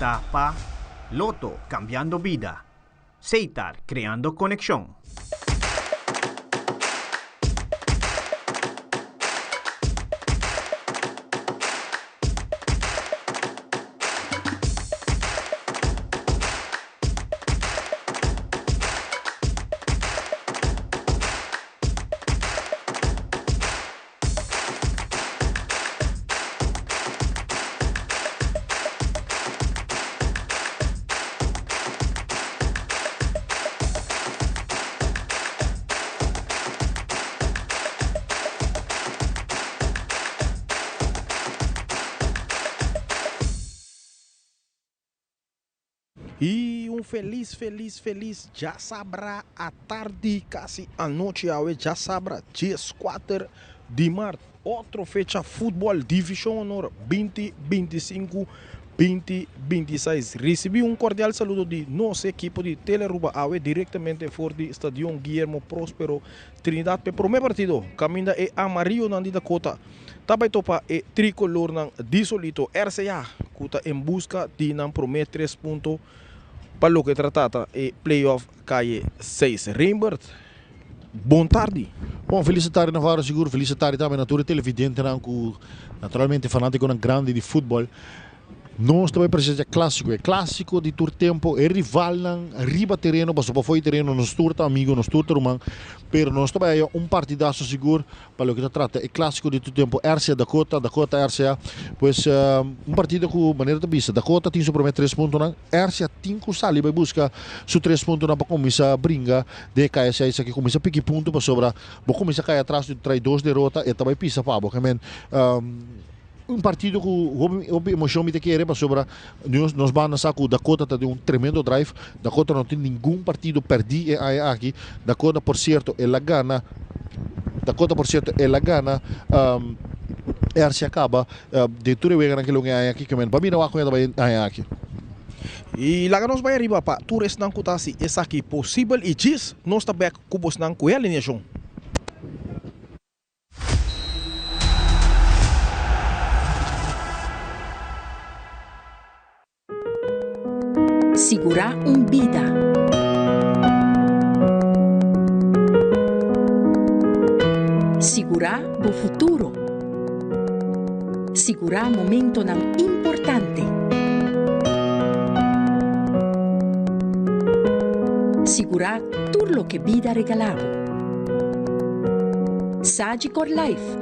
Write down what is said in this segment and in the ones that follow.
presenta pa Lotto, cambiando bida. Setar, creando conexion. Y un feliz, feliz, feliz djasabra atardi, casi anochi awe, djasabra 14 di maart. Otro fecha futbol Division Honor 20, 25, 20, 26. Ricibi un cordial saludo di nos equipo di Telearuba awe directamente for di Stadion Guillermo Prospero Trinidad p'e prome partido caminda e amarillonan di Dakota ta bay topa e tricolornan di Solito RCA cu ta en busca di nan prome tres punto pa loke ta trata e playoff Calle 6. Reinbert, bon tardi. Bon, felis tardi Navarro, sigur felis tardi tambe na tur e televidentenan cu naturalmente fanaticonan grandi di futbol. Nos ta bay presencia clasico, e clasico di tur tempo, e rivalnan riba tereno, pasobra pafo di tereno nos tur ta amigo, nos tur ta ruman, pero nos ta bay haya un partidazo sigur pa loke ta trata e clasico di tur tempo, RCA Dakota, Dakota RCA, pues un partido cu manera ta bisa Dakota tin su prome tres puntonan, RCA tin cu sali bay busca su tres puntonan pa cuminsa bringa den e KSA esaki, cuminsa piki punto pasobra bo cuminsa cay atras di trae dos derota e ta bay pisa pa bo, ke men. Un partido cu hopi hopi emocion mi ta kere pasobra nos nos banda sa cu Dakota ta den un tremendo drive. Dakota no tin ningun partido perdi e aña aki. Dakota por cierto el a gana Dakota por cierto el a gana RC a caba den tur e weganan ke lo e aña aki ke men pa mira wak con e ta bay e aña aki. Y laga nos bay ariba pa tur esnan cu ta haci esaki posibel y djis nos ta bek cu bosnan cu e alineacion. Sigurá un bida. Sigurá bo futuro. Sigurá momentonan importante. Sigurá tur loke bida regalá bo. Sagicor Life,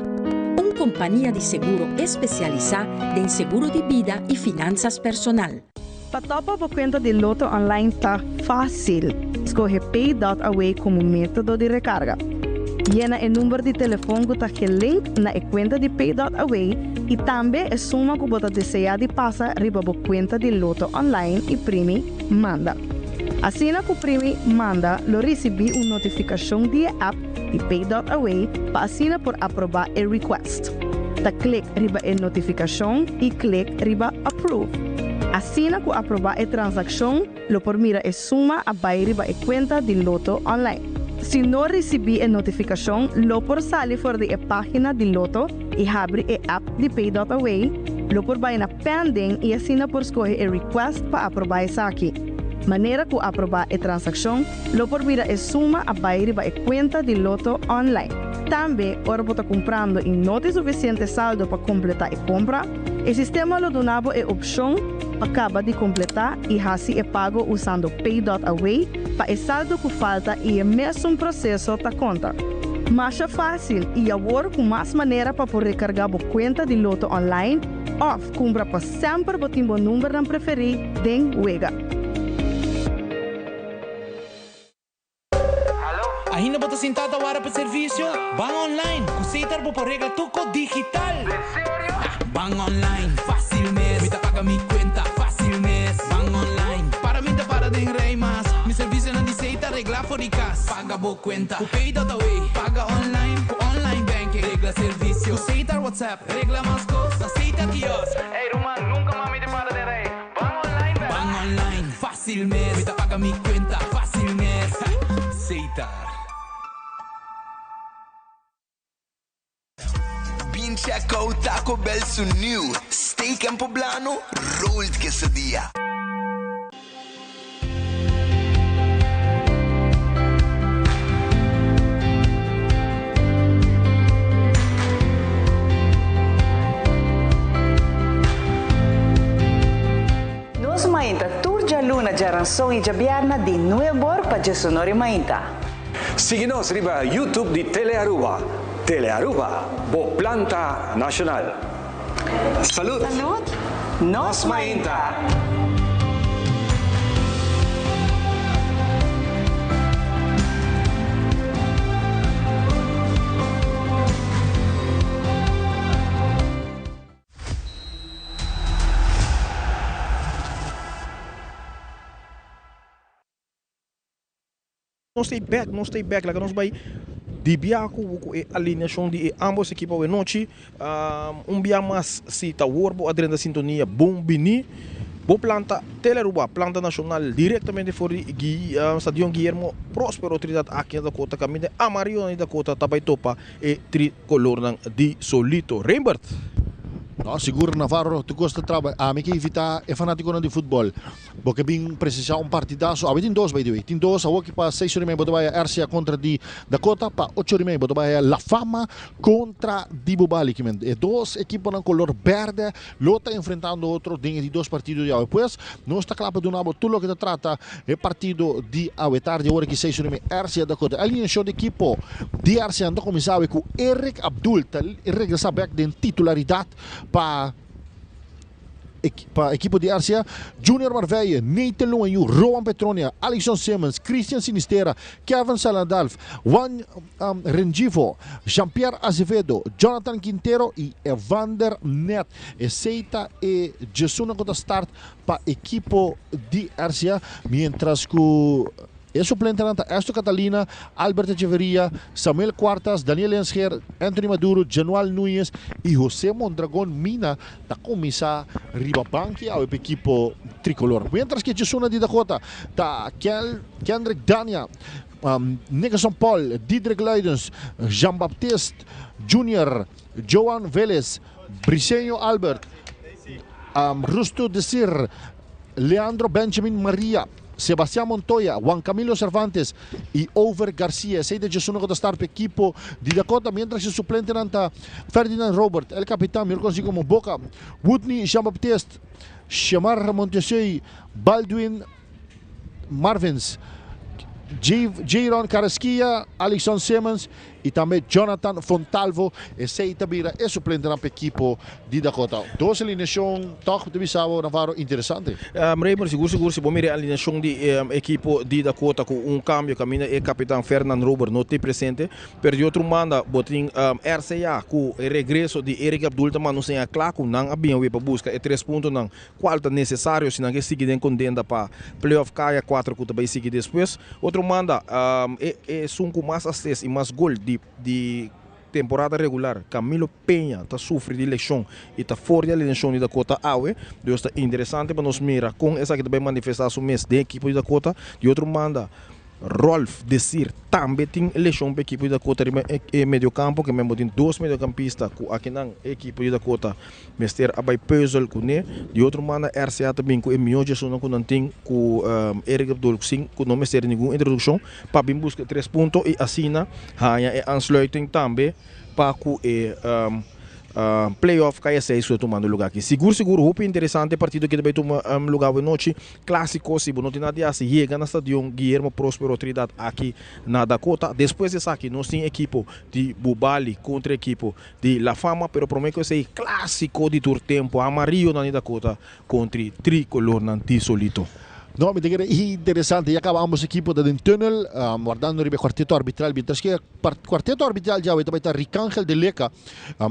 un kompania di seguro espesialisá den seguro di bida i finansas personal. Pa topa bo kuenta di Lotto Online ta fásil. Skohe Pay dot Away komo método di rekarga. Yena e number di telefon ku ta gelink na e kuenta di Pay dot Away i tambe e suma ku bo ta deseá di pasa riba bo kuenta di Lotto Online i primi Manda. Asina ku primi Manda lo risibí un notifikashon di e app di Pay dot Away pa asina por aprobá e request. Ta klik riba e notifikashon i klik riba Approve. Asina ku aprobá e transakshon lo por mira e suma a bai riba e kuenta di Lotto Online. Si no risibí e notifikashon lo por sali for di e página di Lotto i habri e app di Pay dot Away, lo por bai na Pending i asina por skohe e request pa aprobá esaki. Manera ku aprobá e transakshon, lo por mira e suma a bai riba e kuenta di Lotto online. Tambe, ora bo ta kumprando i no tin sufisiente saldo pa kompletá e kompra, e sistema lo duna bo e opshon pa kaba di kompletá i hasi e pago usando Pay dot Away pa e saldo ku falta i e mesun proseso ta konta. Masha fásil i awor ku mas manera pa por rekargá bo kuenta di Lotto online òf kumpra pa semper bo tin bo numbernan preferí den wega. Ainda bo ta sintá ta wara pa servisio? Ban online! Ku Setar bo por regla tur kos digital! Ban online, fásil mes! Mi ta paga mi kuenta, fásil mes! Ban online, para mi ta para den rei mas! Mi servisionan di Setar reglá for di kas! Paga bo kuenta ku Pay.away! Paga online ku online banking! Regla servisio ku Setar WhatsApp! Regla mas kos na Setar kiosk! Ey ruman, nunka mas mi ta para den rei! Ban online bek! Ban online, fácil mes! Mi ta paga mi cuenta, fácil mes! Setar. Bin check out Taco Bell su new Steak en Poblano Rolled Quesadilla. djaranson i djabièrnè di nueb'or pa djesunor i mainta. Sigui nos riba YouTube di Telearuba. Telearuba, bo planta nashonal. Salud! Salud! Nos mainta! Nos ta bek, nos ta bek, laga nos bai di bia ku ku e alineashon di e ambos ekipo awe nochi. Un bia mas si ta wor bo a drenta sintonia bon bini. Bo planta Tele Aruba, planta nashonal direktamente for di Stadion Guillermo Prospero Trinidad aki na Dakota kaminda Amarillo na Dakota ta bai topa e trikolornan di Solito. Rembert. No, sigur Navarro, tur kos ta traba. Ami ke invita e fanatikonan di futbol. Bo ke bin presenciá un partidazo. Awe tin dos by the way. Tin dos awoki pa seis ora y mei bo ta bai a RCA kontra di Dakota. Pa ocho ora y mei bo ta bai a La Fama kontra di Bubali. Kimen e dos ekiponan kolor bèrdè lo ta enfrentando otro den e di dos partido di awe. Pues nos ta kla pa duna bo tur loke ta trata e partido di awe tardi awor aki seis ora y mei RCA Dakota. E alineashon di ekipo di RCA ta kuminsá awe ku Eric Abdul ta regresá bèk den titularidat pa. Pa ekipo di RCA, Junior Marveye, Nathan Luanyu, Rowan Petronia, Alixon Simmons, Christian Sinistera, Kevin Salandalf, Juan Rengifo, Jean-Pierre Azevedo, Jonathan Quintero y Evander Net. Esey ta e djesunnan cu ta start pa ekipo di RCA, mientras cu E suplentenan ta Esto Catalina, Albert Echeverria, Samuel Cuartas, Daniel Lensgeer, Anthony Maduro, Janual Nuñez y Jose Mondragon Mina ta cuminsa riba banki awe pa ekipo tricolor. Mientras que Jesuna di Dakota ta Kendrick Dania, Nickerson Paul, Diedrich Luidens, Jean Baptiste Junior, Joan Velez, Briseño Albert, Rusto Desir, Leandro Benjamin Maria, Sebastian Montoya, Juan Camilo Cervantes y Over Garcia. Esey ta djesuno cu ta start pa ekipo di Dakota, mientras e suplentenan ta Ferdinand Robert, el capitan, mihor conoci como Boca, Woodney Jean-Baptiste, Shemar Montesey, Baldwin Marvins, Jayron Carrasquilla, Alixon Simmons y tambe Jonathan Fontalvo. Esey ta bira e suplentenan pa ekipo di Dakota. Dos alineacion toch ta bisa bo, Navarro, interesante. Raymond, sigur sigur si bo mira e alineacion di e ekipo di Dakota cu un cambio caminda e capitan Fernand Robert no ta presente. Pero di otro banda bo tin RCA cu e regreso di Eric Abdul ta manda un señal cla cu nan a bin awe pa busca e tres puntonan cual ta necesario si nan ke sigui den contenda pa playoff kaya cuatro cu ta bay sigui despues. Otro banda e esun cu mas assist y mas gol di di temporada regular Camilo Peña ta sufri di lesion y ta for di alineacion di Dakota awe. Dus ta interesante pa nos mira con esaki ta bay manifesta su mes den ekipo di Dakota. Di otro banda Rolf Desir tambe tin lesion pa ekipo di Dakota riba e mediocampo ke men bo tin dos mediocampista cu akinan e ekipo di Dakota Mester a bai peuzel kuné. Di otro banda RCA ta bin ku e mihó djesunnan ku nan tin ku Eric Abdul sin ku no mester di ningun introdukshon pa bin buska e tres punto i asina haña e aansluiting tambe pa ku e playoff kaya seis ku ta tumando lugá aki. Sigur sigur hopi interesante e partido aki ta bai tuma lugá awe nochi. Clásico si bo no tin nada di hasi yega na stadion Guillermo Prospero Trinidad aki na Dakota. Despues di esaki nos tin ekipo di Bubali kontra ekipo Di La Fama, pero prome ku esei klásiko di tur tempu, amarillonan di Dakota kontri trikolornan di Solito. No, mi ta kere interesante, ya kaba ambos ekipo ta den tunnel, wardando riba e kuarteto arbitral, mientras ke kuarteto arbitral djawe ta bai ta Ricangel de Leca,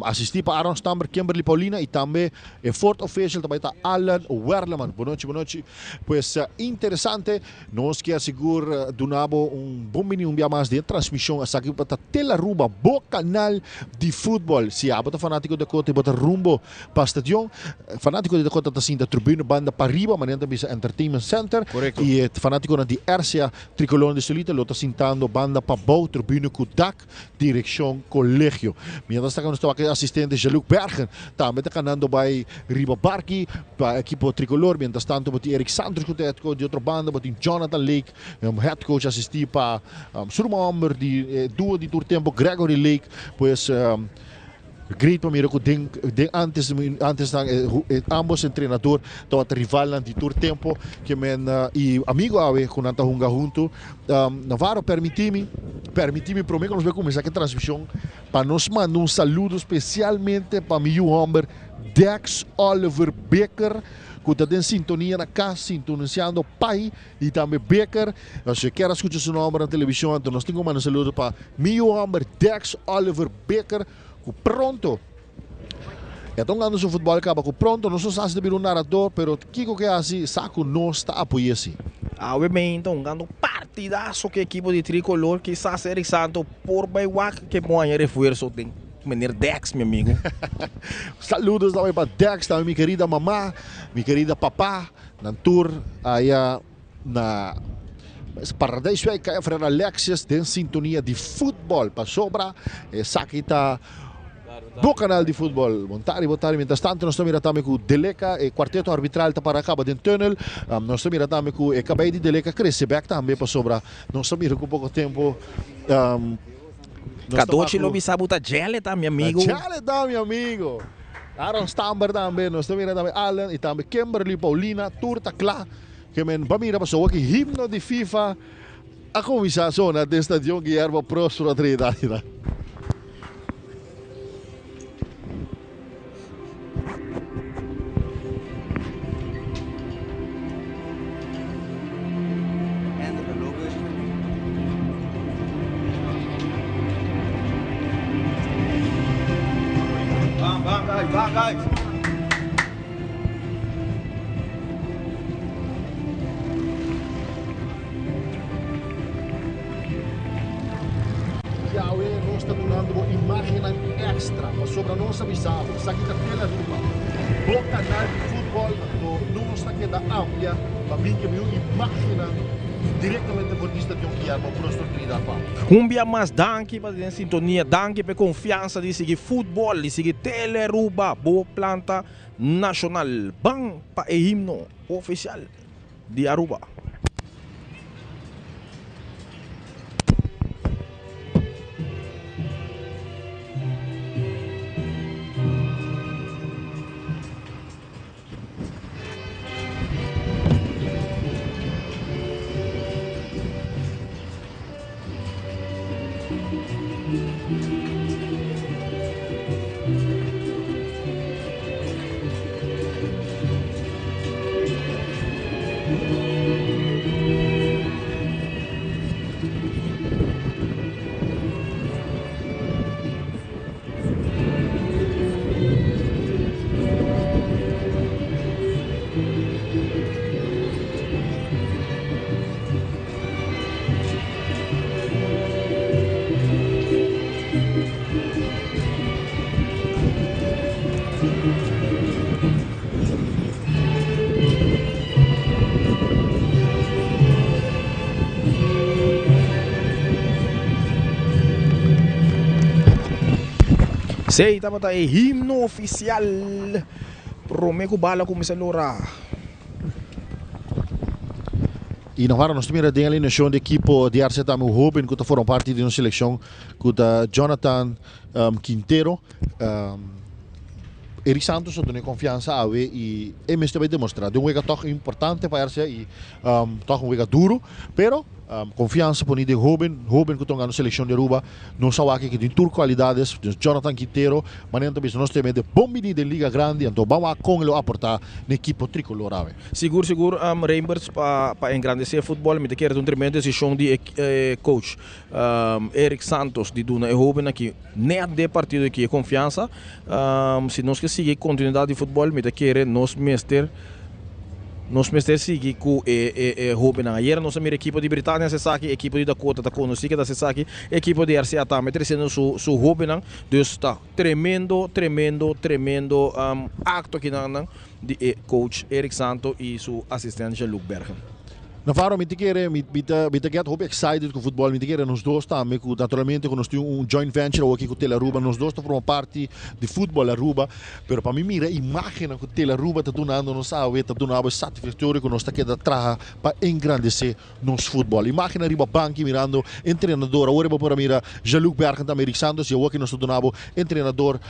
asisti pa Aaron Stamberg, Kimberly Paulina y tambe e fourth official ta bai ta Alan Werleman. Bonochi, bonochi. Pues interesante. Nos kier sigur duna bo un bon bini un bia mas den transmision esaki pa ta Telaruba, bo canal di futbol. Si abo ta fanatico di Dakota y bo ta rumbo pa stadion, fanatico di Dakota ta sinta tribune banda pariba, manera nan ta bisa Entertainment Center. Correcto. Y e fanaticonan di RCA Tricolor di Solita lo ta sintando banda pabou, tribune cu dak direccion Colegio. Mientras tanto nos ta wak e asistente Jean-Luc Bergen tambe ta canando bay riba barki pa ekipo tricolor. Mientras tanto bo tin Eric Santos cu ta head coach di otro banda, bo tin Jonathan Lake, head coach asisti pa su ruman homber di duo di tur tempo Gregory Lake. Pues. Great pa mira ku den den antes antes nan ambos entrenador tabata rivalnan di tur tempo ke men i amigo awe ku nan ta hunga huntu. Navarro permiti mi permiti mi prome ku nos bai kuminsá ku e transmishon pa nos manda un saludo spesialmente pa mi yu hòmber Dex Oliver Becker ku ta den sintonia na kas sintonisiando pai i tambe Becker. Si bo kier a skucha su nòmber na televishon anto nos tin ku manda un saludo pa mi yu hòmber Dex Oliver Becker ku pronto e ta hungando su futbòl kaba ku pronto nos no sa si ta bira un narador pero kiko ke hasi sa ku nos ta apoy'é si. Awe men ta hungando partidazo ku ekipo di Tricolor kisas Eric Santo por bai wak ke por haña refuerzo den meneer Dex mi amigo. Saludos tambe pa Dex tambe mi kerida mama mi kerida papa nan tur aya na Paradijswijk Kaya Fred Alexis den sintonia di futbol pasobra esaki ta bo kanal di futbol. Bon tardi, bon tardi. Mientras tanto nos ta mira tambe ku Deleka e kuarteto arbitral ta para kaba den tunnel. Nos ta mira tambe ku e kabei di Deleka krese bek tambe pasobra nos ta mira ku poko tempo nos ta Kadochi lo bisa bo ta jele ta mi amigo. Ta jele ta mi amigo. Aaron Stamber tambe nos ta mira tambe Allen y tambe Kimberly Paulina tur ta kla. Ke men pa mira pasobra ki himno di FIFA a kuminsá sona den Stadion Guillermo Prospero Trinidad. Yahweh nos ta dunando bo imágennan èkstra pasobra nos a bisa bo esaki ta Tele Aruba, bo kanal di futbòl, anto nos ta keda amplia pa bin ke miho imágennan direktamente for di Stadion Guillermo Próspero Trinidad pa. Un bia mas danki pa den sintonia, danki pa e konfiansa di sigui futbòl, di sigui Tele Aruba, bo planta Nacional. Ban pa e himno oficial di Aruba. Esey tabata e himno oficial prome cu bala cuminsa lora. Y na ora nos ta mira den alineacion di ekipo di RC tambe un hoben cu ta forma parti di nos seleccion cu ta Jonathan Quintero. Eric Santos a duna e confiansa awe y e mester bay demostra den un wega toch importante pa RC y toch un wega duro pero Confiansa poni den hoben, hoben cu ta hungando seleccion di Aruba. Nos a wak aki tin tur cualidades, Jonathan Quintero, manera nan ta bisa nos ta mete bon bini den liga grandi, anto ban wak con e lo aporta na ekipo tricolor awe. Sigur sigur Rainbirds pa pa engrandece futbol mi ta kere ta un tremendo decision di e coach Eric Santos di duna e hoben aki net den e partido aki e confiansa si nos ke sigui continuidad di futbol mi ta kere nos mester Nos mester sigui ku e hóbennan. Ayera nos a mira ekipo di Britania hasi esaki, ekipo di Dakota ta konosí ke ta hasi esaki, ekipo di RCA tambe tresiendo su su hóbennan. Dus ta tremendo, tremendo, tremendo akto akinan di e coach Eric Santo i su asistent Jean-Luc Bergen. Navarro, mi ta kere, mi ta get hopi excited cu futbol, mi ta kere nos dos tambe, cu naturalmente cu nos tin un joint venture aki cu Tele Aruba, nos dos ta forma parti di futbol Aruba, pero pa mi mira imagen cu Tele Aruba ta dunando nos awe, ta dunando satisfactorio cu nos ta keda traha pa engrandece nos futbol. Imagen ariba banki mirando entrenador, awor bo por mira Jean-Luc Bergen tambe, Rick Santos, y awor cu nos ta dunando entrenador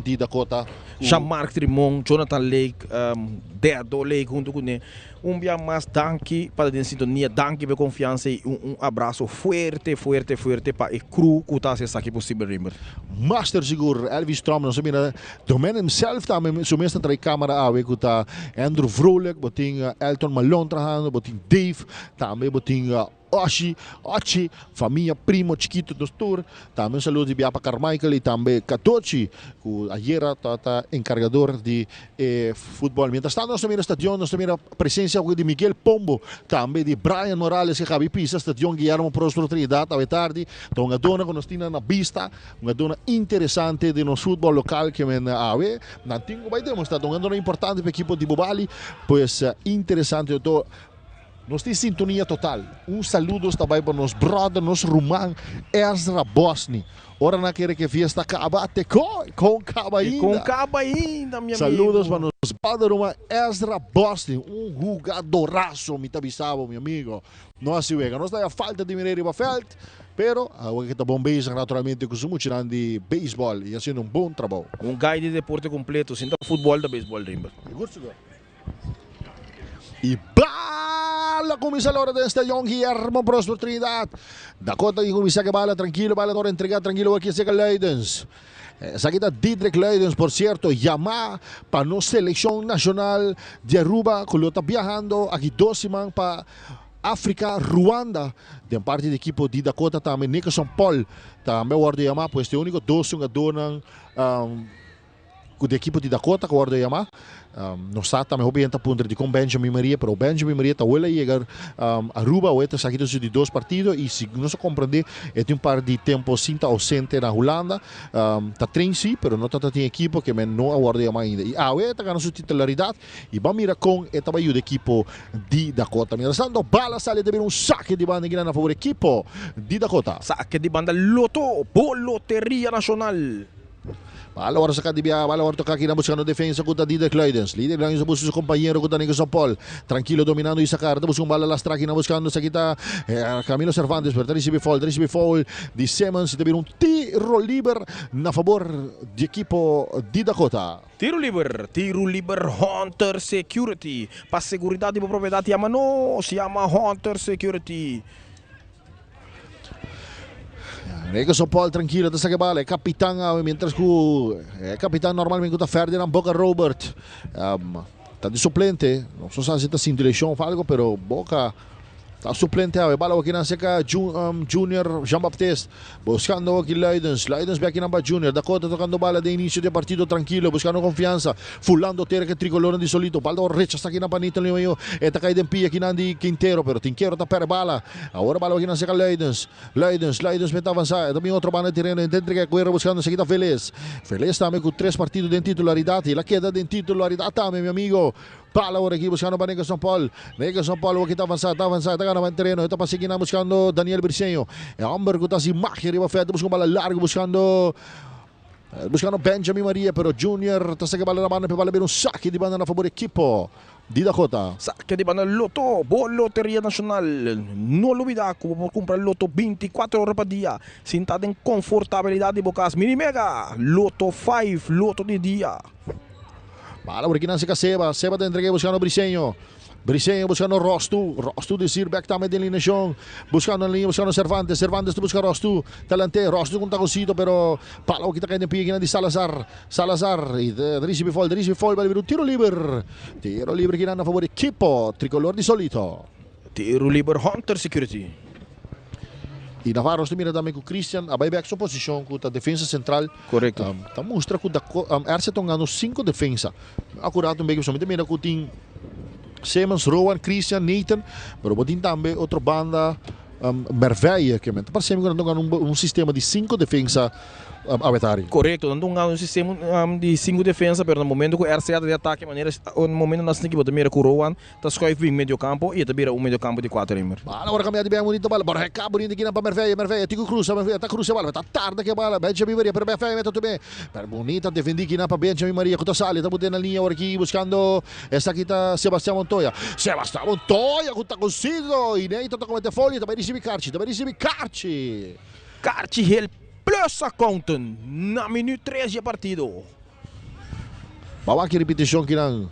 di Dakota. Jean-Marc Trimon, Jonathan Lake, Dedo Lake hunto cu ne. Un dia mas danki pa e sintonia, danki pa e confiansa y un abraso fuerte, fuerte, fuerte pa e crew cu ta haci esaki posibel, Rimber. Master sigur, Elvis Trump, nos mira, the man himself tambe, su mes trae camera awe, cu ta Andrew Vrolijk, bo tin Elton Malone trahando, bo tin Dave, tambe bo tin Oshi, Ochi, famia, primo, chikito, doctor. Tambe un saludo di Biapa Carmichael y tambe Catochi, cu ayera ta encargador di futbol. Mientras tanto, nos mira stadion, nos mira presencia di Miguel Pombo, tambe di Brian Morales, cu a pisa stadion Guillermo Prospero Trinidad, awe tardi. Anto, un dona cu nos tin na bista, un dona interesante di nos futbol local cu men awe, nan tin cu bay demostra, un dona importante pa e ekipo di Bubali, pues interesante, anto, nos tin sintonia total. Un saludo tambe pa nos brother, nos ruman Ezra Bosni. Ora nan kier cu fiesta caba, te con caba ainda. Con caba ainda, mi amigo. Saludos pa nos brother ruman Ezra Bosni, un jugadorazo, mi ta bisa bo, mi amigo. No asina wega, nos ta falta di mira riba veld, pero awor cu ta bon bezig naturalmente cu su mucho di baseball y haciendo un bon trabou. Un guy di deporte completo, sin futbol ta baseball, Rimber. Y bala cuminsa awor den stadion Guillermo Prospero Trinidad. Dakota y cuminsa cu bala trankilo, bala awor entrega trankilo aki cerca Leidens. Esaki ta Diedrich Leidens, por cierto, yama pa nos seleccion nacional di Aruba, cu ta viahando aki 2 siman pa Africa, Ruanda, di parti di ekipo di Dakota tambe, Nicholson Paul, tambe a wordo yama, pues e unico dos hungado di ekipo di Dakota cu a wordo yama. Nos sa tambe hopi ta puntra di con Benjamin Maria, pero Benjamin Maria ta wel a yega Aruba, awor ta aki di dos partido y si nos a comprende, e tin un par di tempo sin ta ausente na Hulanda, ta train si, pero no ta tin ekipo cu men no a wordo yama ainda. Y awe ta gana su titularidad y ban mira con e ta bay yuda ekipo di Dakota. Mientras tanto, bala sali di un saque di banda na fabor ekipo di Dakota. Saque di banda Lotto, Loteria Nacional. Bala awor saca di bia, bala awor toca aki buscando defensa cu Dider Kluidens. Dider Kluidens busca su compañero cu Nicholson Paul. Trankilo dominando y saca, busca un bala lastra aki buscando esaki ta Camilo Cervantes, pero recibe foul, recibe foul di Simmons, ta un tiro liber na fabor di ekipo di Dakota. Tiro liber Hunter Security. Pa seguridad di propiedad, yama nos, yama Hunter Security. Nicholson Paul trankilo, ta saca bala, capitan, mientras cu capitan normalmente ta Ferdinand Boca Robert. Ta di suplente, no sa si ta sin direccion of algo, pero Boca ta suplente. Bala aki na cerca Junior Jean Baptiste, buscando aki Leidens, Leidens aki na Junior, Dakota tocando bala di inicio di partido trankilo, buscando confiansa, fulando tera cu tricolor di solito, bala rechaza aki na panito medio, e ta cay den pia aki na di Quintero, pero Quintero ta perde bala. Awor bala aki na cerca Leidens, Leidens, Leidens ta avansa, tambe otro banda tereno, entrega Cuero buscando esaki ta Feliz. Feliz tambe cu tres partido di titularidad, el a keda di titularidad tambe, mi amigo. Bala awor aki buscando pa Nicholson Paul. Nicholson Paul aki ta avansa, ta avansa, ta gana tereno, ta pa sigui buscando Daniel Briceño. E homber cu ta haci magia riba veld, busca un bala largo buscando Benjamin Maria, pero Junior ta saca bala na banda, bala un saque di banda na fabor ekipo di Dakota. Saque di banda Lotto, bo Loteria Nacional. No lubida cu por cumpra Lotto 24 ora pa dia. Sinta den confortabilidad di bo cas. Mini Mega, Lotto 5, Lotto di dia. Bala awor aki na Seba, Seba ta entrega buscando Briceño. Briceño buscando Rostu, Rostu di Sirbeck tambe den alineacion, buscando liña, buscando Cervantes, Cervantes ta busca Rostu, talante, Rostu cu un taconcito, pero bala aki ta cay den pia di Salazar, Salazar, y recibe foul, recibe foul, bay un tiro liber aki na fabor ekipo tricolor di Solito. Tiro liber Hunter Security. Y Navarro ta mira tambe cu Christian, a bay back su posicion cu e defensa central. Correcto. Ta mustra cu RC ta hungando cinco defensa. Acurado un beetje, solamente mira cu tin Simmons, Rowan, Christian, Nathan, pero tin tambe otro banda. Merveille, ke men ta parse mi ku nan ta hunga un sistema di sinku defensa awetari. Korekto, nan ta hunga un sistema di sinku defensa, pero na momento ku RCA ta di atake manera na momento nan sneaky bo ta mira ku Rowan ta schuif bin medio kampo i e ta bira un medio kampo di kuater hember. Bala ora kambia di bèn bonito bala, bora heka bonito kinan pa Merveille, Merveille tin ku krusa, Merveille ta krusa e bala, ta tarda ku e bala, Benjamin Maria, pero Merveille mete tumé, pero bonita defendí kinan pa Benjamin Maria ku ta sali, ta bot'é na liña ora aki buskando Esaki ta Sebastian Montoya. Sebastian Montoya ku ta konsido i Neito ta komete foul i ta bai risibi karchi, ta bai risibi karchi. Karchi hel plus accountant na minuut tres di e partido. Ba wak e ripitishon kinan.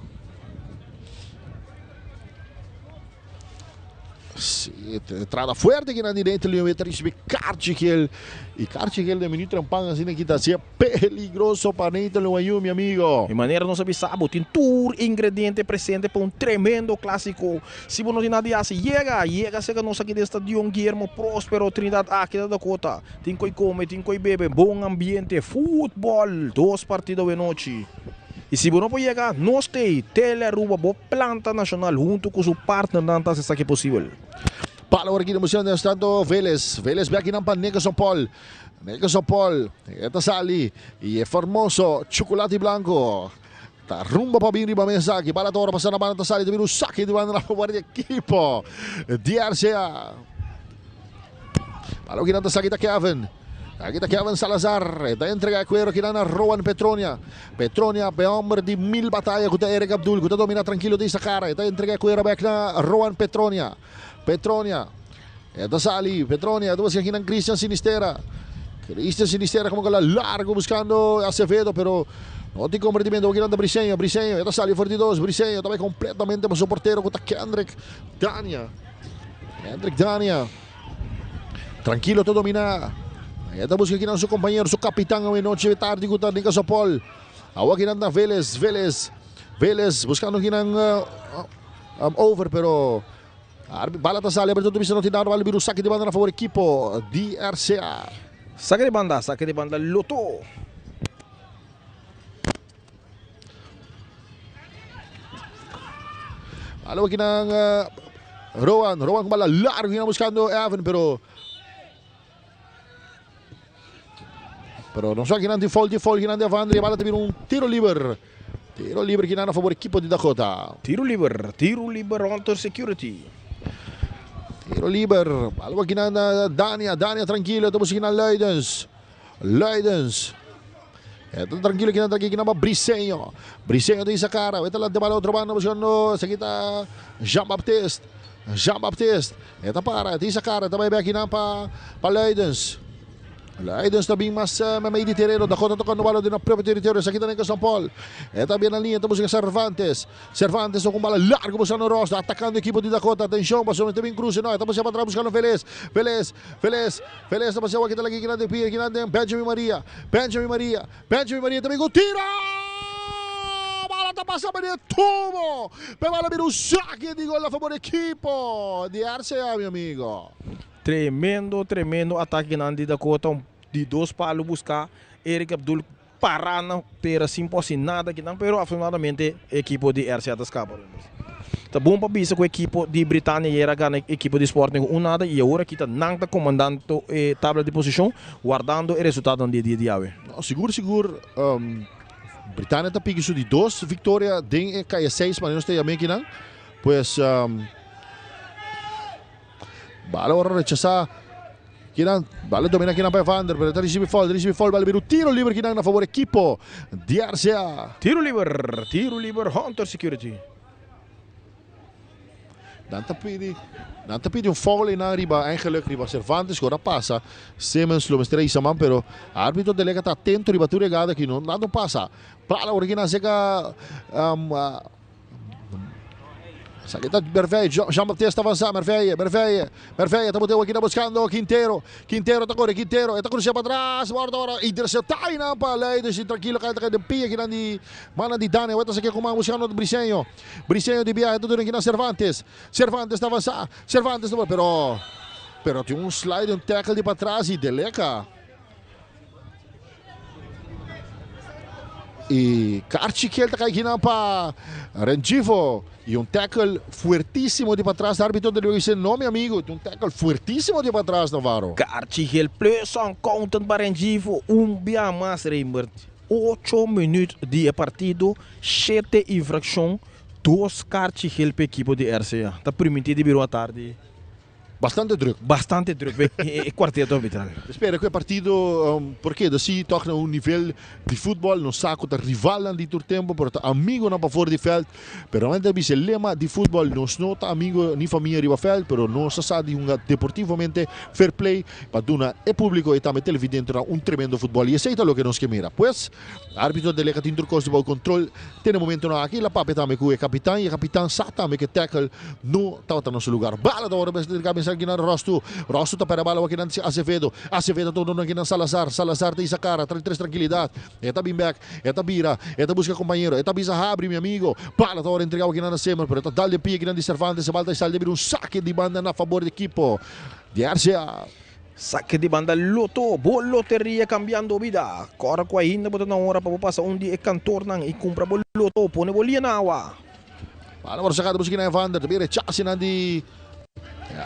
Sí, entrada fuerte kinan di Neito Leon ta risibi karchi gel. I karchi gel den minuut trempan asina ki ta hasié Peligroso pa Nathan Luayu mi amigo. Di manera nos a bisa bo tin tur ingrediente presente pa un tremendo clasico. Si bo no tin nada di haci, yega! Yega cerca nos aki den Stadion Guillermo Prospero Trinidad aki na Dakota. Tin coy come, tin coy bebe, bon ambiente, futbol, dos partido awenochi. Y si bo no por yega, nos t'ey, Tele Aruba, bo planta nacional hunto cu su partnernan ta haci esaki posibel. Palo awor aki den posicion den tanto Vélez. Vélez bek akinan pa Nickerson Paul. Nickerson Paul e ta sali y e formoso chocolate blanco ta rumba pa bin riba mesa aki. Bala ta ora pasa na banda ta sali ta bin un saki di banda na favor di ekipo di RCA. Palo kinan ta saki ta Kevin. Aki ta Kevin Salazar. E ta entrega e cuero kinan na Rowan Petronia. Petronia, e homber di mil bataya cu ta Eric Abdul cu ta domina tranquilo di Sakara. E ta entrega e cuero bek na Rowan Petronia. Petronia. E ta sali. Petronia. Ta busca kinan Christian Sinistera. Christian Sinistera como gola largo buscando Acevedo, pero no tin comprometimento. Kinan ta Briseño. Briseño. E ta sali for di dos. Briseño ta bay completamente pa su portero cu ta Kendrick Dania. Kendrick Dania. Tranquilo ta domina. E ta busca kinan su compañero, su capitan awe noche tardi cu ta Nicas Paul. Awa kinan ta Vélez. Vélez. Vélez buscando kinan over, pero bala ta sali, abertura bisa no tin nada, bala bira un saki di banda na favor ekipo di RCA. Saki di banda, saki di banda Lotto. Bala kinan Rowan, Rowan ku bala largo kinan buscando Evan, pero Pero nos aki nan tin foul, tin foul kinan di Avandri, bala ta bira un tiro liber. Tiro liber kinan a favor ekipo di Dakota. Tiro liber, tiro liber Hunter Security. Tiro liber, bala kinan na Dania, Dania tranquilo, ta busca kinan Luidens. Luidens. Eta tranquilo kinan tranquilo kinan pa Briseño. Briseño ta isa cara, eta lanta bala otro banda buscando, esaki ta Jean Baptiste. Jean Baptiste, e ta para, e ta hisa kara, e ta bai bek hinan pa pa Luidens. Luidens ta bin mas meimei di tereno, Dakota tokando bala den nan propio teritorio, esaki ta Nicholson Paul. E ta bin na liña, ta buska Cervantes. Cervantes toka un bala largo buscando Ross, ta atakando ekipo di Dakota. Atencion, pasobra mester bin cruce, no, e ta pasea patras buscando Velez. Velez, Velez, Velez ta pasea wak, ta laki kinan den pia, kinan den Benjamin Maria. Benjamin Maria. Benjamin Maria ta bin ku tiro! Bala ta pasa pa den tubo! Pe bala bira un sake di gol a fabor di ekipo di RCA mi amigo. Tremendo tremendo atake nan di Dakota un di dos palo buska Eric Abdul para na tera sin por hasi nada kinan pero afortunadamente ekipo di RCA ta skapa. Ta bon pa bisa ku ekipo di Britania yera a gana ekipo di Sporting ku un nada i awor aki ta nan ta komandando e tabla di posishon wardando e resultadonan di e dia di awe. No, sigur sigur Britania ta piki su di dos viktoria den e kaya seis manera nos ta yama akinan. Pues bala ora rechasá kinan, bala domina kinan pa Evander pero ta risibi foul, risibi foul bala bira un tiro liber kinan na fabor ekipo di RCA. Tiro liber, tiro liber Hunter Security. Nan ta pidi, nan ta pidi un foul einan riba eigenlijk riba Cervantes ku ora pasa Simmons lo mester a hisa man pero arbitro Delega ta atento riba tur yegada aki no nada no pasa. Bala ora ki nan seka Esaki ta Merveille, Jean Baptiste ta avansa, Merveille, Merveille, Merveille ta bot'e wakina buscando Quintero, Quintero ta core, Quintero, e ta crucia patras, borda ora intercepta einan pa Leidens y tranquilo cay ta cay den pia kinan di mannan di Dani, awor ta saki cu man buscando Briseño. Briseño di biahe ta duna kina Cervantes. Cervantes ta avansa. Cervantes ta pero pero tin un slide un tackle di patras y Deleca. Y Karchi Kiel ta kai kinan pa Rengifo. Y un tackle fuertísimo di patras. Arbitro de dice, no mi amigo, un tackle fuertísimo di patras, Navarro. Karchi Gel plus uncounted pa Rengifo. Un bia mas, Rembert. 8 minuut di partido, 7 infraccion, 2 karchi gel pa ekipo di RCA. Ta permiti di bira atardi. Bastante druk. Bastante druk e cuarteto arbitral. Spera cu e partido por keda si toch na un nivel di futbol. Nos sa cu ta rivalnan di tur tempo, pero ta amigonan pafor di veld. Pero nan ta bisa e lema di futbol, nos no ta amigo ni famia riba veld, pero nos ta sa di hunga deportivamente fair play pa duna e publico y tambe televidentenan un tremendo futbol. Y esey ta loke nos ke mira. Pues, arbitro Deleca tin tur cos di bou control te na momentonan aki. El a papia tambe cu e capitan y e capitan sa tambe cu e tackle no tabata na su lugar. Bala ta worde mester kabesa aki na Rostu. Rostu ta perde bala aki na Acevedo. Acevedo ta worde aki na Salazar. Salazar ta isa cara, tra tres tranquilidad. E ta bin bek, e ta bira, e ta busca compañero, e ta bisa habri mi amigo. Bala ta worde entrega aki na Simmer, pero e ta dal den pia aki na di Cervantes. E bala ta sali den bira un sake di banda na fabor di ekipo di RCA. Sake di banda Lotto, bo loteria cambiando bida. Cora cu ainda bo ta na ora pa bo pasa un di e kantoornan y cumpra bo Lotto, pone bo lia na awa. Bala por sacado busca na Evander, ta bira chance nan di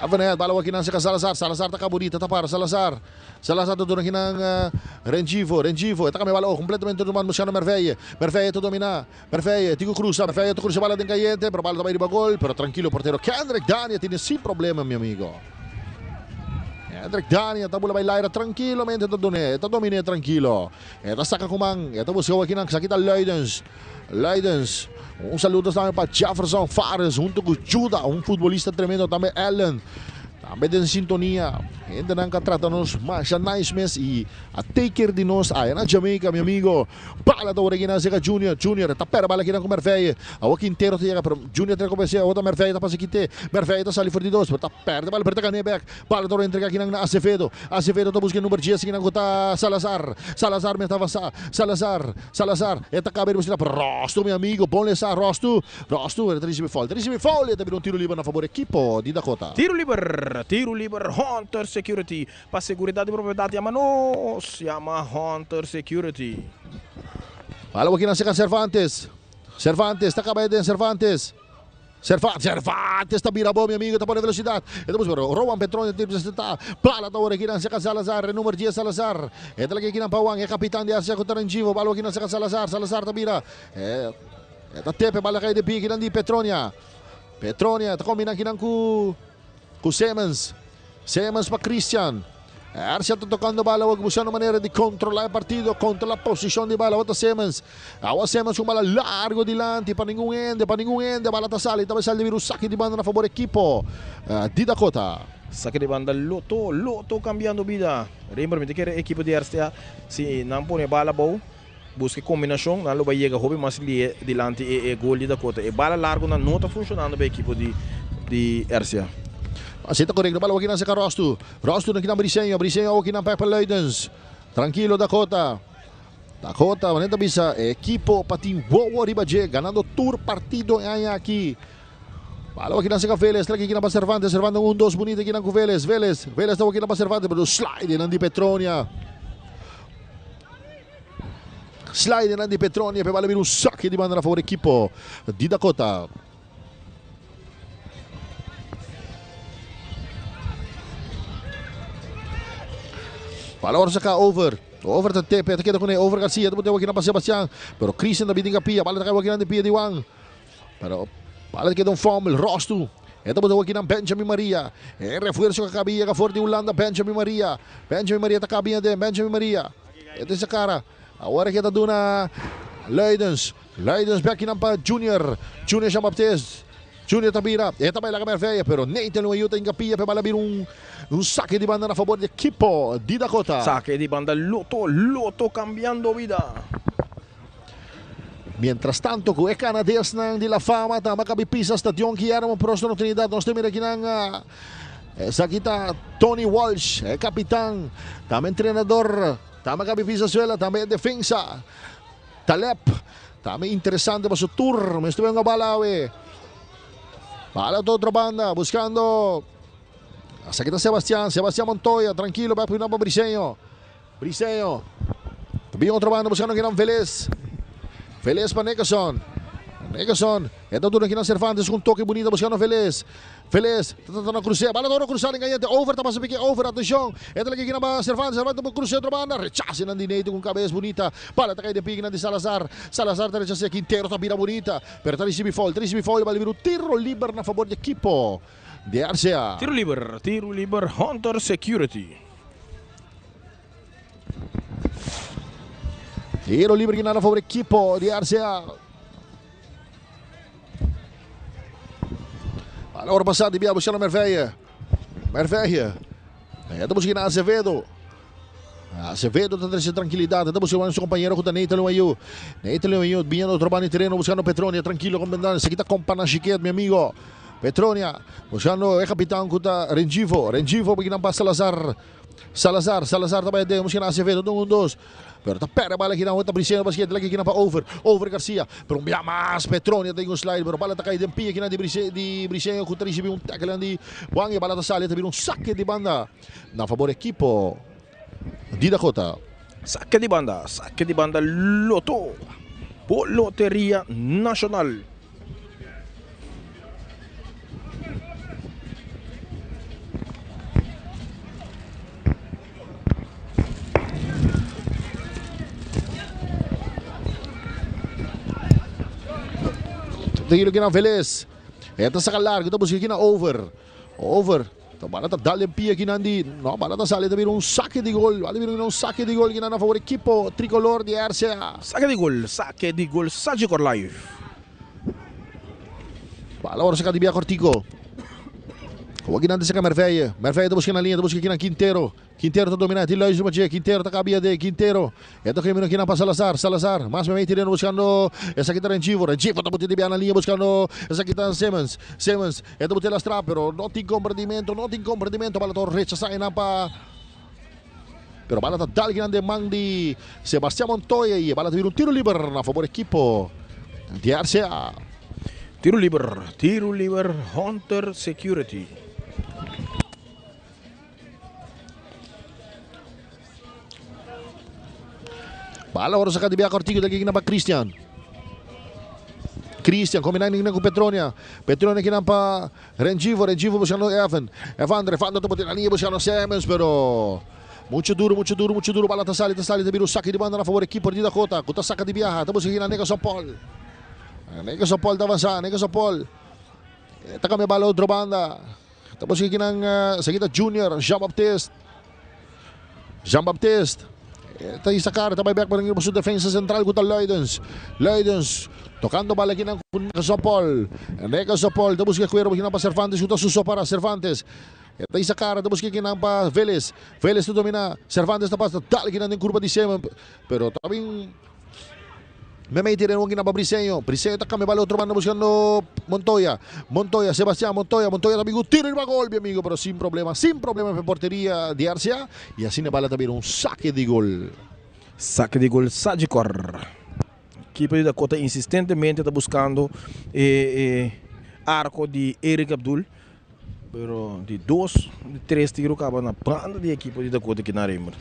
Avenel, bala waki nan saka Salazar, Salazar ta caburita, ta para Salazar, Salazar ta duna kinan Rengifo, Rengifo, e ta cambia bala oh completamente otro man buscando Merveille, Merveille ta domina, Merveille tin cu cruza, Merveille ta cruza bala den cayente, pero bala ta bay riba gol, pero tranquilo portero Kendrick Dania tene sin problema mi amigo. Kendrick Dania ta bula bay laira tranquilamente ta dune, ta domine tranquilo, e ta saca cu man, e ta busca waki nan, esaki ta Luidens. Luidens, un saludo tambe pa Jefferson Fares hunto cu Juda, un futbolista tremendo tambe Allen. Tambe den sintonia, hendenan ka trata nos masha nice mes y a take care di nos aya na Jamaica, mi amigo. Bala ta ora kinan cerca Junior, Junior ta perde bala kinan cu Merveille. Awo Quintero ta yega pero Junior ta recompens'e, awo ta Merveille ta pasa kite. Merveille ta sali for di dos pero ta perde bala pero ta gane bek. Bala ta ora entrega kinan na Acevedo, Acevedo ta busca e number 10 kinan cu ta Salazar. Salazar mes ta avansa, Salazar. Salazar, e ta caba e riba pero Rostu mi amigo, bon lesa Rostu, Rostu e ta ricibi foul, ta ricibi foul y e ta bira un tiro liber na fabor ekipo di Dakota. Tiro liber, tiro liber Hunter Security, pa seguridad di propiedad yama nos, yama Hunter Security. Bala waki na seca Cervantes, Cervantes ta caba e den Cervantes. Cervantes, Cervantes ta bira bo mi amigo, ta pone velocidad. E ta busca Rowan Petrone ta intercepta. Bala ta ora kinan cerca Salazar, e numero 10 Salazar. E ta laga kinan pa Juan, e capitan di RCA cu ta Rengivo. Bala kinan cerca Salazar, Salazar ta bira. E ta tepe bala cay de pie kinan di Petronia. Petronia ta combina kinan cu cu Simmons. Simmons pa Christian. Ercia ta tocando bala awor buscando manera di controla e partido, controla posicion di bala. Awor ta Simmons. Awor Simmons cu bala largo dilanti pa ningun hende, pa ningun hende. Bala ta sali, ta bay sali di bira un saki di banda na favor ekipo di Dakota. Saki di banda Lotto, Lotto cambiando bida. Rember mi ta kere ekipo di RCA si nan pone bala abou, busca e combinacion, nan lo bay yega hopi mas lie dilanti e gol di Dakota. E bala largo nan no ta funcionando pa ekipo di di RCA. Así ta correcto. Bala nan seca Rostu. Rostu nan kinan Briseño. Briseño awo kinan Pepe Luidens. Tranquilo Dakota. Dakota, wanneer ta bisa equipo pa tin wowo riba dje, ganando tur partido e aña aki. Bala kinan seca Vélez, traki kinan pa Cervantes, Cervantes un dos bonita kinan ku Vélez, Vélez, Vélez ta kinan pa Cervantes, pero slide nan di Petronia. Slide nan di Petronia, pe bala bira un saque di banda na favor equipo di Dakota. Bala ora saca over. Over ta tepe, ta keda con over Garcia, ta bote aki na pa Sebastian. Pero Christian ta bidinga pia, bala ta kai aki na di pia di Juan. Pero bala ta keda un fumble, Rostu. E ta bote aki na Benjamin Maria. E refuerzo que acaba llega for di Holanda, Benjamin Maria. Benjamin Maria ta cabinha den, Benjamin Maria. E ta cara. Awor ke ta duna Luidens. Luidens bek kinan pa Junior. Junior Jean Baptiste. Junior ta bira. E ta baila ka Merveille, pero Nathan Luayuta inga pia pe bala bira un un sake di banda na favor di ekipo di Dakota. Sake di banda Lotto, Lotto cambiando bida. Mientras tanto ku e Canadesnan di La Fama tamba kabi pisa Stadion Guillermo Prosto Trinidad. Nos ta mira kinan esaki ta Tony Walsh, e kapitan, tambe entrenador. Tambe Gabi Villazuela, tambe e defensa. Taleb, tambe interesante pa su tur. Mester un bala awe. Bala ta otro banda, buscando. Hasta aquí está Sebastián, Sebastián Montoya, tranquilo, va pa Briseño. Briseño. También otro banda buscando Gran Vélez. Velez pa Nickerson. Nickerson. E ta duna aki na Cervantes ku un toke bunita buskando Velez. Velez ta tratando krus'é. Bala ta ora krusá den kayente. Over ta pasa piki over. Atenshon. E ta laki aki na ba Cervantes. Cervantes ta krus'é otro banda. Rechase nan di Neito ku un kabes bunita. Bala ta kai den piki nan di Salazar. Salazar ta rechas'é. Quintero ta bira bunita. Pero ta risibi foul. Ta risibi foul. Bala bira un tiro liber na fabor di ekipo di RCA. Tiro liber. Tiro liber Hunter Security. Tiro liber gana na favor equipo di RCA. Ahora pasar di Bia buscando Merveille. Merveille. Esta buscando Azevedo. Azevedo ta trece tranquilidad. Esta buscando su compañero junto a Nathan Leoyu. Nathan Leoyu viene otro bando terreno buscando Petronia. Tranquilo con Bendan. Se quita con Panachiquet, mi amigo. Petronia buscando el capitán junto a Rengifo. Rengifo porque para Salazar. Salazar, Salazar ta bai aden, busca na Acevedo, un, un, dos. Pero ta perde bala aqui na outra Briceño basquete, aqui na pa over, over Garcia. Pero un bia mas, Petronia tem un slide, pero bala ta cai den pia aqui na di Brice, di Briceño, ku ta ricibi un tackle di Juan, e bala ta sali, ta bira un saque di banda na favor equipo di Dakota. Saque di banda, saque di banda Lotto, bo Loteria Nacional. Tiro aqui na Velez. Eta saca largo, tá busca aqui na over. Over. Tá bala tá dale pia aqui nandi. No, bala tá sale, tá vira um saque de gol. Vale vira um saque de gol aqui na favor equipo tricolor de RCA. Saque de gol, Sagicor Life. Bala ora saca di Bia Cortico. Como aqui nandi saca Merveille. Merveille tá buscando na linha, tá buscando aqui na Quintero. Quintero tá dominando, tem Luiz Magia, Quintero tá cabia de Quintero. Eta que aqui na para Salazar, Salazar, mais meio tirando buscando essa aqui tá Rengivo, Rengivo tá botando bem na linha buscando essa aqui tá Simmons, Simmons, eta botando lastra, pero não tem comprendimento, não tem comprendimento, bala to rechaza na pa. Pero bala tá dal grande man di Sebastián Montoya e bala tá un tiro libre na favor equipo de RCA. Tiro liber, Hunter Security. Bala ora saca di Bia Cortico daqui na Christian. Christian combinando com Petronia. Petronia que para Rengivo, Rengivo buscando Evan. Evandro, Evandro tá na linha buscando Siemens, pero muito duro, muito duro, muito duro. Bala tá sale, tá sale, tá o saque de banda na favor equipe de Dakota. Kuta saca de Biaja, tá buscando na Nega São Paulo. Nega São Paulo tá avançando, Nega São Paulo. Tá cambiando bala outra banda. Tá buscando aqui na seguida Junior, Jean Baptiste. Jean Baptiste. Tá aí sacar, tá back para sua defesa central com Leidens. Leidens tocando bola aqui na São Paulo. Nega São Paulo, tá buscando Cuero aqui na para Cervantes, junto a Suso para Cervantes. Tá aí sacar, tá buscando aqui na para Vélez. Vélez tá domina, Cervantes tá passa, tá aqui na curva de cima, pero também me mete en un para Briseño. Briseño está cambiando bola otro mano buscando Montoya. Montoya, Sebastián Montoya. Montoya también un tiro y va gol, mi amigo, pero sin problema. Sin problema en portería de Arcia. Y así ne bala también un saque de gol. Saque de gol Sagicor. Equipe de Dakota insistentemente está buscando arco de Eric Abdul. Pero de 2, de 3 tiros acaba na banda de equipe de Dakota aqui na Reimer.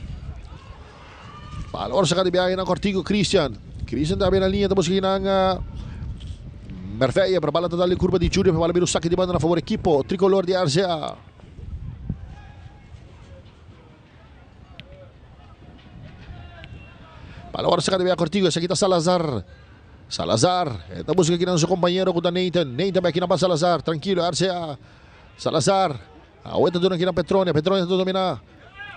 Bala ora saca de viaje na Cortico, Christian. Christian también na linha, estamos aqui na Merveille, para bala total curva de Júnior, para bala o saque de banda na favor equipo tricolor de RCA. Bala ora saca de viaje Cortico, esse aqui tá Salazar. Salazar, estamos aqui na seu companheiro com o Nathan. Nathan vai aqui na Salazar, tranquilo, RCA. Salazar, a vuelta dona aqui na Petronia, Petronia está dominar.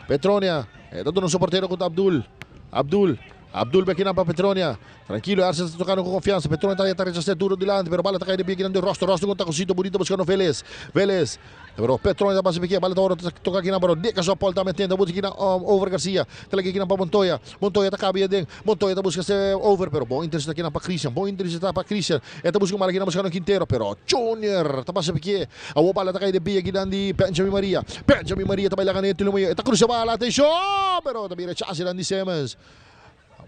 Petronia, está dando seu porteiro com o Abdul. Abdul. Abdul vai aqui na Petronia. Tranquilo, Arce está tocando com confiança. Petronia está rechazando duro delante, pero bala está caindo bem aqui no rosto. Rosto com tacocito bonito buscando Vélez. Vélez. Pero Petronia está passando aqui. A bala está toca aqui na Baro. Nica São Paulo está metendo. Busca aqui na over Garcia. Está aqui na Montoya. Montoya está cabia. Montoya está buscando ser over, pero bom interesse aqui na para Christian. Bom interesse está para Christian. Está buscando aqui na buscando Quintero, pero Junior está passando aqui. A bola está caindo bem aqui na Benjamin Maria. Benjamin Maria está bailando no meio. Está cruzando a bala. Atenção, pero também rechaza Andy Simmons.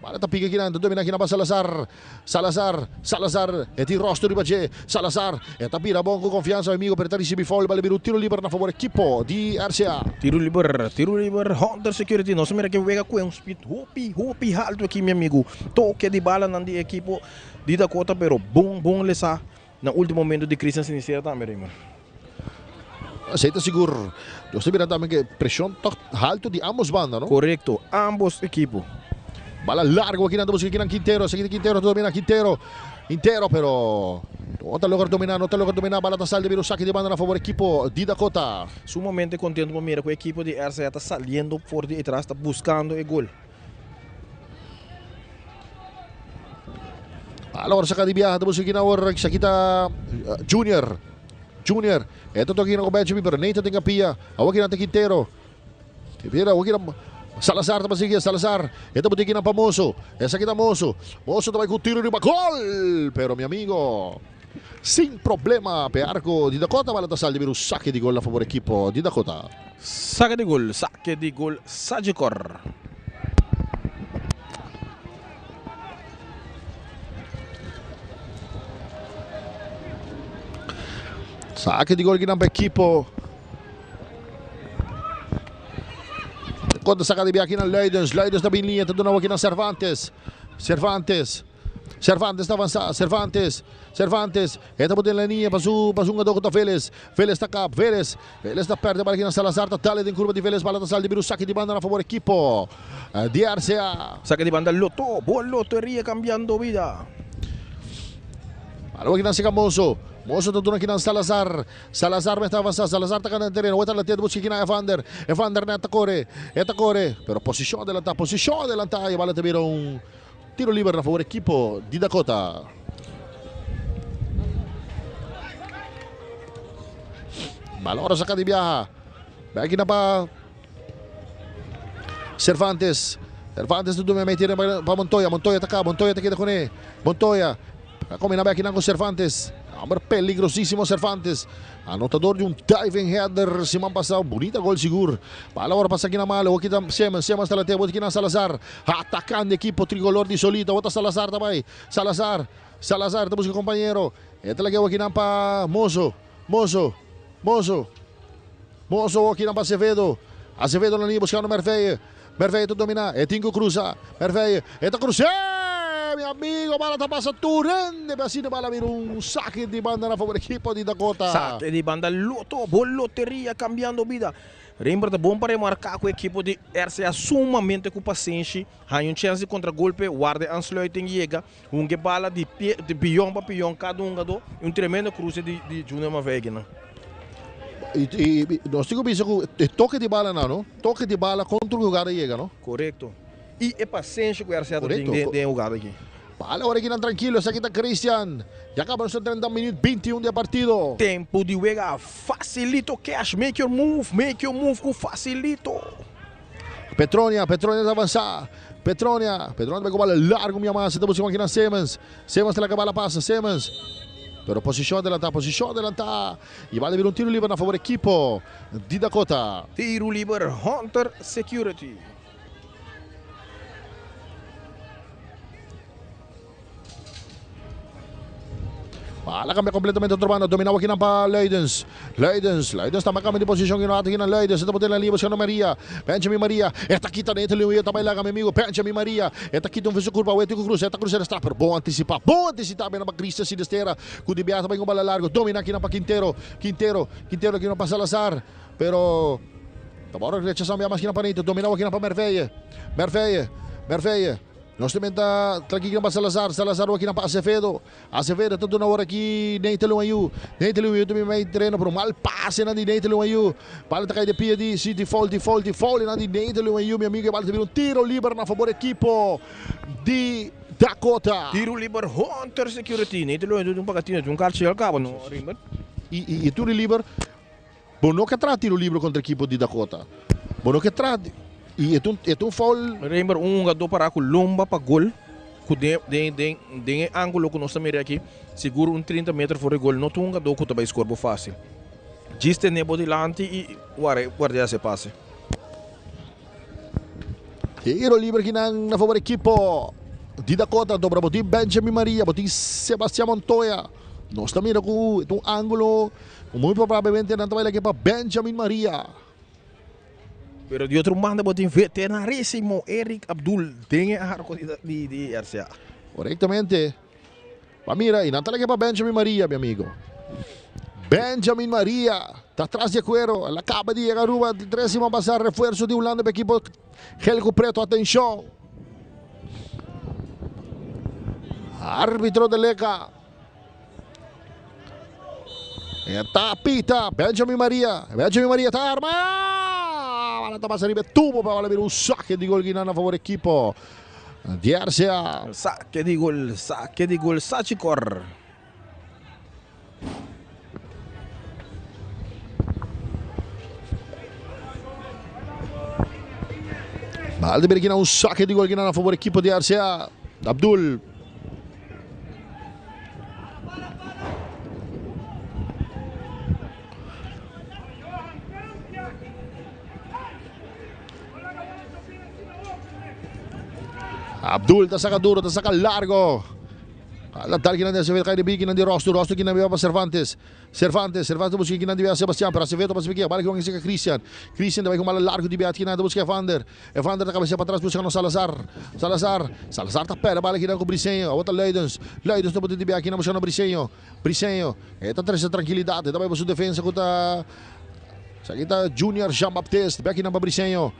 Bala ta pica akinan, ta domina akinan pa Salazar. Salazar, Salazar, e tin rostro riba dje. Salazar, e ta bira bon cu confiansa mi amigo, pero e ta ricibi foul. Bala bira un tiro liber na favor ekipo di RCA. Tiro liber, tiro liber, Hunter Security. Nos a mira ke wega cu e un speed hopi, hopi halto aki mi amigo. Toke di balanan di ekipo di Dakota, pero bon, bon lesa na ultimo momento di Christian Sinisterra tambe, Raymond. Esey ta sigur. Nos ta mira tambe ke presion toch halto di ambos banda, no? Korekto, ambos ekipo. Bala largo akinan ta buska kinan Quintero, esaki ta Quintero ta domina Quintero, Quintero pero no ta logra domina, no ta logra domina, bala ta sali ta bira un saki di banda na favor ekipo di Dakota. Sumamente contento pa mira cu e ekipo di RCA ta saliendo for di atras, ta buscando e gol. Bala ora saka di biaha ta buska kinan awor, esaki ta Junior, Junior, e ta toka kinan cu Benjamin pero Nathan tin capia, awor kinan ta Quintero. Mira, awor kinan Salazar ta sigui, Salazar, e ta buti kinan pa Mozo, esaki ta Mozo, Mozo ta bai cu tiro riba gol, pero mi amigo, sin problema p'e arco di Dakota, bala ta sali di bira un sake di gol na favor ekipo di Dakota. Sake di gol, sake di gol Sagicor. Sake di gol kinan pa ekipo. Dakota saka di bia kinan Luidens, Luidens ta bin liña ta duna awor kinan Cervantes, Cervantes. Cervantes ta avansa, Cervantes, Cervantes, e ta pone la liña pa su pa su hungador ku ta Vélez, Vélez ta kap, Vélez, Vélez ta pèrdè bala kina Salazar ta dale den kurva di Vélez, bala ta sali di bira un saki di banda na fabor ekipo di RCA. Saki di banda Lotto, bo loteria kambiando bida. Bala wak kinan seka Mozo, Mozo ta duna kinan Salazar, Salazar mester avansa, Salazar ta gana den tereno, wak ta latea ta buska kinan Evander, Evander nèt ta kore, e ta kore, pero posishon adelantá, posishon adelantá i bala ta bira un. Tiro liber na favor ekipo di Dakota. Balon a saka di biaha. Bek na pa Cervantes. Cervantes ta dumi mei tira pa Montoya. Montoya ta ka. Montoya ta keda kuné. Montoya a kombina bek nan ku Cervantes. Homber peligrosísimo Cervantes. Anotador di un diving header siman pasado. Bunita gol sigur. Bala ora pasa kina malo. Kita Siemens. Siemens ta latea. Bota kina Salazar. Atacando equipo tricolor di Solita. Bota Salazar ta bay. Salazar. Salazar ta busca compañero. E ta laga kinan pa Mozo. Mozo. Mozo. Mozo kinan pa Acevedo. Acevedo na liña buscando Merveille. Merveille ta domina. E tin cu cruza. Merveille. E ta cruza. Mi amigo, bala ta pasa tur hende. Pero asina bala bira un saque di banda na favor equipo di Dakota. Saque di banda Lotto. Bo loteria cambiando bida. Rembert ta bon pa remarca cu equipo di RCA sumamente cu pasenshi. Haña un chens di contragolpe. Warda e aansluiting yega. Hunga e bala di pie, di pion pa pion cada hungador. Y un tremendo cruce di di Junior Mavegina. Y, y, nos tin cu bisa cu e toque di bala nan, no? Toque di bala contra un hugada yega, no? Correcto. Y e pasenshi cu RCA ta tin den den e hugada aki. Bala ora kinan tranquilo, esaki ta Christian. Ya caba nos ta drenta minuut 21 di e partido. Tempo di wega facilito cash, make your move, make your move cu facilito. Petronia, Petronia ta avansa. Petronia, Petronia ta bai ku bala largu mi ama. Ta buska makina Simmons. Simmons ta laga bala pasa. Simmons. Pero posishon adelantá, posishon adelantá. I bala bira un tiro liber na favor ekipo di Dakota. Tiro liber Hunter Security. Bala cambia completamente otro banda. Dominado aquí pa Luidens. Luidens. Luidens también cambia de posición. Y no ataca aquí Luidens. Está botando la línea buscando María. Benjamin María. Esta quita dentro. Leon está bailando, mi amigo. Benjamin María. Esta quita un curva. Wetu cruz. Esta cruz está. Pero bom anticipa. Bom anticipa. Bem para Cristian Sinistera. Cudibiata va con bala largo. Domina aquí para Quintero. Quintero. Quintero aquí no para Salazar. Pero. Ahora rechazando más aquí para Nito. Dominado aquí para Merveille. Merveille. Merveille. Nos tambe ta tranquilo pa Salazar, Salazar aki pa Acevedo. Acevedo ta duna awor aki Nathan Luayu. Nathan Luayu tambe mei tereno, pero mal pase nan di Nathan Luayu. Bala ta kai de pia di si di foul, di foul, di foul nan di Nathan Luayu, mi amigo. E bala ta bira un tiro liber na favor ekipo di Dakota. Tiro liber Hunter Security. Nathan Luayu un pakatina, un karchi al kaba no, Rimbert. I tiro liber. Bo no ke traha tiro libre kontra ekipo di Dakota. Bo no ke traha i e ta un e ta un foul. Rember un hungadó pará ku lomba pa gol ku den den den den e ángulo ku nos ta mira aki sigur un trinta meter for di gol no ta un hungadó ku ta bai skor bo fásil. Djis tene bo dilanti i wara guardia hasi e pase. Tiro libre kinan na favor ekipo di Dakota. Dobra bo tin Benjamin Maria, bo tin Sebastian Montoya. Nos ta mira ku ta un angulo ku muy probablemente nan ta bai laki pa Benjamin Maria. Pero di otro banda bo tin vetenarisimo Eric Abdul den e arco di di RCA. Korektamente. Pa mira y nan ta leke pa Benjamin Maria, mi amigo. Benjamin Maria ta tras di e cuero. El a caba di yega Aruba tres siman pasa. Refuerzo di Hulanda pa equipo Gel cu Preto. Atencion. Arbitro de Leca. E ta pita Benjamin Maria. Benjamin Maria ta arma. Bala ta pasa riba e tubo pa bala bira un saque di gol Guinana a favor equipo di RCA. Saque di gol, saque di gol Sachikor. Bala ta bira Guinana un saque di gol Guinana a favor equipo di RCA. Abdul. Abdul ta saca duro, ta saca largo. Ala dal kinan di Acevedo, cai riba kinan di Rosto, Rosto kinan biba pa Cervantes. Cervantes, Cervantes busca kinan di Sebastian, pero Acevedo pa Sebastian, bala kinan ki Christian. Christian ta bai con bala largo di biat kinan ta busca Evander. Evander ta cabecea patras buscando Salazar. Salazar, Salazar ta perde bala kinan cu Briseño. Awor ta Luidens. Luidens ta bota di biat kinan buscando Briseño. Briseño, e ta trece tranquilidad, e ta bai pa su defensa cu ta Esaki ta Junior Jean Baptiste, bek kinan pa Briseño.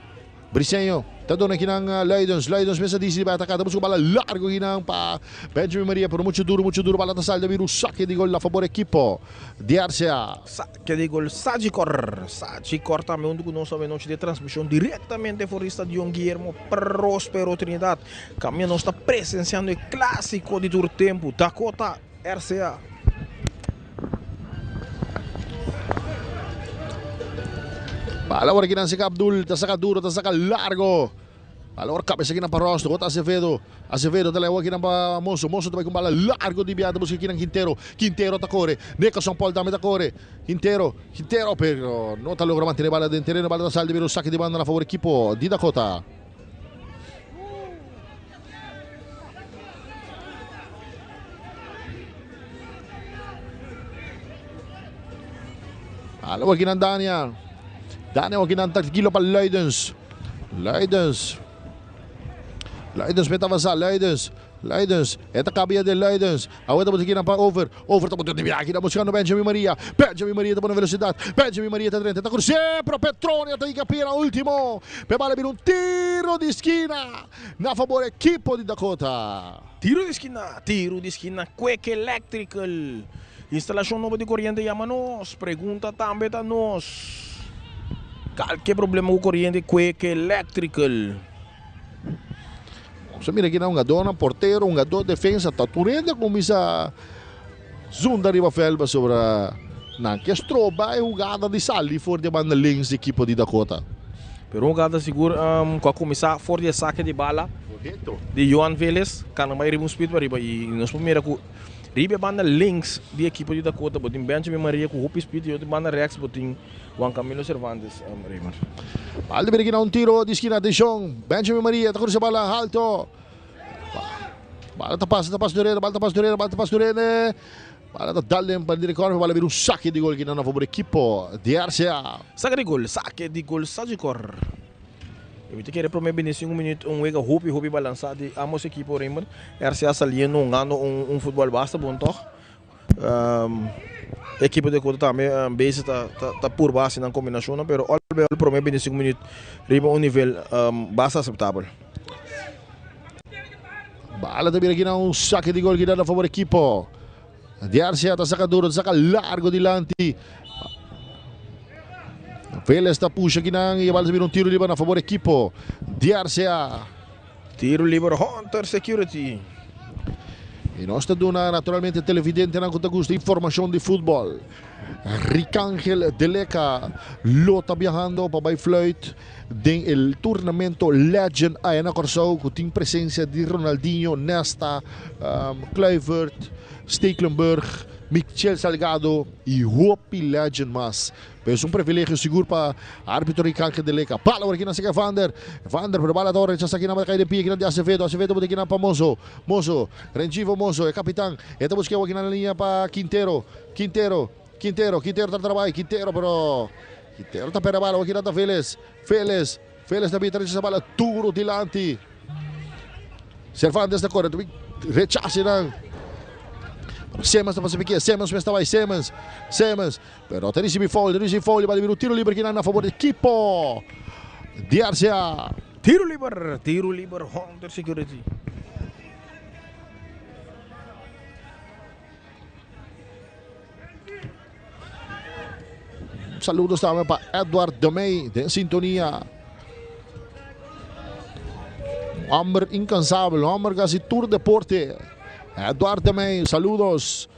Briseño ta duna kinan Luidens. Luidens mester disi bai ataka. Ta busca bala largo kinan pa Benjamin Maria, pero mucho duro, mucho duro. Bala ta sali ta bira un saque di gol na fabor ekipo di RCA. Saque di gol Sagicor. Sagicor tambe hunto cu nos awe nochi den transmision directamente for di Stadion Guillermo Prospero Trinidad. Caminda nos ta presenciando e clasico di tur tempo, Dakota RCA. Bala ora kinan seka Abdul ta saka duro ta saka largo. Bala ora kabesa kinan pa Rostro ota Acevedo. Acevedo ta lewa kinan pa Mozo. Mozo ta bai ku bala largo di biaha ta buska kinan Quintero. Quintero ta kore. Nicholson Paul tambe ta kore. Quintero, Quintero pero no ta logra mantene bala den tereno. Bala ta sali di bira un sake di banda na favor ekipo di Dakota. Alo aki nan Daniel. Daniel aki nan tranquilo pa Luidens. Luidens. Luidens meta avanzar. Luidens. Luidens. Eta cabia de Luidens. Awor ta busca kinan pa Over. Over ta bota di biaha kinan buscando Benjamin Maria. Benjamin Maria ta pone velocidad. Benjamin Maria ta drenta. Ta cruce pero Petronia ta hinca pie na ultimo. Pe bala bira un tiro di skina na fabor ekipo di Dakota. Tiro di skina, tiro di skina Quick Electrical. Instalacion nobo di coriente yama nos. Pregunta tambe ta nos. Calke problema cu coriente Quick Electrical. Nos a mira kinan hungadónan, portero, hungadó, defensa, ta tur hende a kuminsá zunda riba vèlt pasobra nan ke stroba e hugada di sali for di e banda links di ekipo di Dakota. Pero un hugada sigur ku a kuminsá for di e sake di bala di Johan Veles, kana bai riba un speed pariba i nos por mira ku riba e banda links di ekipo di Dakota bo tin Benjamin Maria ku hopi speed i otro banda rèks bo tin Juan Camilo Cervantes, Raymond. Bal di Bergina un tiro di skina, atencion, Benjamin Maria ta cruza bala alto. Bala ta pasa, ta pasa Durene, bala ta pasa Durene, bala ta pasa Durene. Bala ta dal den pa dire corner, bala bira un saque di gol kina na favor equipo di RCA. Saque di gol, saque di gol Sagicor. E mi ta kere prome bini sinku minuut un wega hopi hopi balansa di ambos equipo Raymond. RCA saliendo hungando un un futbol basta bon toch. Ekipo di Dakota tambe bezig ta ta purba hasi nan kombinashonnan pero al bij al prome 25 minuut riba un nivel basta aseptabel. Bala ta bira aki na un sake di gol keda na fabor ekipo di RCA ta saka duro ta saka largo dilanti. Vélez ta pusha akinan y e bala ta bira un tiro liber na fabor ekipo di RCA. Tiro liber Hunter Security. Y nos ta duna naturalmente televidentenan cu ta gusta informacion di futbol. Ricangel Deleca lo ta biahando pa bai fluit den e tournamento Legend aya na Kòrsou ku tin presensia di Ronaldinho, Nesta, Kluivert, Stekelenburg, Michel Salgado i hopi legend mas. Pero es un privilegio sigur pa arbitro Ricangel Deleca. Bala awor aki na seka Evander. Evander pero bala ta ora rechasa aki nan kai den pia aki nan di Acevedo. Acevedo bota aki nan pa Mozo. Mozo, Rengivo Mozo, e kapitan. E ta buska awor aki nan na liña pa Quintero. Quintero, Quintero, Quintero ta trabai, Quintero pero Quintero ta perde bala, awor ta Vélez, Vélez, Vélez ta bin ta bala duro dilanti. Cervantes ta corre, rechace nan. Simmons ta pasa pique, Simmons mes ta bai, Simmons, Simmons, pero ta ricibi foul, ta ricibi foul, bala bira un tiro liber kinan na favor di equipo di RCA. Tiro liber, tiro liber, Hunter Security. Saludos tambe pa Edward Domey den sintonia. Un homber incansabel, un homber que hace tur deporte. Edward Domey, saludos.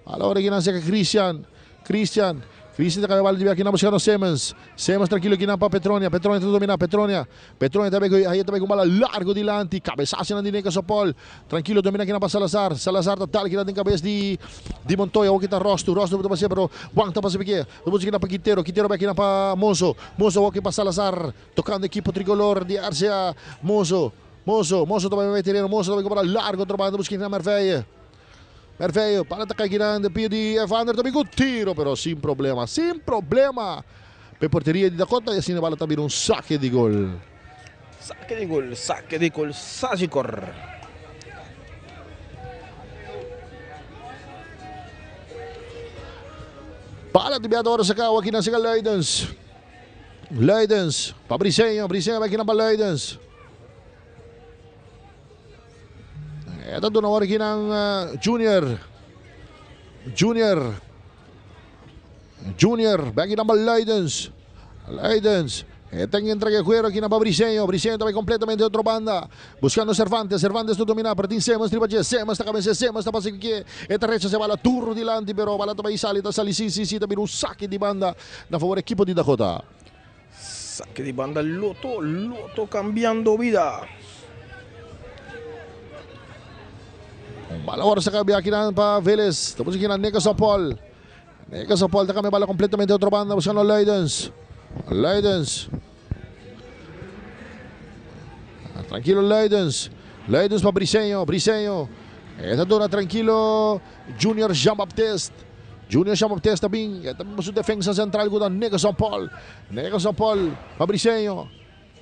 A la hora que nace Christian, Christian, Christian ta cambia bala di aquí na buscando Simmons. Simmons tranquilo aquí na pa Petronia, Petronia ta domina, Petronia. Petronia ta bay ahí ta bay con bala largo dilanti, cabezazo nan di Neka Sopol. Tranquilo domina aquí na pa Salazar. Salazar ta dal aquí na den cabeza di di Montoya, awor kita Rostu, Rostu ta pasa pero Juan ta pasa pique. Ta busca aquí na pa Quintero, Quintero bay aquí na pa Mozo. Mozo awor aquí pa Salazar, tocando equipo tricolor di RCA. Mozo, Mozo, Mozo ta bay bay terreno, Mozo ta bay con bala largo otro banda busca aquí na Merveille. Merveille, bala ta cay aquí na den pie di Evander, ta bay con tiro pero sin problema, sin problema. Pe porteria di Dakota y asina bala ta bira un saque di gol. Saque di gol, saque di gol, Sagicor. Bala di biato ora saca aki na saca Luidens. Luidens pa Briseño, Briseño bai kina pa Luidens. E ta duna ora kinan Junior. Junior. Junior, bek na pa Luidens. Luidens. E ten entrega e juego aki na pa Briseño. Briseño ta bai completamente otro banda. Buscando Cervantes. Cervantes ta domina. Pero tin Simmons riba dje. Simmons ta cabeza. Simmons ta pasa kikie. E ta rechaza e bala duro dilanti. Pero bala ta bai sali. Ta sali si si si. Ta bira un saque di banda na favor equipo di Dakota. Saque di banda Lotto. Lotto cambiando vida. Bala ora sa cambia aki na pa Vélez. Ta busca aki na Nickerson Paul. Nickerson Paul ta cambia bala completamente otro banda buscando Luidens. Luidens. Tranquilo Luidens. Luidens pa Briseño. Briseño. Esta dona tranquilo Junior Jean-Baptiste. Junior Jean-Baptiste también. Esta su defensa central con Nickerson Paul. Nickerson Paul pa Briseño.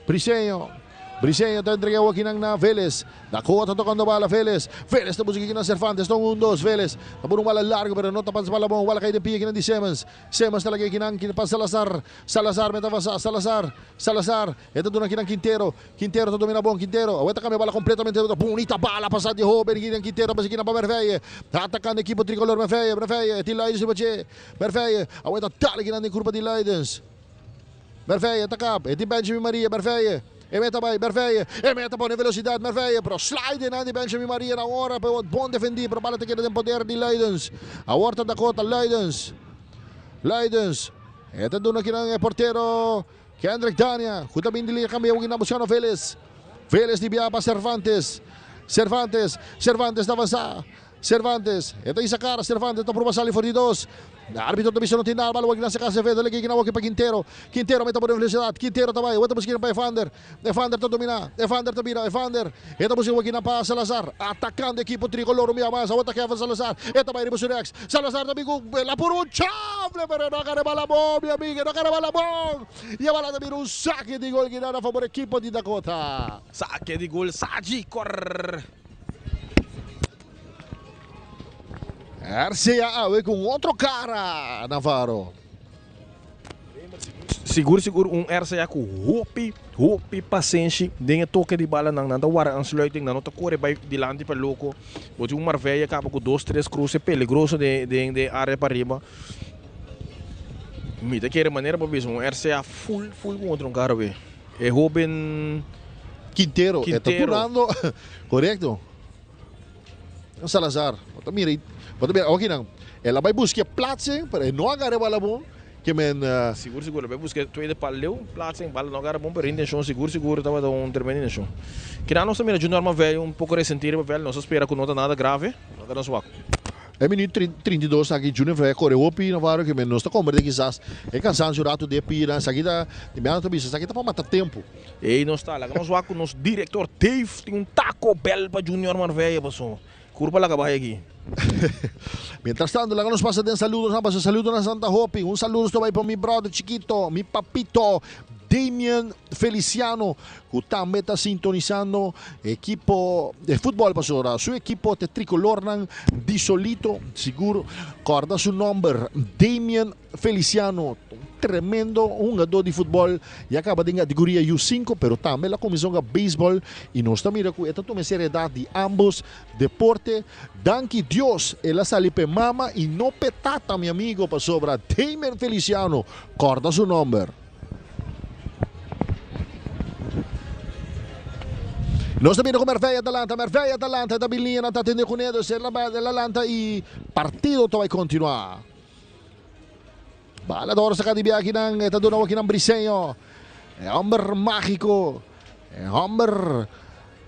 Briseño. Briseño ta entrega aki na Vélez. Dakota tocando bala Vélez. Vélez ta busca aki na Cervantes. Tong 1 2 Vélez. Ta por un bala largo pero no ta pasa bala bom. Bala cai den pia aki na di Simmons. Simmons ta laga aki na pa Salazar. Salazar meta avansa. Salazar. Salazar. E ta duna aki na Quintero. Quintero ta domina bom. Quintero. Awor ta cambia bala completamente. Bonita bala pasa di hoben aki na Quintero. Pasa aki na pa Merveille. Atacando equipo tricolor Merveille. Merveille. Tin Luidens riba dje. Merveille. Awor ta dal aki na den curva di Luidens. Merveille ta kap, e tin Benjamin Maria, Merveille, e meta bai, Merveille, e meta pone velocidad, Merveille, pero slide nan di Benjamin Maria na ora, pero bon defendi, pero bala ta keda den poder di Luidens. Awor ta Dakota, Luidens, Luidens, e ta duna kinan e portero Kendrick Dania, ku ta bin di liga cambia kinan buscando Vélez, Vélez di bia pa Cervantes, Cervantes, Cervantes ta avansa, Cervantes, e ta isa cara, Cervantes ta proba sali for di dos. Arbitro ta bisa no tin nada, bala wak na saka Acevedo, legi kina wak pa Quintero. Quintero meta por velocidad, Quintero ta bai, wak ta busca pa Evander. Evander ta domina, Evander ta bira, Evander. E ta busca wak pa Salazar, atacando equipo tricolor un bia mas, awor ta Kevin Salazar, e ta bai riba su rechts. Salazar ta bin cu la por un chafle, pero no a cara bala bon, mi amiga, no a cara bala bon. Y e bala ta bira un saque di gol kina na favor equipo di Dakota. Saque di gol, Saji Cor. RCA awe con otro cara, Navarro. Sigur sigur un RCA cu hopi hopi pasenshi den e toke di bala nan nan ta wara aansluiting nan no ta core bay dilanti pa loco bo tin un Marvella caba cu dos tres cruce peligroso den den den area pariba mi ta kere manera bo bisa un RCA full full cu otro cara we e hoben Quintero, e ta Quintero. durando, correcto. Salazar, bo ta mira, bo ta mira awor kinan, el a bai buska e plaatsing, pero e no a agarra e bala bon, ke men. Sigur sigur, el a bai buska e tweede pal leu, plaatsing, bala no a agarra bon, pero intencion sigur sigur tabata un tremendo intencion. Kinan nos ta mira Junior Mavelli un poco resenti riba veld, nos ta spera cu no ta nada grave, laga nos wak. E minuut 32 aki Junior Vrij a kore hopi Navarro ke men nos ta komprende kisas e kansansio rato di e pida, esaki ta, di mi a ta bisa esaki ta pa mata tempo. Ey nos ta, laga nos wak ku nos director Dave tin un Taco Bell pa Junior Marvella paso kurpa laga bai aki. Mientras tanto laga nos pasa den saludonan paso saludonan santa hopi un saludos ta bai pa mi brother chikito mi papito Damian Feliciano ku tambe ta sintonisando ekipo de futbol pasobra su ekipo ta e tricolornan di Solito sigur korda su nomber Damian Feliciano un tremendo hungadó di futbol ya kaba den kategoria U5 pero tambe el a kuminsá hunga beisbol i nos ta mira ku e ta tuma e seriedat di ambos deporte. Danki Dios el a sali p'e mama i no p'e tata mi amigo pasobra Damian Feliciano kòrda su nòmber. Nos ta mira ku Merveille ta lanta, Merveille ta lanta e ta bin liña nan ta atendé kuné dus el a lanta i partido ta bai kontinuá. Bala dor saca di biakinan, e ta duna wakinan Briseño. E homber magico, e homber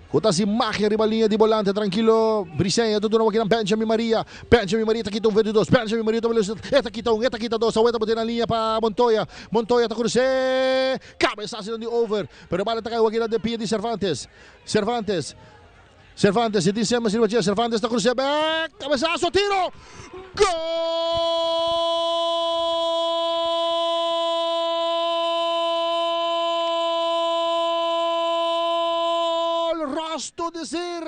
cu ta haci magia riba linea di volante. Tranquilo Briseño ta duna wakinan Benjamin Maria. Benjamin Maria ta kita un 22. Benjamin Maria ta velocidad. E ta kita un, e ta kita dos. Awor e ta bote na linea pa Montoya. Montoya ta cruce. Cabezazo di over. Pero e bala ta cay wakinan den pia di Cervantes. Cervantes. Cervantes e tin Simmons riba dje, Cervantes ta cruc'é bek, cabezazo, tiro! Gol! Rosto Desir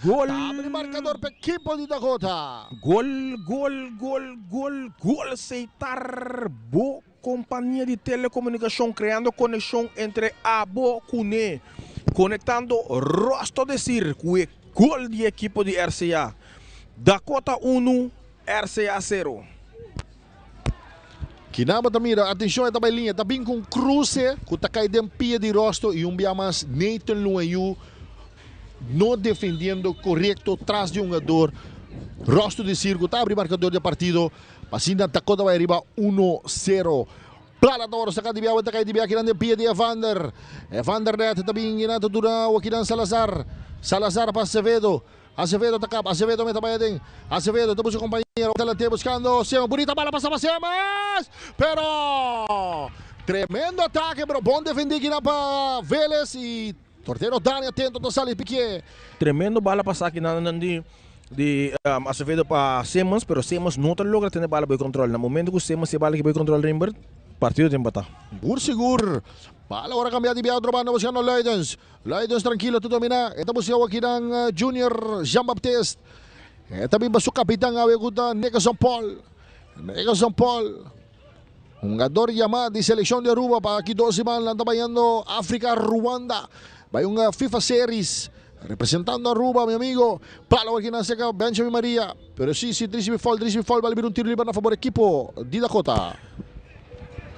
Gol! ta abri marcador pa ekipo di Dakota. Gol, gol, gol, gol, gol! Seitar bo Kompania di telekomunikashon kreando konekshon entre abo ku ne, konektando Rosto Desir ku e gol di ekipo di RCA. Dakota unu, RCA sero. Kinaba ta mira, atenshon e ta bai liña, ta bin ku un kruse ku ta kai den pia di Rosto i un bia mas Nathan Luenyu no defendiendo korekto tras di hungador. Rosto Desir ku ta abri markador di e partido. Asina Dakota bai riba uno sero. Plala ta wòrdu saká di biawa ta kai di bia kinan den pia di Evander. Evander nèt ta bin kinan ta duna awa kinan Salazar. Salazar pa Acevedo. Acevedo ta kap. Acevedo meta bai aden. Acevedo ta buska kompañero. Delante buskando Siemens. Bunita bala pasa pa Siemens. Pero tremendo atake pero bon defendí kinan pa Vélez y portero Dani atento ta sali pikié. Tremendo bala pasa kinan nan di. Di Acevedo pa Simmons, pero Simmons no ta logra tene bala boy control. Na momento cu Simmons tin bala ki boy control Rimbert, partido ta empata. Sigur sigur. Bala ora cambia di bia otro banda buscando Luidens. Luidens trankilo ta domina. E ta busca awokinan Junior Jean Baptiste. E ta biba su capitan awe cu ta Nickerson Paul. Nickerson Paul. Hungador yama di seleccion di Aruba pa aki dos siman nan ta bayendo Africa Rwanda. Bay un FIFA Series representando Aruba mi amigo. Palo aki nan seca Benjamin Maria. Pero si si Drisby Fall Drisby Fall bal bira un tiro liber na fabor ekipo di Dakota.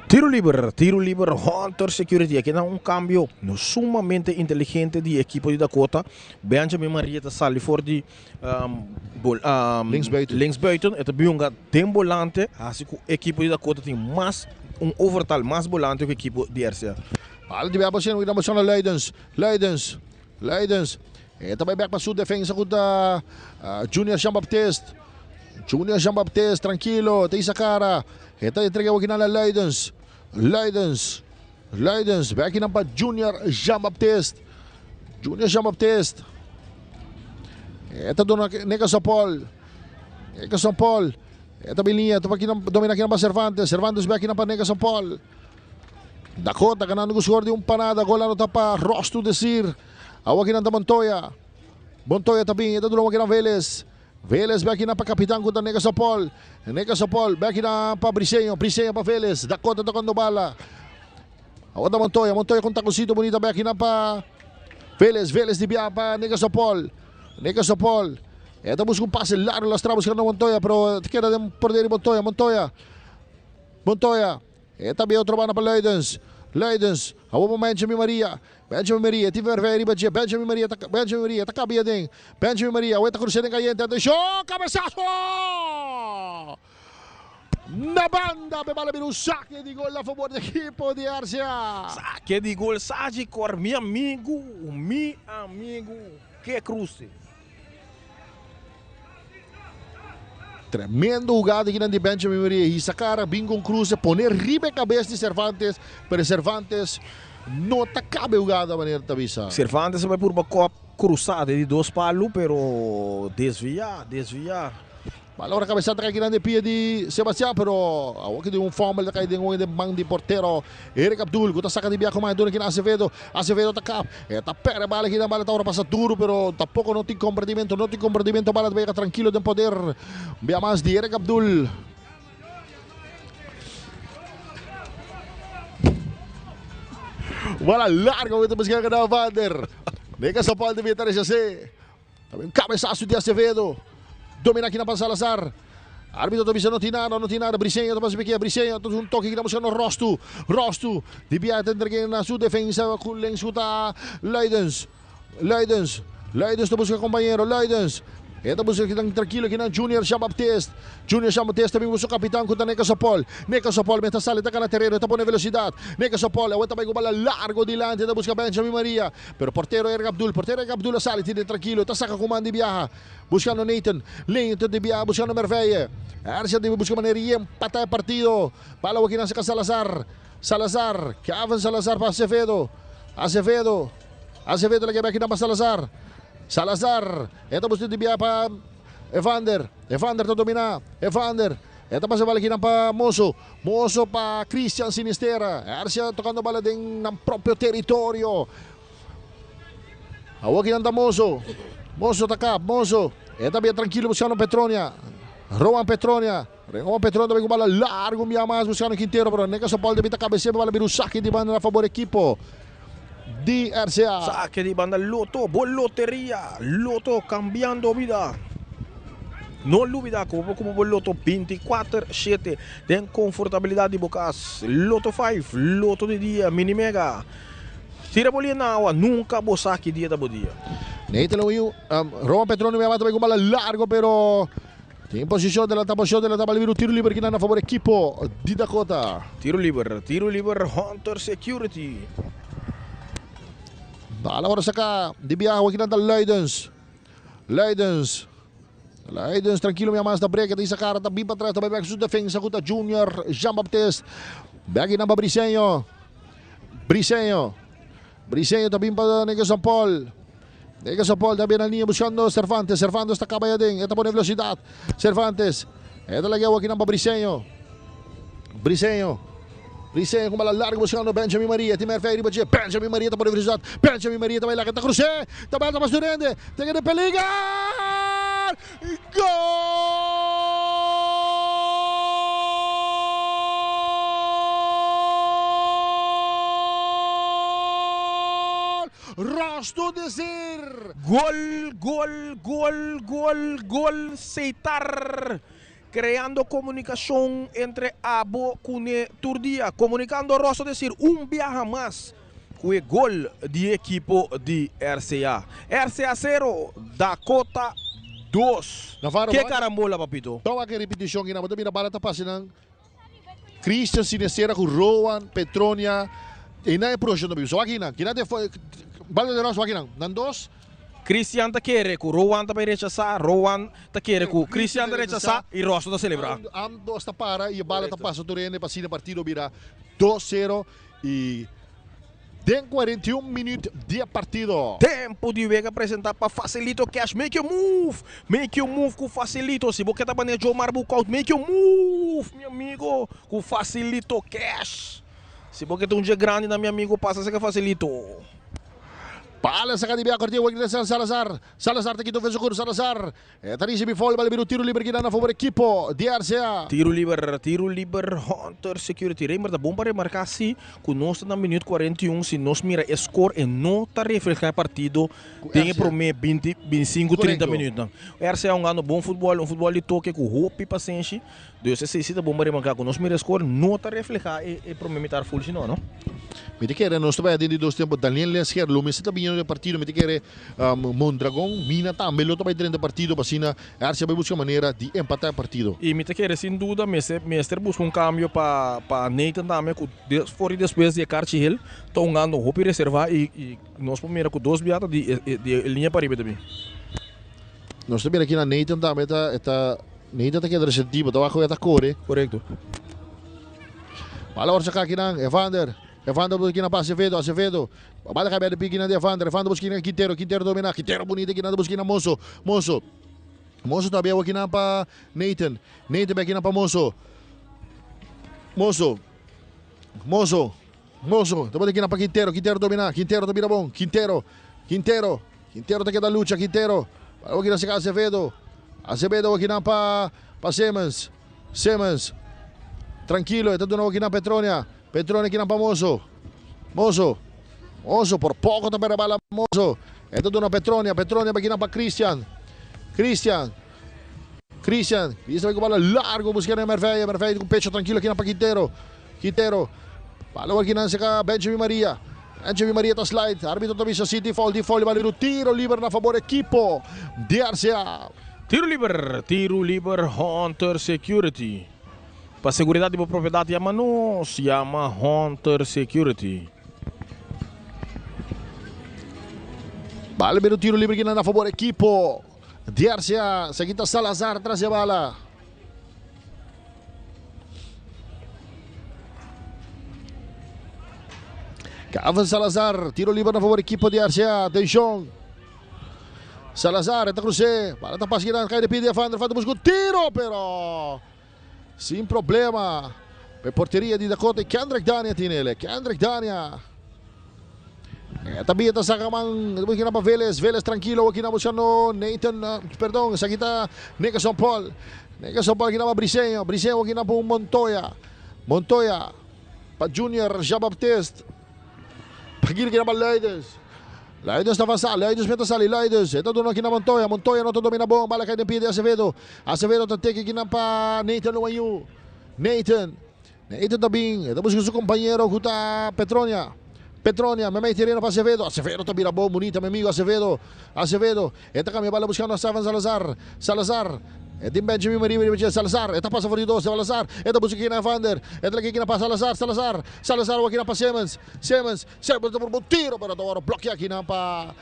Tiro liber, tiro liber Hunter Security. Aki nan un cambio no sumamente inteligente di ekipo di Dakota. Benjamin Maria ta sali for di Linksbuiten. Linksbuiten. E ta biunga den bolante, hasi ku ekipo di Dakota tin mas un overtal, mas bolante ku ekipo di RCA. Bala di bèk pa Shen, wak na Luidens, Luidens, Luidens. E ta bai bèk pa su defensa ku ta Junior Jean Baptiste. Junior Jean Baptiste, trankilo, ta hisa kara. E ta entrega wak na Luidens, Luidens, Luidens. Bèk nan pa Junior Jean Baptiste. Junior Jean Baptiste. E ta duna Neka Sopol. Neka Sopol. E ta bin liña, ta domina kinan pa Cervantes. Cervantes bek kinan pa Neka Sopol. Dakota ganando ku score di un panada. Gol anota pa Rostu Desir. Awa kinan ta Montoya. Montoya ta bin, e ta duna kinan Vélez. Vélez bek kinan pa kapitan ku ta Neka Sopol. Neka Sopol bek kinan pa Briseño. Briseño pa Vélez. Dakota tokando bala. Awa ta Montoya, Montoya ku un takoncito bunita bek kinan pa Vélez, Vélez di bia pa Neka Sopol. Neka Sopol. E ta buska un pase largo lastra buskando Montoya, pero ta keda den poder di Montoya, Montoya. Montoya. E ta bia otro banda pa Luidens. Luidens. Awor pa Benjamin Maria. Benjamin Maria, tin Verwey riba dje, Benjamin Maria ta, Benjamin Maria ta kabia den, Benjamin Maria, awor ta cruce den cayente, atencion, cabezazo! Na banda, pe bala bira un saque di gol a favor di equipo di RCA. Saque di gol, Sagicor, mi amigo, mi amigo, ke cruce. Tremendo jugada aki nan di Benjamin Maria. Hisa cara, bin con cruce, pone riba e cabes di Cervantes, pero Cervantes no ta cabe jugada manera ta bisa. Cervantes a bai purba cop cruza den di dos palu, pero desvia, desvia. Bala ora cabeza ta cay kinan den pia di Sebastian, pero awor ki tin un fumble ta cay den un den man di portero Eric Abdul cu ta saca di bia cu man duna kinan Acevedo. Acevedo ta kap, e ta perde bala kinan, bala ta ora pasa duro, pero tampoco no tin comprendimento, no tin comprendimento, bala ta yega tranquilo den poder bia mas di Eric Abdul. Bala largo cu ta busca kinan Vander. Nega Sopol di bia ta rechase. Tambe un cabezazo di Acevedo. Domina aki na pa Salazar. Arbitro ta bisa no tin nada, no tin nada. Briseño ta pasa pikia. Briseño ta un toque aki ta buscando Rostu. Rostu di bia ta entrega na su defensa cu lens cu ta Luidens. Luidens. Luidens ta busca compañero. Luidens. E ta busca kinan trankilo kinan Junior Jean Baptiste. Junior Jean Baptiste ta bin cu su capitan cu ta Neca Sopol. Neca Sopol mester sali ta gana tereno. E ta pone velocidad. Neca Sopol awor ta bay cu bala largo dilanti. E ta busca Benjamin Maria. Pero portero Eric Abdul, portero Eric Abdul a sali tine trankilo, ta saka ku man di biaha, buskando Nathan, Nathan di biaha buskando Merveille. Ercia debe buska manera di empata e partido. Bala awor kinan saka Salazar, Salazar, Kevin Salazar pa Acevedo, Acevedo, Acevedo la kebe akinan pa Salazar, Salazar, e ta buska di biaha pa Evander, Evander ta domina, Evander, e ta pasa bala kinan pa Mozo. Mozo pa Christian Sinisterra. Hercia tocando bala den nan propio territorio. Awor kinan ta Mozo. Mozo ta kap. Mozo. E ta bien tranquilo buscando Petronia. Rowan Petronia. Rowan Petronia ta bin cu bala largo un bia mas buscando Quintero. Pero Neca Sopol debí ta cabecea pa bala bira un saque di banda na favor equipo di RCA. Saque di banda Lotto, bo loteria, Lotto cambiando bida. No lubida cu bo por cumpra bo Lotto 24 shete den confortabilidad di bo cas. Lotto 5, Lotto di dia, Mini Mega. Tira bo lia na awa, nunca bo sa ki dia ta bo dia. Nathan Oyu, um, Roman Petroni me mata con bala largo pero Tin posicion delanta posicion delanta bal bira un tiro liber kinan na favor ekipo di Dakota. Tiro liber, tiro liber Hunter Security. Bal awor saka di biaha awor kinan ta Luidens. Luidens. Luidens trankilo mi amas ta breka ta isa kara ta bin patras ta bai bek su defensa ku ta Junior Jean Baptiste. Bek kinan pa Briseño. Briseño. Briseño ta bin pa Neke San Paul. Neke San Paul ta bin na liña buscando Cervantes. Cervantes ta caba aden. E ta pone velocidad. Cervantes. E ta laga awo pa Briseño. Briseño. Briseño con bala largo buscando Benjamin Maria. Tin Mervey riba dje. Benjamin Maria ta pone velocidad. Benjamin Maria ta bay laga. Ta cruce. Ta bal ta pas Durende. Ta keda peliger. Gol! Rosto Desir! Gol, gol, gol, gol, gol, Seitar! Creando comunicacion entre abo cune tur dia. Comunicando Rosto Desir un biaha mas cu e gol di e ekipo di RCA. RCA sero, Dakota dos. Navarro, Ke carambola, papito! Toma ke ripiticion kina bo ta mira bala ta pasa nan. Christian Sinestera ku Rowan Petronia e nan e proshon ta biba. So wak nan, kina te bala de Ross wak nan, nan dos. Christian ta kere ku Rowan ta bai rechasá, Rowan ta kere ku Christian ta rechasá i Ross ta selebrá. Ambos ta para i e bala ta pasa tur hende pa asina e partido bira dos sero i Den 41 minuut di e partido. Tempo di wega presenta pa Facilito Cash. Make your move! Make your move ku Facilito. Si bo ke ta bane Jomar Boekhoudt, make your move, mi amigo, ku Facilito Cash. Si bo ke ta un dje grandi na mi amigo, pasa seka Facilito. Bala saka di bia korti wega di Salazar. Salazar ta kita ofensa ku Salazar. E ta ricibi foul bal bira un tiro liber kinan na favor ekipo di RCA. Tiro liber, tiro liber Hunter Security. Raymer ta bon pa remarca si cu nos ta na minuut 41 si nos mira e score e no ta refleha e partido den e prome binti, binticinco, trinta minuutnan. RCA hungando bon futbol, un futbol di toke cu hopi pasenshi. Dus esei si ta bon pa remarká ku nos mira skor no ta reflehá e promé mitar ful si no, no? Mi ta kere nos ta bai aden di dos tempo. Daniel Lesger lo mester ta biniendo den partido. Mi ta kere Mondragon Mina tambe lo ta bai drenta partido pa asina RCA bai buska manera di empatá e partido. I mi ta kere sin duda mester mester buska un kambio pa pa Nathan tambe ku for di despues di e karchi hel ta hungando hopi reservá i i nos por mira ku dos bia ta di di e liña pariba ta bin. Nos ta mira aki na Nathan tambe ta e ta Nathan ta keda resentido ta wak ku e ta kore. Korekto. Bala ora saka akinan Evander. Evander busca kinan pa Acevedo, Acevedo. Bala kabia di pi kinan di Evander, Evander busca kinan Quintero, Quintero domina, Quintero bunita kinan ta busca kinan Mozo, Mozo. Mozo ta bia kinan pa Nathan, Nathan bia kinan pa Mozo. Mozo. Mozo. Mozo ta bota kinan pa Quintero, Quintero domina, Quintero ta bira bon, Quintero, Quintero, Quintero ta keda lucha, Quintero. Bala kinan saka Acevedo. Acevedo kinan pa pa Simmons. Simmons. Tranquilo, e ta duna aki na Petronia. Petronia aki na pa Mozo. Mozo. Mozo por poco ta perde bala Mozo. E ta duna Petronia. Petronia aki na pa Christian. Christian. Christian. Christian ku bala largo buscando Merveille. Merveille ku pecho tranquilo aki na pa Quintero. Quintero. Bala aki na seka Benjamin Maria. Benjamin Maria ta slide. Arbitro ta bisa si tin foul, tin foul. Bala tiro liber na favor equipo di RCA. Tiro liber, tiro liber Hunter Security. Pa seguridad di bo propiedad yama nos, yama Hunter Security. Bala bira un tiro liber kinan na favor equipo di RCA. Esaki ta Salazar tras e bala. Calvin Salazar, tiro liber na favor equipo di RCA. Atencion. Salazar, ta crucé. Bala ta pasa kinan, cai de pie di Evander. Evander busca un tiro, pero sin problema. Pe porteria di Dakota y Kendrick Dania tiene ele. Kendrick Dania. Ta bia ta saca man, ta busca pa Vélez. Vélez tranquilo, aki na buscando Nathan, perdón, esaki ta Nickerson Paul. Nickerson Paul aki na pa Briseño. Briseño aki na pa un Montoya. Montoya pa Junior Jean-Baptiste. Pa Gil aki na pa Leidens. Leidens ta avansa, Leidens meta sali, Leidens e ta duna aki na Montoya, Montoya no ta domina bon, bala kai den pia di Acevedo. Acevedo ta teke aki na pa Nathan Luanyu. Nathan. Nathan ta bin, e ta buska su compañero cu ta Petronia. Petronia, memey tereno pa Acevedo. Acevedo ta bira bon, bunita mi amigo Acevedo. Acevedo, e ta cambia bala buscando a Steven Salazar. Salazar, e tin Benjamin Maria riba dje. Salazar, e ta pasa for di dos, Salazar, e ta buska kina Evander. E ta laki kina pa Salazar, Salazar, Salazar wak kina pa Simmons. Simmons, Simmons ta purba un tiro, pero ta worde blokea kina pa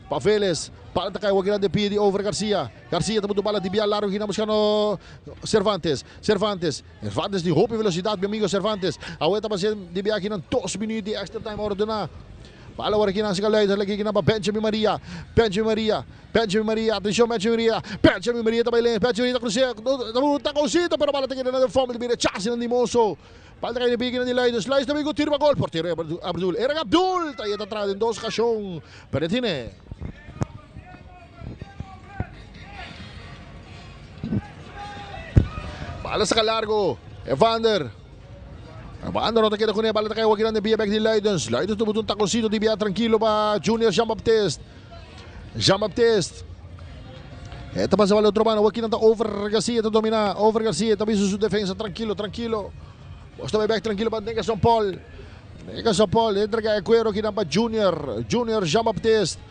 pa Velez. Bala ta cay wak kina den pie di Over Garcia. Garcia ta buta bala di bia largo kina buscando Cervantes. Cervantes. Cervantes di hopi velocidad, mi amigo Cervantes. Awe ta pasa di bia akinan dos minuut di extra time ordena. Bala awor akinan si Luider laki akinan pa Benjamin Maria. Benjamin Maria. Benjamin Maria. Atencion Benjamin Maria. Benjamin Maria ta bai lens. Benjamin Maria ta crucea. Ta cosita pero bala ta keda na den forma di bira chance nan di Mozo. Bala ta kai den pie akinan di Luiders. Luiders ta bin cu tiro pa gol. Portero Abdul. Eric Abdul ta yeta atrás den dos ocasion. Pero e tine. Bala saca largo. Evander. Evander no ta keda kuné. Bala ta kai awor den bia bek di Luidens. Luidens ta buta un taconcito di bia tranquilo pa Junior Jean Baptiste. Jean Baptiste. E ta pasa bala otro banda. Awor ta over Garcia ta domina. Over Garcia ta bisa su defensa tranquilo, tranquilo. Bos ta bai bek tranquilo pa Nickerson Paul. Nickerson Paul entrega e cuero kinan pa Junior. Junior Jean Baptiste.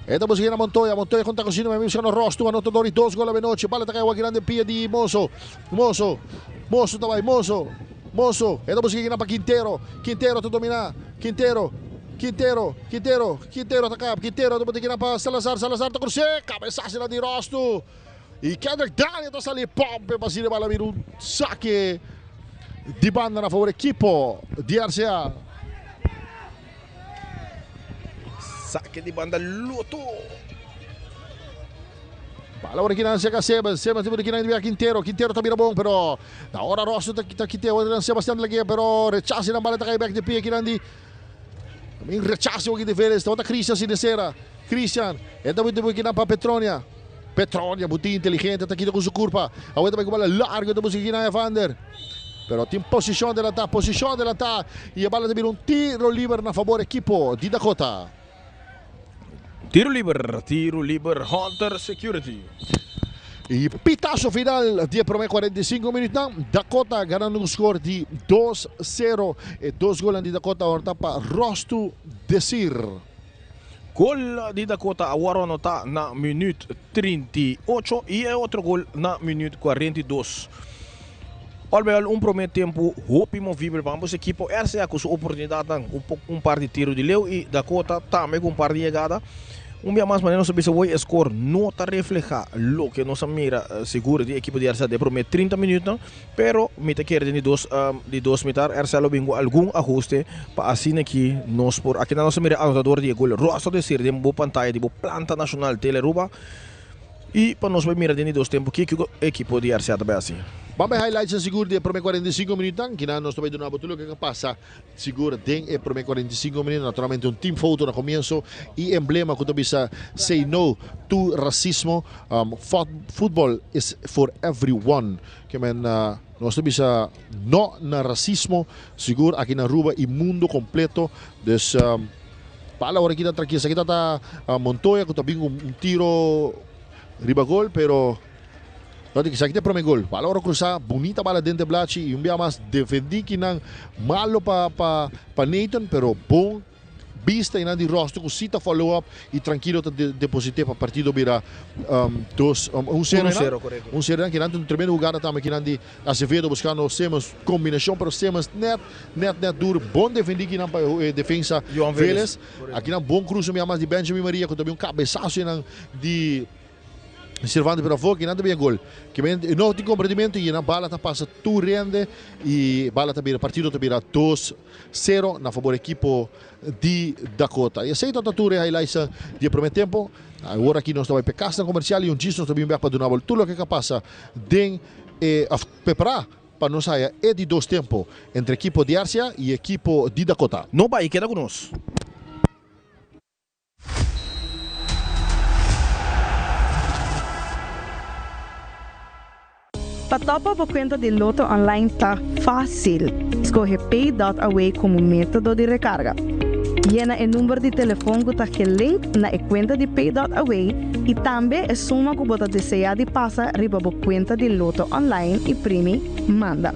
E ta busca na Montoya. Montoya con taconcino. Mi buscando Rosto. Anotador di dos gol anochi. Bala ta cai awor den pia di Mozo. Mozo. Mozo ta bai. Mozo. Mozo. E ta busca pa Quintero. Quintero ta domina. Quintero. Quintero. Quintero. Quintero ta cap. Quintero ta busca pa Salazar. Salazar ta cruce. Cabezazo di Rosto. Y Kendrick Daniel ta sali pompe pa asina bala bira un saque di banda na favor equipo di RCA. Saque di banda Lotto. Bala ora kinan seca Sebas. Sebas tiene kinan di Quintero. Quintero ta bira bon, pero na ora Rosso ta ta Quintero ora Sebastián de la Guia, pero rechace na bala ta cai back de pie kinan di. También rechace aki de Vélez. Tabata Christian Sinecera. Christian, e ta buta kinan pa Petronia. Petronia, buti inteligente, ta kita con su curpa. Awor ta bala largo, ta busca kinan Evander. Pero tin posición adelantá, posición adelantá. Y e bala ta bira un tiro liber na favor equipo di Dakota. Tiro liber, tiro liber, Hunter Security. E pitazo final di prome 45 minuut Dakota ganando un score di 2-0. E dos gol di Dakota awor pa Rostu Desir. Gol di Dakota awor anota na minuut 38 y e otro gol na minuut 42. Al bij al un prome tempo hopi movibel pa ambos ekipo. RCA cu su oportunidad un par di tiro di leu y Dakota tambe cu un par di yegada. Un dia mas manera nos bisa e score no ta refleha loke nos a mira sigur di ekipo di RCA den prome 30 minuut, pero mi ta kere di dos mitar RCA lo bin cu algun ahuste pa asina aki nos por aki nos mira anotador di gol Rosa Desir den bo pantaya di bo planta nacional Telearuba y pa nos mira den dos tempo cu ekipo di RCA tambe asina. Ban highlights sigur di prome 45 minuut, cu nos tambe duna tur loke a pasa sigur den e prome 45 minuut, naturalmente un team photo na comienso y emblema cu bisa "Say no to racismo, football is for everyone". Kiermen nos bisa no na racismo, sigur aki na Aruba y mundo completo. Dus bala awor aki ta trankil, aki ta Montoya cu tambe un tiro riba gol, pero esaki ta prome gol. Bala awor crusa, bunita bala den blachi y un biaha mas defendi cu nan malo pa Nathan, pero bon bista y di rostro cu cita follow up y trankil ta deposita pa partido bira 2 1-0. 1-0, correcto. 1-0, cu un tremendo hugada tambe cu di Acevedo buscando Simmons combinacion, pero Simmons net net net duro, bon defendi cu pa defensa Johan Vélez. Vélez. Aki na bon cruce mas di Benjamin Maria cu tambe un cabesazo di Cervantes para fora, cu nada bem gol. Kiermen no tin comprendimento y na bala ta pasa tur rende y bala ta bira partido ta bira 2-0 na fabor ekipo di Dakota. Y esey ta tur highlights di prome tempo. Awor aki nos ta bay pa cas comercial y un djis nos ta bin pa duna tur loke a pasa den prepara pa nos haya e di dos tempo entre ekipo di RCA y ekipo di Dakota. No bay, keda cu nos. Pa top up cuenta di Lotto Online ta facil. Scoge pay.aw como metodo di recarga. Yena e number di telefon cu ta gelink na e cuenta di pay.aw y tambe e suma cu bo ta desea di pasa riba bo cuenta di Lotto Online y primi manda.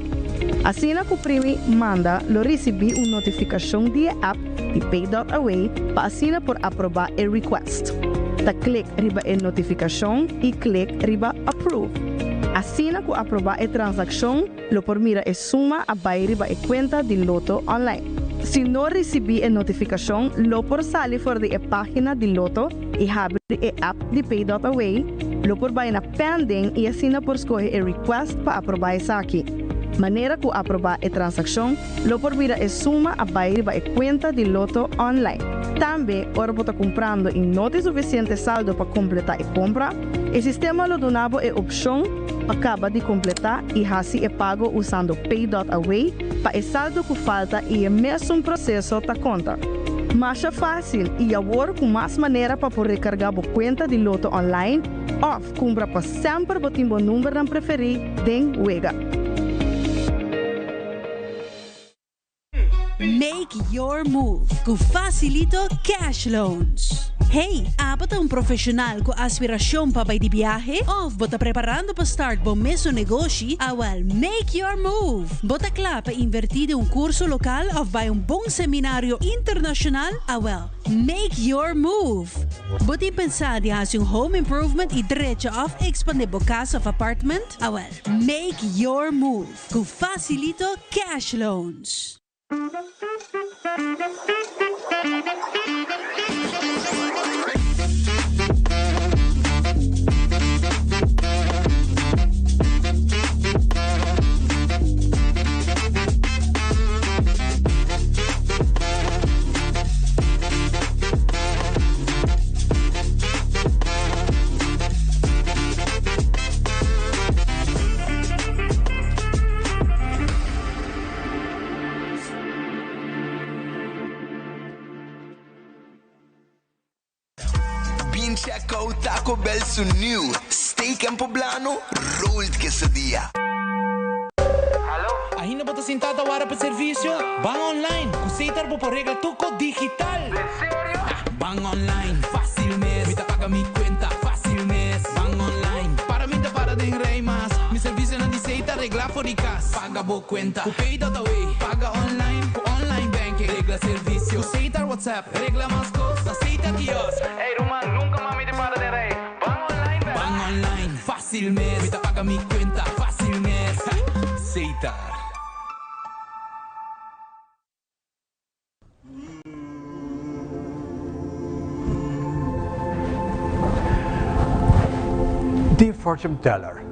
Asina cu primi manda, lo ricibi un notificacion di app di pay.aw pa asina por aproba e request. Ta click riba e notificacion y click riba approve. Asina cu aproba e transaccion, lo por mira e suma a bay riba e cuenta di Lotto Online. Si no ricibi e notificacion, lo por sali for di e pagina di Lotto y habri e app di Pay.aw, lo por bay na pending y asina por scoge e request pa aproba esaki. Manera cu aproba e transaccion, lo por mira e suma a bay riba e cuenta di Lotto Online. Tambe, ora bo ta cumprando y no tin suficiente saldo pa completa e compra, e sistema lo duna bo e opcion pa caba di completa y haci e pago usando Pay.aw pa e saldo cu falta y e mesun proceso ta conta. Mas facil y awor cu mas manera pa por recarga bo cuenta di Lotto Online of cumpra pa semper bo tin bo number preferi den wega. Make your move cu Facilito Cash Loans. Hey, abo ta un profesional cu aspiracion pa bay di biahe? Of bo ta preparando pa start bo mes negoshi? Ah, well, make your move. Bo ta cla pa inverti den un curso local of bay un bon seminario internacional? Ah, well, make your move. Bo ta pensa di haci un home improvement y drecha of expande bo cas of apartment? Ah, well, make your move. Cu Facilito Cash Loans. Bin check out Taco Bell su new Steak and Poblano Rolled Quesadilla. Ainda bo ta sinta warda pa servicio? Ban online, cu Setar bo por regla tur digital. Serio? Ban online, facil mes. Mi ta paga mi cuenta, facil mes. Ban online, para mi ta para. bo cuenta. Cu Pay.awe, paga online, cu online banking. Regla servicio, cu Setar WhatsApp, regla mas cos, na Setar kiosk. Hey ruman, nunca mas mi ta para den rij. Ban online bek. Ban online, facil mes. Mi ta paga mi cuenta, facil mes. Setar. Dear fortune teller,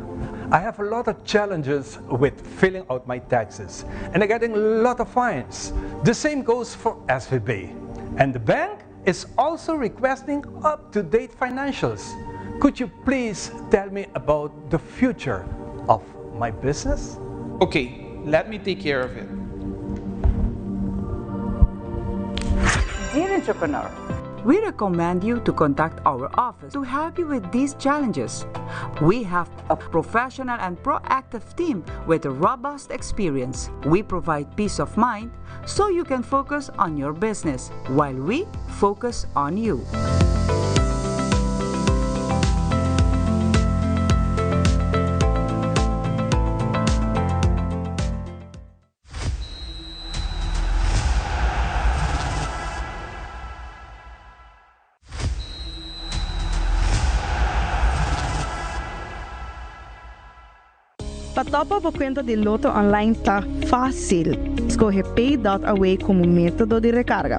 I have a lot of challenges with filling out my taxes and I'm getting a lot of fines. The same goes for SVB. And the bank is also requesting up-to-date financials. Could you please tell me about the future of my business? Okay, let me take care of it. Dear entrepreneur, we recommend you to contact our office to help you with these challenges. We have a professional and proactive team with a robust experience. We provide peace of mind so you can focus on your business while we focus on you. Pa top up bo cuenta di Lotto Online ta facil. Scoge Pay.awe como metodo di recarga.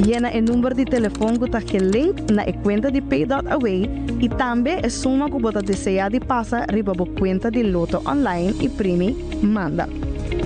Yena e number di telefon cu ta gelink na e cuenta di Pay.awe y tambe e suma cu bo ta desea di pasa riba bo cuenta di Lotto Online y primi Manda.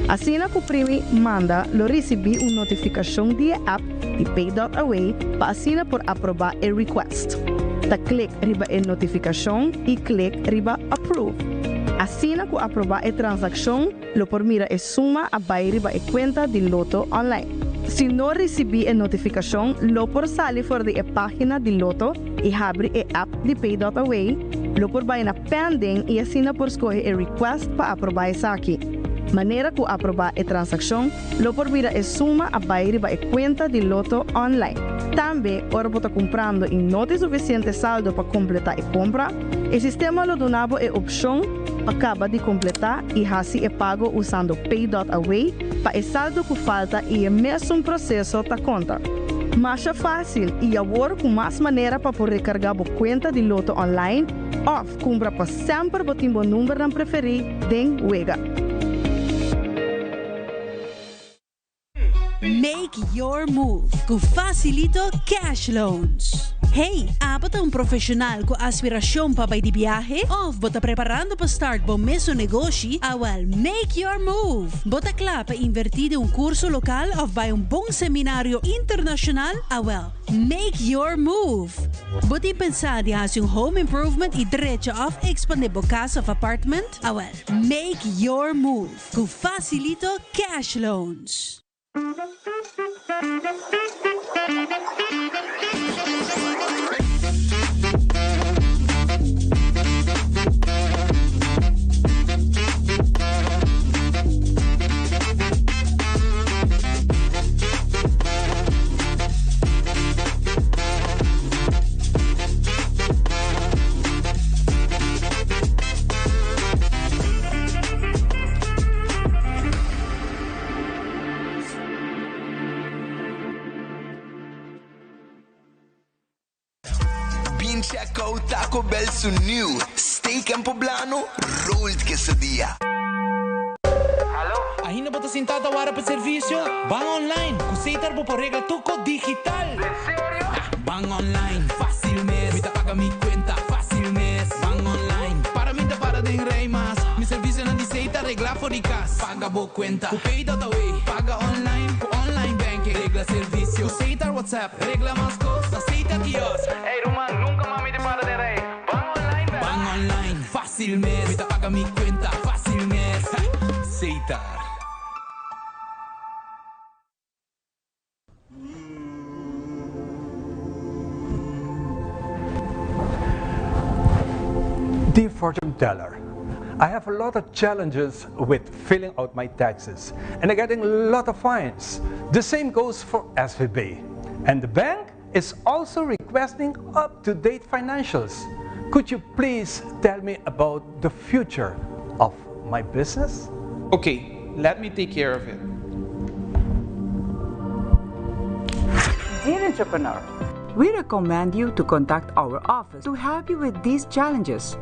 Asina cu primi Manda lo ricibi un notificacion di e app di Pay.awe pa asina por aproba e request. Ta click riba e notificacion y click riba Approve. Asina cu aproba e transaccion lo por mira e suma a bay riba e cuenta di Lotto Online. Si no ricibi e notificacion lo por sali for di e pagina di Lotto y habri e app di Pay.awe, lo por bay na Pending y asina por scoge e request pa aproba esaki. Manera cu aproba e transaccion lo por mira e suma a bay riba e cuenta di Lotto Online. Tambe, ora bo ta cumprando y no tin suficiente saldo pa completa e compra, e sistema lo duna bo e opcion pa caba di completa y haci e pago usando Pay.awe pa e saldo cu falta y e mesun proceso ta conta. Masha facil y awor cu mas manera pa por recarga bo cuenta di Lotto Online of cumpra pa semper bo tin bo numbernan preferi den wega. Make your move cu Facilito Cash Loans. Hey, abo ta un profesional cu aspiracion pa bay di biahe? Of bo ta preparando pa start bo mesun negoshi? Awel, make your move! Bo ta cla pa inverti den un curso local of bay un bon seminario internacional? Awel, make your move! Bo tin pensa di haci un home improvement y drecha of expande bo cas of apartment? Awel, make your move! Cu Facilito Cash Loans. Bin check out Taco Bell su new Steak and Poblano Rolled Quesadilla. Ainda bo ta sinta ta wara pa servicio? Ban online cu Setar bo por regla tuco digital. Ban online, facil mes. Mi ta paga mi cuenta, facil mes. Ban online, para mi ta para den rij mas. Mi servicionan di Setar regla for di cas. Paga bo cuenta cu Pay.awe. Paga online cu online banking. Regla servicio cu Setar WhatsApp. Regla mas cos na Setar kiosk. Ey ruman, nunca mas mi ta para den rij. Ban online bek. Ban online, facil mes. Mi ta paga mi cuenta, facil mes. Setar. Dear fortune teller, I have a lot of challenges with filling out my taxes and I'm getting a lot of fines. The same goes for SVB. And the bank is also requesting up-to-date financials. Could you please tell me about the future of my business? Okay, let me take care of it. Dear entrepreneur, we recommend you to contact our office to help you with these challenges.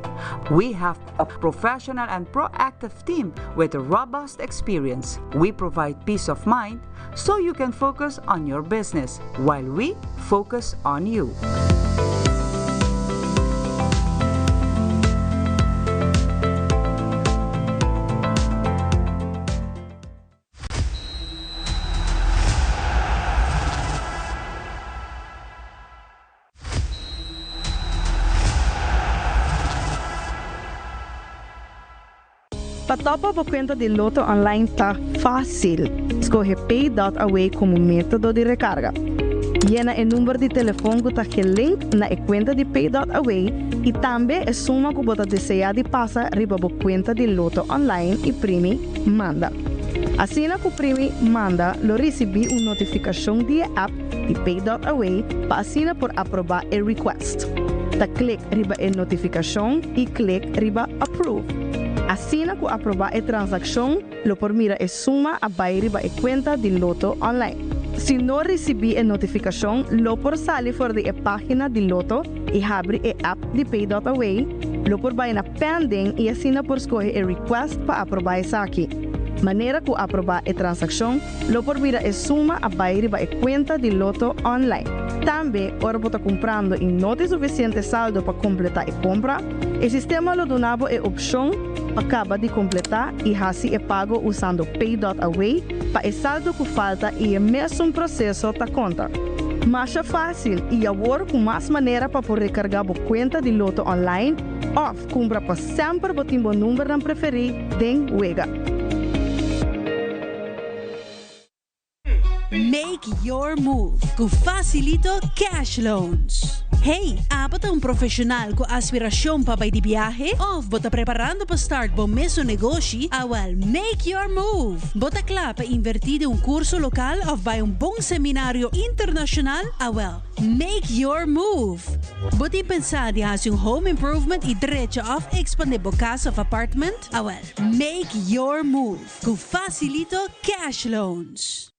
We have a professional and proactive team with robust experience. We provide peace of mind so you can focus on your business while we focus on you. Pa top up bo kuenta di Lotto Online ta fásil. Skohe Pay.aw komo método di rekarga. Yena e number di telefon ku ta gelink na e kuenta di Pay.aw i tambe e suma ku bo ta deseá di pasa riba bo kuenta di Lotto Online i primi Manda. Asina ku primi Manda lo risibí un notifikashon di e app di Pay.aw pa asina por aprobá e request. Ta klik riba e notifikashon i klik riba Approve. Asina ku aprobá e transakshon, lo por mira e suma a bai riba e kuenta di Lotto Online. Si no risibí e notifikashon, lo por sali for di e página di Lotto i habri e app di Pay.Away, lo por bai na Pending i asina por skohe e request pa aprobá esaki. Manera ku aprobá e transakshon, Lo por mira e suma a bai riba e kuenta di Lotto online. Tambe, ora bo ta kumprando i no tin sufisiente saldo pa kompletá e kompra, e sistema lo duna bo e opshon pa kaba di kompletá i hasi e pago usando Pay.Away pa e saldo ku falta i e mesun proseso ta konta. Masha fásil i awor ku mas manera pa por rekargá bo kuenta di Lotto online òf kumpra pa semper bo tin bo numbernan preferí den wega. Make your move ku Facilito Cash Loans. Hey, abo ta un profesional ku aspiracion pa bai di biahe? Of bo ta preparando pa start bo mesun negoshi? Awel, make your move! Bo ta kla pa inverti den un curso local of bai un bon seminario internacional? Awel, make your move! Bo tin pensa di haci un home improvement y drecha of expande bo cas of apartment? Awel, make your move! Ku Facilito Cash Loans.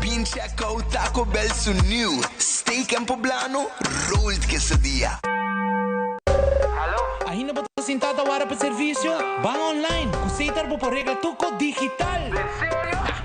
Bin check out Taco Bell su new Steak and Poblano Rolled Quesadilla. Ainda bo ta sinta ta wara pa servicio? Ban online cu Setar bo por regla tuco digital!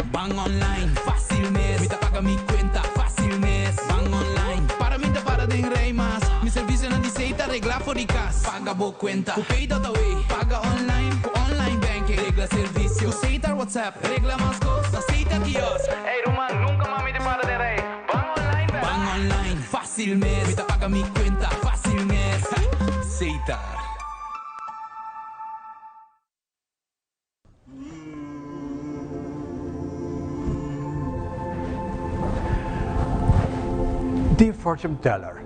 Ban online, facil mes. Mi ta paga mi cuenta, facil mes. Ban online, para mi ta para den rij mas. Mi servicionan di Setar regla for di cas. Paga bo cuenta cu Pay.aw. Paga online cu online banking. Regla servicio cu Setar WhatsApp. Regla mas cos na Setar kiosk. Ey ruman, nunca mas mi ta para den rij. Ban online bek. Ban online, facil mes. Mi ta paga mi cuenta, facil mes. Setar. Dear fortune teller,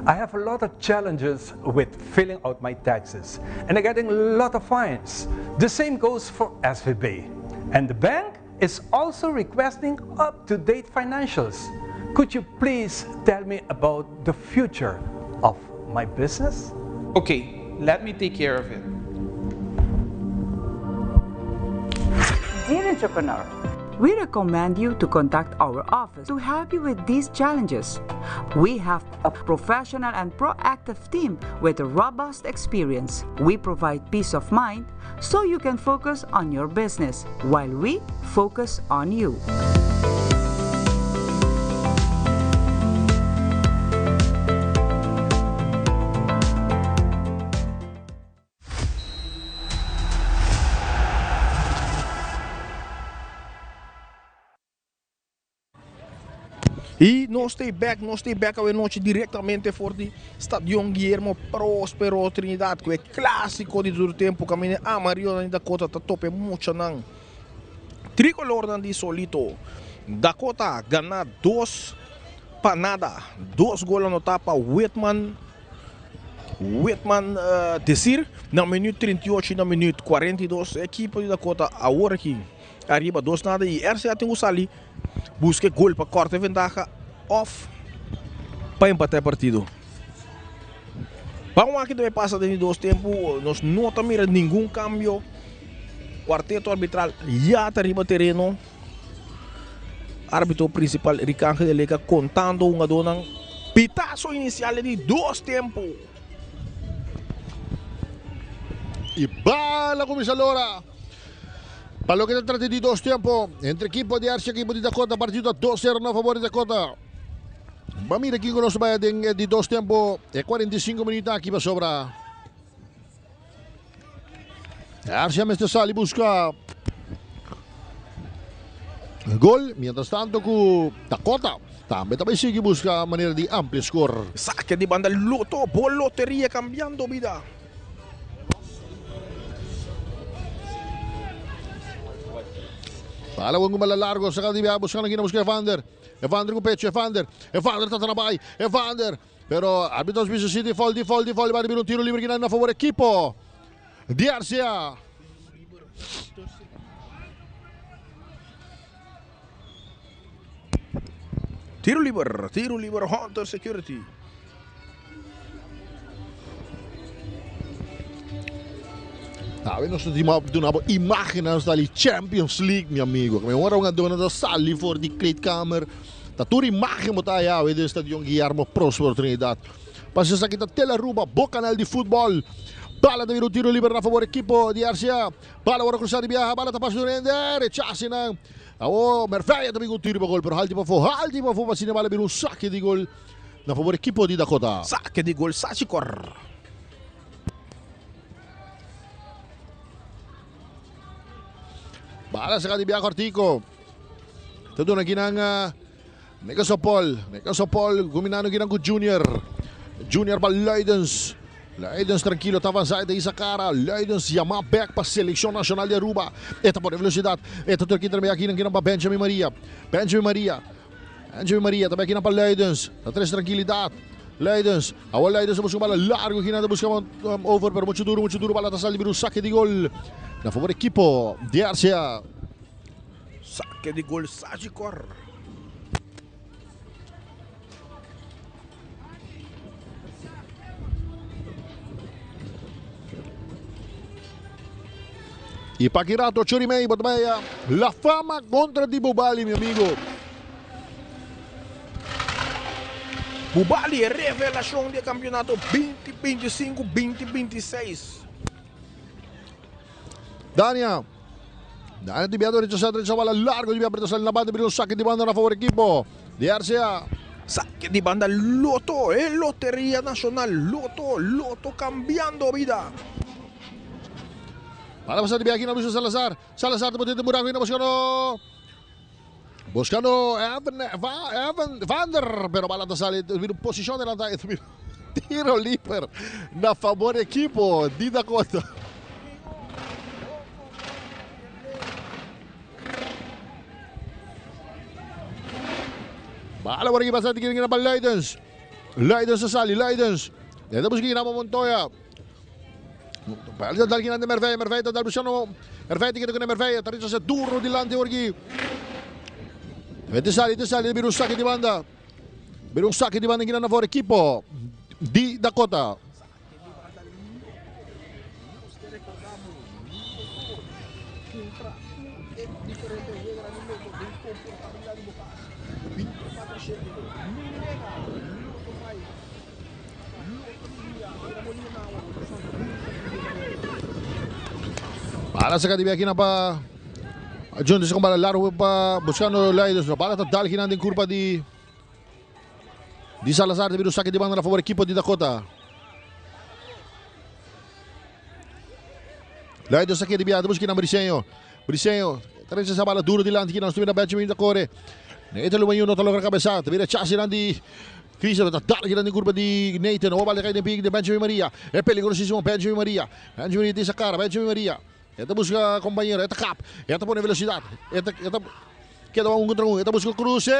I have a lot of challenges with filling out my taxes and I'm getting a lot of fines. The same goes for SVB. And the bank is also requesting up-to-date financials. Could you please tell me about the future of my business? Okay, let me take care of it. Dear entrepreneur, we recommend you to contact our office to help you with these challenges. We have a professional and proactive team with a robust experience. We provide peace of mind so you can focus on your business while we focus on you. Y nos ta bek, nos ta bek awe nochi directamente for di Stadion Guillermo Prospero Trinidad cu e clasico di tur tempo caminda Amarillo di Dakota ta tope muchanan tricolornan di Solito. Dakota gana dos pa nada, dos gol anota pa Whitman, Whitman Desir na minuut 38 y na minuut 42. E ekipo di Dakota awor aki ariba dos nada y RCA tin cu sali Buska e gol pa kòrta e ventaha òf pa empatá e partido. Ban wak ki ta bay pasa den di dos tempu, nos no ta mira ningun kambio. Kuarteto arbitral ya ta riba tereno. Arbitro prinsipal Ricangel de Leca kontando hungadónan pitaso inisial den di dos tempu. I bal a kuminsá lora. Pa loke ta trata di dos tempo entre ekipo di Arce y ekipo di Dakota, partido ta dos sero na favor di Dakota. Ba mira kiko nos ta baya den e di dos tempo, e 45 minuut aki pasobra Arce mester sali busca gol, mientras tanto cu Dakota tambe ta bay sigui busca manera di amplia score. Saque di banda Lotto, bo loteria cambiando bida. Bala con bala largo, saca di bia, buscando aquí, busca Evander. Evander con pecho, Evander. Evander está trabalho, Evander. Pero árbitro dice sí, di foul, di foul, di foul. Va a un tiro libre que a favor equipo. De RCA. Tiro liber, tiro liber Hunter Security. Awe nos ta duna bo imagennan sali Champions League, mi amigo. Mi ora un adona ta sali for di kleedkamer. Ta tur imagen bo ta haya awe den Stadion Guillermo Prospero Trinidad. Pasa esaki ta Tele Aruba, bo canal di futbol. Bala ta bira un tiro liber na favor ekipo di RCA. Bala ora cruza di biaha, bala ta pasa tur hende, rechace nan. Awo Merveille ta bin un tiro pa gol, pero halti pafó, halti pafó pa asina bala bira un sake di gol na favor ekipo di Dakota. Sake di gol Sachikor. Bala saka di biaha cortico. Ta duna kinan Neka Sopol, Neka Sopol combinando kinan cu Junior. Junior pa Luidens. Luidens tranquilo ta avanza e ta hisa cara. Luidens yama back pa seleccion nacional di Aruba. E ta pone velocidad. E ta turki tambe akinan kinan pa Benjamin Maria. Benjamin Maria. Benjamin Maria tambe akinan pa Luidens. Ta trece tranquilidad. Luidens. Awor Luidens ta busca un bala largo kinan ta busca over pero mucho duro mucho duro bala ta sali bira un saque di gol na favor equipo di RCA. Saque di gol Sagicor. Y pa ki rato, ocho y media, bo ta bay La Fama contra di Bubali, mi amigo. Bubali, e revelacion di e campeonato 2025-2026. Dania. Dania di biado rechazá, rechazá bala largo di bia aprieta sali na banda, bira un saque di banda na favor equipo di RCA. Saque di banda Lotto, e Loteria Nacional, Lotto, Lotto cambiando vida. Bala pasa di bia aki na Lucio Salazar, Salazar ta bote den buraco aki na buscando, buscando Evan, Evan, Vander, pero bala ta sali, bira un posicion delanta, tiro liber na favor equipo di Dakota. Bala por aquí pasa tiene que para Leidens. Leidens a sali, Leidens. E ta busca Ramo Montoya. Bala dal de Merveille, Merveille dal buscando Merveille tiene que Merveille, ta se duro dilante por aquí. Te sali, te sali, bira un saque di banda. Bira un saque di banda na favor equipo di Dakota. Bala saca di aquí na pa John con bala largo pa buscando Leiders. Bala ta dal den curva di di Salazar debido saque di banda na favor equipo di Dakota. Leiders aqui di biado busca na Briseño. Briseño, trece essa bala duro dilante aqui, nós temos na Benjamin da Core. Nathan Lumayu no ta logra kabesá. Ta bira chasinan di Christian. Ta dal akinan den kurpa di Nathan. Oba bal ta kai den piki di Benjamin Maria. E peligrosísimo Benjamin Maria. Benjamin Maria tin sa kara. Benjamin Maria. E ta buska kompañero. E ta kap. E ta pone velosidat. E ta e ta keda un kontra un. E ta buska kruse.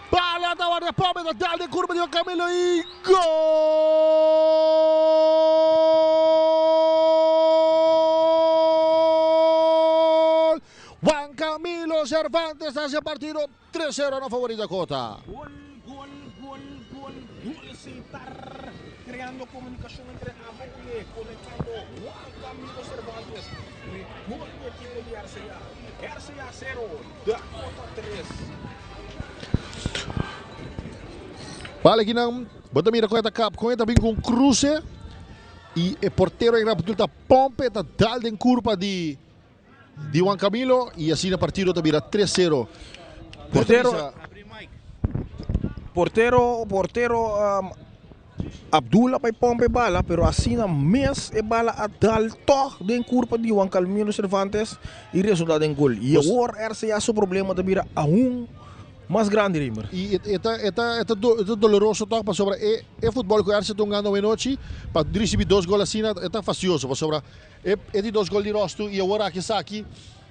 Bala ta warda pòp. E ta dal den kurpa di Juan Camilo i gol! Juan Camilo Cervantes ta haci partido tres cero na favor di Dakota. Gol, gol, gol, gol, gol Setar creando comunicacion entre abo y e, conectando Juan Camilo Cervantes cu e gol di ekipo di RCA. RCA cero, Dakota tres. Bal akinan bo ta mira con e ta kap, con e ta bin cu un cruce y e portero e gran ta pompe ta dal den curpa di Di Juan Camilo y asina partido ta bira tres sero. Portero Portero portero Abdul a bai pompa e bala pero asina mes e bala a dal tog den curpa di Juan Camilo Cervantes y resulta den gol. Y awor RCA su problema ta bira aun mas grandi Riemer. Y e ta e ta e ta doloroso tog pasobra e e futbol cu RCA ta hungando awenochi pa ricibi dos gol asina e ta fastioso pasobra E di dos gol di Rostu y awor aki esaki,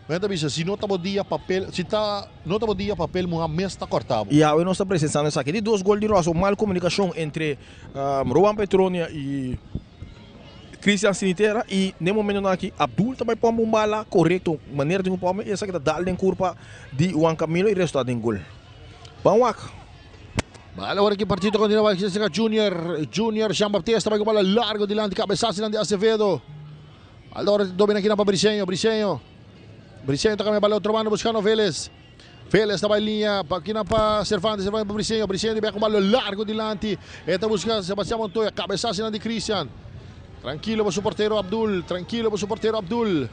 men ta bisa si no ta bo dia papel, si ta no ta bo dia papel muha mes ta corta bo. Y awe nos ta presenciando esaki. Di dos gol di Rostu, mal comunicacion entre Rowan Petronia y Christian Sinitera y n'e momentonan aki Abdul ta bay pompa un bala corecto, manera tin cu pompa y esaki ta dal den curpa di Juan Camilo y resulta den gol. Ban wak. Bala ora ki partido continua bai cerca Junior, Junior Jean Baptista bai ku bala largo dilanti cabezazo di Acevedo. Bala ora domina aki na pa Briseño, Briseño. Briseño ta cambia bala otro banda buscando Vélez. Vélez ta bai linea pa aki na pa Cervantes, Cervantes pa Briseño, Briseño di bai ku bala largo dilanti. E ta busca Sebastian Montoya, cabezazo di Christian. Tranquilo pa su portero Abdul, tranquilo pa su portero Abdul.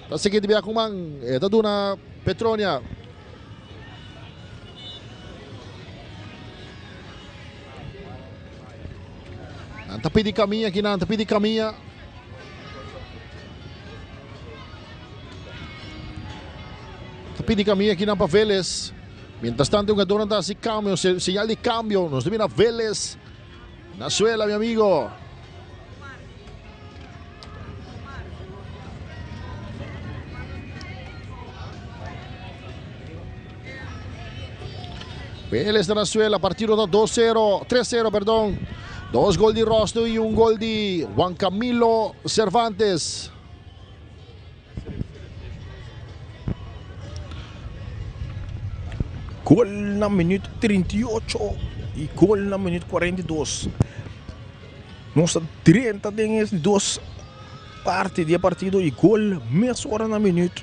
Ta sigui di bia ku man, e ta duna Petronia. Nan ta pidi camilla aki nan ta pidi camilla. Ta pidi camilla aki nan pa Vélez. Mientras tanto jugadornan ta haci cambio, señal di cambio. Nos ta mira Vélez na suela mi amigo. Vélez ta na suela, partido ta 2-0, 3-0, perdón. Dos gol di Rosto y un gol di Juan Camilo Cervantes. Gol na minuut 38 y gol na minuut 42. Nos ta drenta den e dos parti di e partido y gol mesora na minuut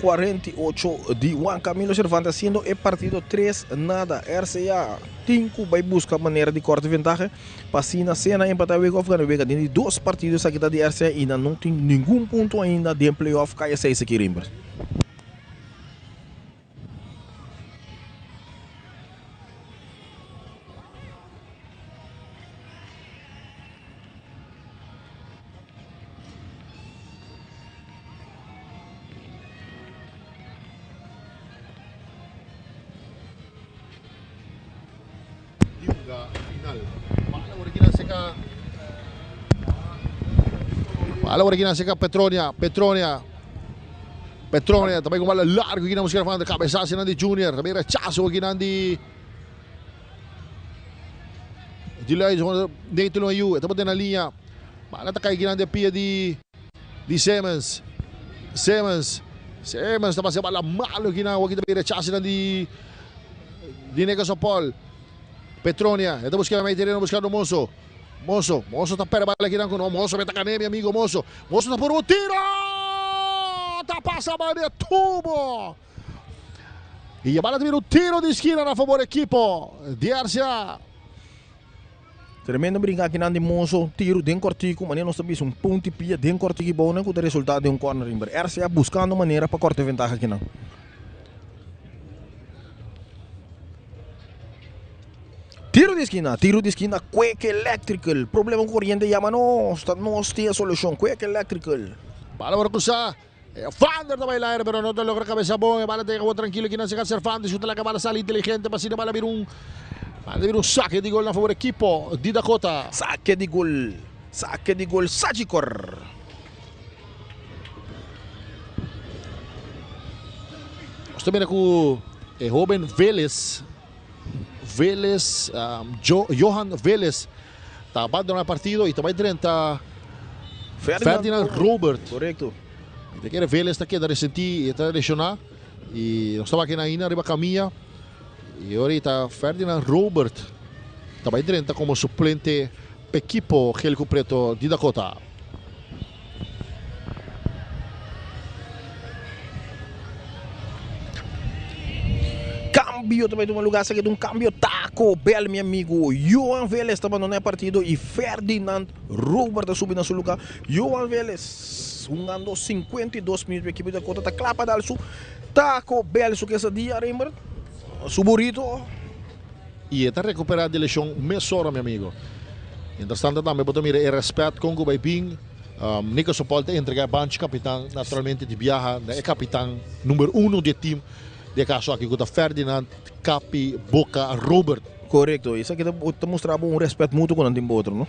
48 di Juan Camilo Cervantes haciendo e partido 3 nada. RCA tin cu bay busca manera di corta ventaha pa asina sea nan empata e wega of gana e wega. Den di dos partido esaki ta di RCA y nan no tin ningun punto ainda den playoff caya 6 aki Rimbert. Di hunga final. Bala ora ki nan seka. Bala ora ki nan seka Petronia, Petronia. Petronia ta bai ku bala largo ki nan buska van de cabezazo nan di Junior. Ta bai rechazo ki nan di di Luis Nathan Ayu. Ta bote na linea. Bala ta kai ki nan de pia di di Simmons. Simmons. Simmons ta pasa bala malo ki nan. Waki ta bai rechazo nan di Di Nickerson Paul. Petronia. E ta busca mei tereno buscando Mozo. Mozo. Mozo ta perde bala kinan cu no. Mozo meta cane mi amigo Mozo. Mozo ta por un tiro! Ta pasa bala di e tubo. Y e bala ta bira un tiro di esquina na favor equipo di RCA. Tremendo brinca akinan di Mozo. Tiro den cortico. Manera nos ta bisa un punti pia den cortico y bounan cu ta resulta den un corner rimber. RCA buscando manera pa corta e ventaha akinan. Tiro di esquina, tiro di esquina, Quick Electrical. Problema cu coriente yama nos, ta nos tin e solucion, Quick Electrical. Bala ora cruza. Vander ta bai laire pero no ta logra cabeza bon. E bala ta yega tranquilo aki nan seca Cervantes cu ta laga bala sali inteligente pa asina bala bira un bala bira un saque di gol na favor ekipo di Dakota. Saque di gol, saque di gol Sagicor. Nos ta mira cu e hoben Velez, Velez, Johan Velez ta abandona e partido y ta bay drenta Ferdinand Robert. Correcto. Mi ta kere Velez ta keda resenti y ta lesiona y nos ta wak ainda riba camilla y ahorita Ferdinand Robert ta bay drenta como suplente pa ekipo Geel cu Preto di Dakota. Cambio ta bai tuma lugar, esaki ta un cambio Taco Bell mi amigo. Johan Velez ta bandona e partido y Ferdinand Robert ta subi na su lugar. Johan Velez hungando 52 minuut pa ekipo di Dakota ta cla pa dal su Taco Bell su quesadilla Rembert, su burrito. Y e ta recupera di lesion mesora mi amigo. Mientras tanto tambe bo ta mira e respet con cu bay bin. Nico Sopol ta entrega e banchi capitan naturalmente di biaha na e capitan number uno di e team di e caso aki cu ta Ferdinand Capi Boca Robert. Corecto, esaki ta mustra bo un respet mutuo cu nan tin pa otro no.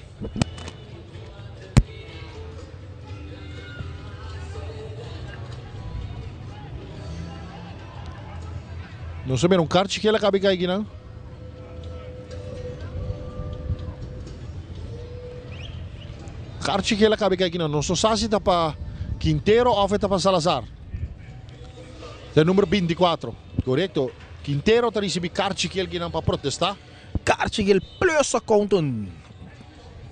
Nos a mira un karchi kela kabi kai kinan. Karchi kela kabi kai kinan. Nos no sa si ta pa Quintero of e ta pa Salazar. Ta e number 24. Korekto. Quintero ta risibi karchi kel kinan pa protesta. Karchi kel plus accountant.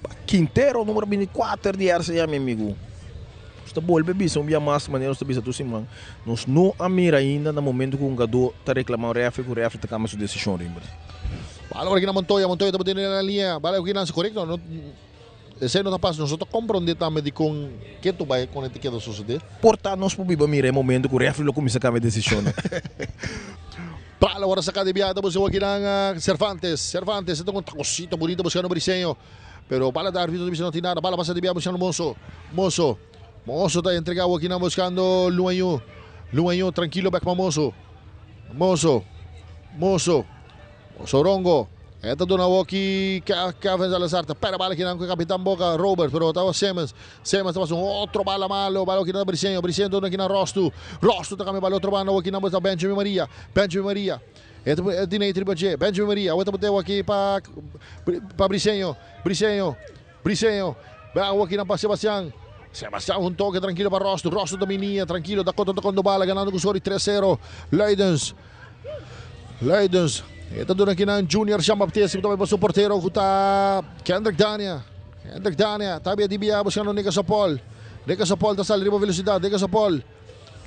Pa Quintero numero 24 di RCA mi amigo. Nos ta bolbe bisa un bia mas manera nos ta bisa tur siman. Nos no a mira ainda na momento ku un hungadó ta reclama un refri ku refri ta cambia su decision Rimbert. Bala por aki na Montoya, Montoya ta botende na linea, bala aki na korekto no esei no ta pasa, nos no ta komprondé tambe dikon ke tur bai kon e ta keda sosodé. Por ta nos por biba mira e momento ku refri lo kuminsá kambia desishonnan. Bala ora saca di biaha ta busca wakinan Cervantes, Cervantes ta un cosita bonito buscando Briseño, pero bala ta arbitro ta bisa no tin nada, bala pasa di biaha buscando Mozo, Mozo, Mozo ta entrega wakinan buscando Luaño, Luaño tranquilo bek pa Mozo, Mozo, Mozo, Mozorongo, e ta duna woki Kevin Salazar ta perde bala kinan cu e capitan Boca Robert, pero ta Simmons, Simmons ta pasa un otro bala malo, bala woki na Briseño, Briseño ta duna kinan Rostu, Rostu ta cambia bala otro banda woki nan ta Benjamin Maria, Benjamin Maria, e ta tin riba dje, Benjamin Maria, awe ta bot'e woki pa pa Briseño, Briseño, Briseño, bel woki nan pa Sebastian, Sebastian un toke trankilo pa Rostu, Rostu ta minia trankilo, Dakota ta kondo bala ganando cu score di tres sero, Luidens. Luidens. E ta duna kinan Junior Jean Baptiste ku ta bai pa su portero ku ta Kendrick Dania. Kendrick Dania ta bia di bia buskando Nika Sopol. Nika Sopol ta sali riba velosidat. Nika Sopol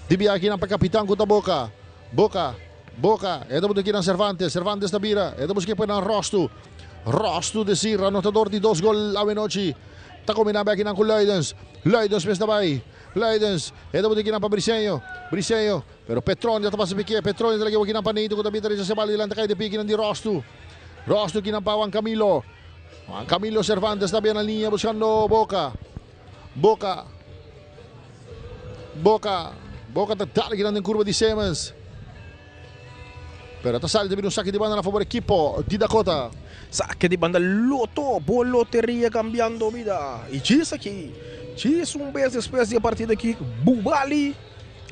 di bia kinan pa kapitan ku ta Boca. Boca. Boca. E ta buta kinan Cervantes. Cervantes ta bira. E ta buska e nan Rostu. Rostu desir anotador di dos gol awenochi. Ta kombina bek kinan ku Luidens. Luidens mes ta bai. Luidens. E ta buta kinan pa Briseño. Briseño. Pero Petronio ta pasa piké. Petronio ta lag'e kinan pa Neito ku ta bin ta rechas'é bala dilanti kai di pie kinan di Rostu. Rostu kinan pa Juan Camilo. Juan Camilo Cervantes ta bia na liña buskando Boca. Boca. Boca. Boca ta dal kinan den kurva di Simmons. Pero ta sali ta bira un saki di banda na fabor ekipo di Dakota. Saki di banda Loto, bo loteria cambiando bida. Y djis aki, djis un bes despues di e partida aki, Bubali.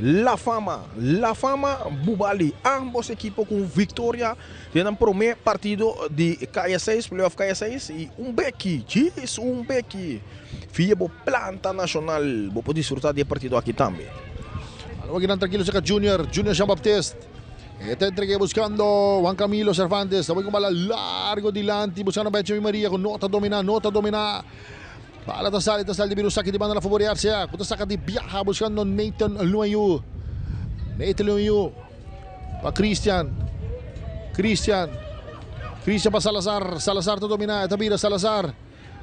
La Fama, La Fama Bubali, ambos ekipo ku viktoria den nan promé partido di Kaya 6, playoff Kaya 6 i un beki, djis un beki via bo planta nashonal bo por disfruta di e partido aki tambe. Alo akinan trankilo saka Junior, Junior Jean Baptiste e ta entrega buskando Juan Camilo Cervantes, ta bai ku bala largo dilanti buskando Benjamin Maria ku no ta domina, no ta domina. Bala ta sali, ta sali di bira un saki di banda na favor di RCA ku ta saka di biaha buskando Nathan Luanyu. Nathan Luanyu pa Christian. Christian. Christian pa Salazar. Salazar ta domina, e ta bira Salazar.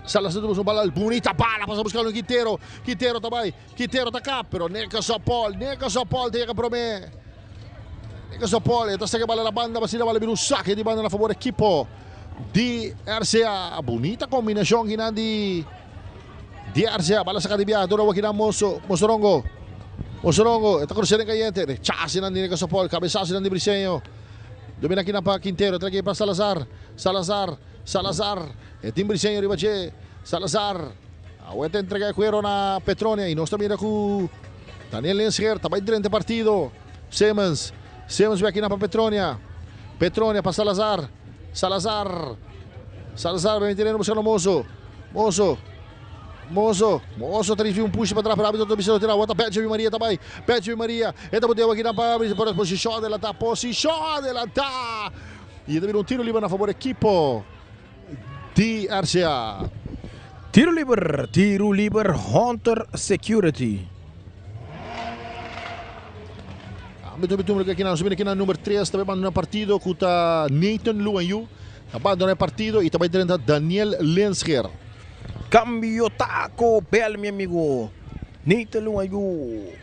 Salazar ta busca un bala bunita bala pasa buskando Quintero. Quintero ta bai, Quintero ta kap, pero Nickerson Paul, Nickerson Paul ta yega prome. Nickerson Paul e ta saka e bala na banda, pa asina bala bira un saki di banda na favor ekipo. Di RCA. Bunita combinacion kinan di di RCA. Bala saca di biaha dor awo kinan Mozo Mozorongo. Mosorongo, e ta crucé den cayente. Rechace nan di Nicasopol, cabezazo nan di Briseño. Domina aki nan pa Quintero, trae pa Salazar. Salazar, Salazar. E tin Briseño riba dje. Salazar. Awe ta entrega e cuero na Petronia y nos ta mira cu Daniel Lensger ta bay drenta e partido. Simmons, Simmons bay aki nan pa Petronia. Petronia pa Salazar. Salazar. Salazar bay mete buscando Mozo. Mozo. Mozo. Mozo ta ricibi un push pa atrás, pero arbitro ta bisa tira. Wata Benjamin Maria ta bay. Benjamin Maria. E ta botewa aki nan pa pero posicion adelanta. Posicion adelanta. Y ta bira un tiro liber na favor equipo di RCA. Tiro liber, tiro liber Hunter Security. Árbitro bitumber que aqui na aqui na número 3 também abandona partido que tá Nathan Luanyu abandona o partido e também entra Daniel Lensger. Cambio Taco Bell, mi amigo. Nathan Luanyu.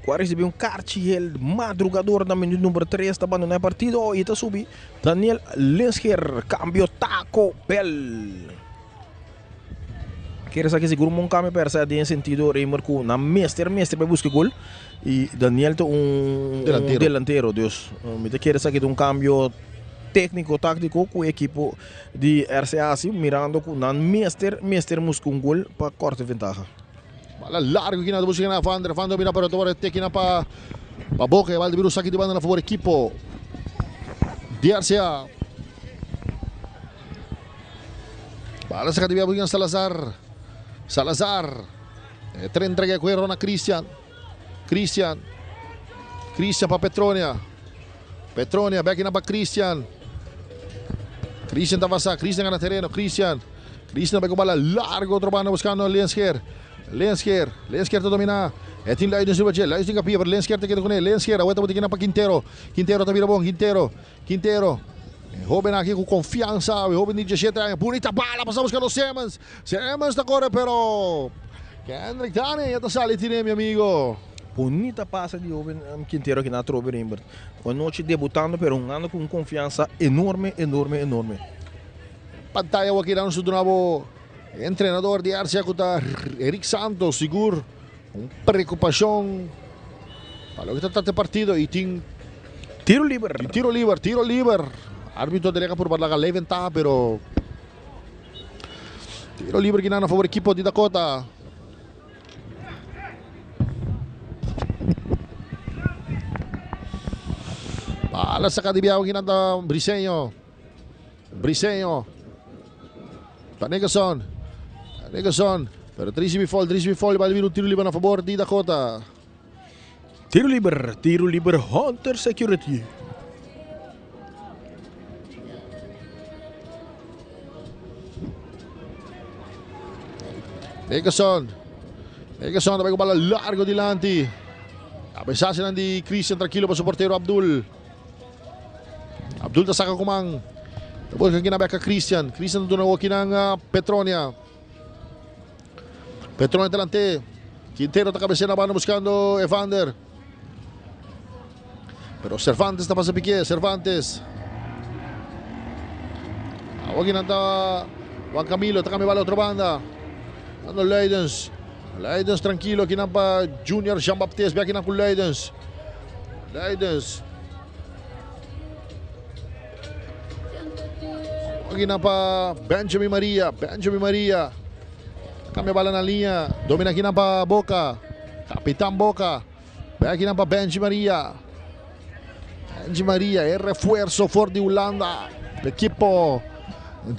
Cu a ricibi un carchi el madrugador na minuut number 3 ta bandona e partido y ta subi Daniel Lensger. Cambio Taco Bell. Kere sa ki sigur un bon cambio persa den sentido Raymer cu nan mester mester pa busca gol y Daniel ta un Delantero. delantero dus mi ta kere sa ki ta un cambio tecnico tactico cu e ekipo di RCA haci mirando cu nan mester mester busca un gol pa corta ventaha. Bala largo aki nan ta busca na Vander, Vander mira pero ta teki na pa pa Boca e bal ta bira un saki di banda na favor ekipo di RCA. Bala saka di bia Salazar. Salazar. E tra entrega e cuero na Christian. Christian. Christian pa Petronia. Petronia back na pa Christian. Christian ta avanza. Christian gana terreno. Christian. Christian vai com bala largo outro banda buscando Lensker. Lensker. Lensker ta domina. E tin Leiden riba dje. Leiden tin kapia, pero Lensker ta keda kuné. Lensker a weta botiquina pa Quintero. Quintero ta bira bon. Quintero. Quintero. E hoben aki ku konfiansa. E hoben di 17 aña. Bunita bala pasa buscando Simmons. Simmons ta kore pero Kendrick Daniel ya ta sali tine mi amigo. Bunita pase di hoben Quintero aki na atrobe Rembert. Ku anochi debutando pero hungando ku un konfiansa enorme enorme enorme. Pantaya awor aki nos duna bo entrenador di RCA ku ta Eric Santos sigur un preokupashon pa loke ta trata e partido y tin Tiro liber. Tiro liber, tiro liber. Arbitro delega por laga lei ventaha pero tiro liber aki na favor ekipo di Dakota. Bala saka di biaha aki nan ta Briseño. Briseño. Pa Nickerson. Nickerson. Pero Trisi Bifol, Trisi Bifol va a un tiro liber na favor di Dakota. Tiro liber, tiro liber Hunter Security. Nickerson. Nickerson tambe ku bala largo dilanti. Cabezazo di Christian tranquilo pa su portero Abdul. Abdul ta saka ku man. Ta busca aki na beka Christian. Christian ta duna aki na Petronia. Petronia delante. Quintero ta cabecea na banda buscando Evander. Pero Cervantes ta pasa pique. Cervantes. Awor aki nan ta Juan Camilo ta cambia bala otro banda. Dando Leidens. Leidens tranquilo aki nan pa Junior Jean Baptiste. Be aki nan ku Leidens. Leidens. Aki nan pa Benjamin Maria. Benjamin Maria. Cambia bala na linha. Domina aki nan pa Boca. Capitán Boca. Be aki nan pa Benji Maria. Benji Maria, e refuerzo for di Hulanda. Equipo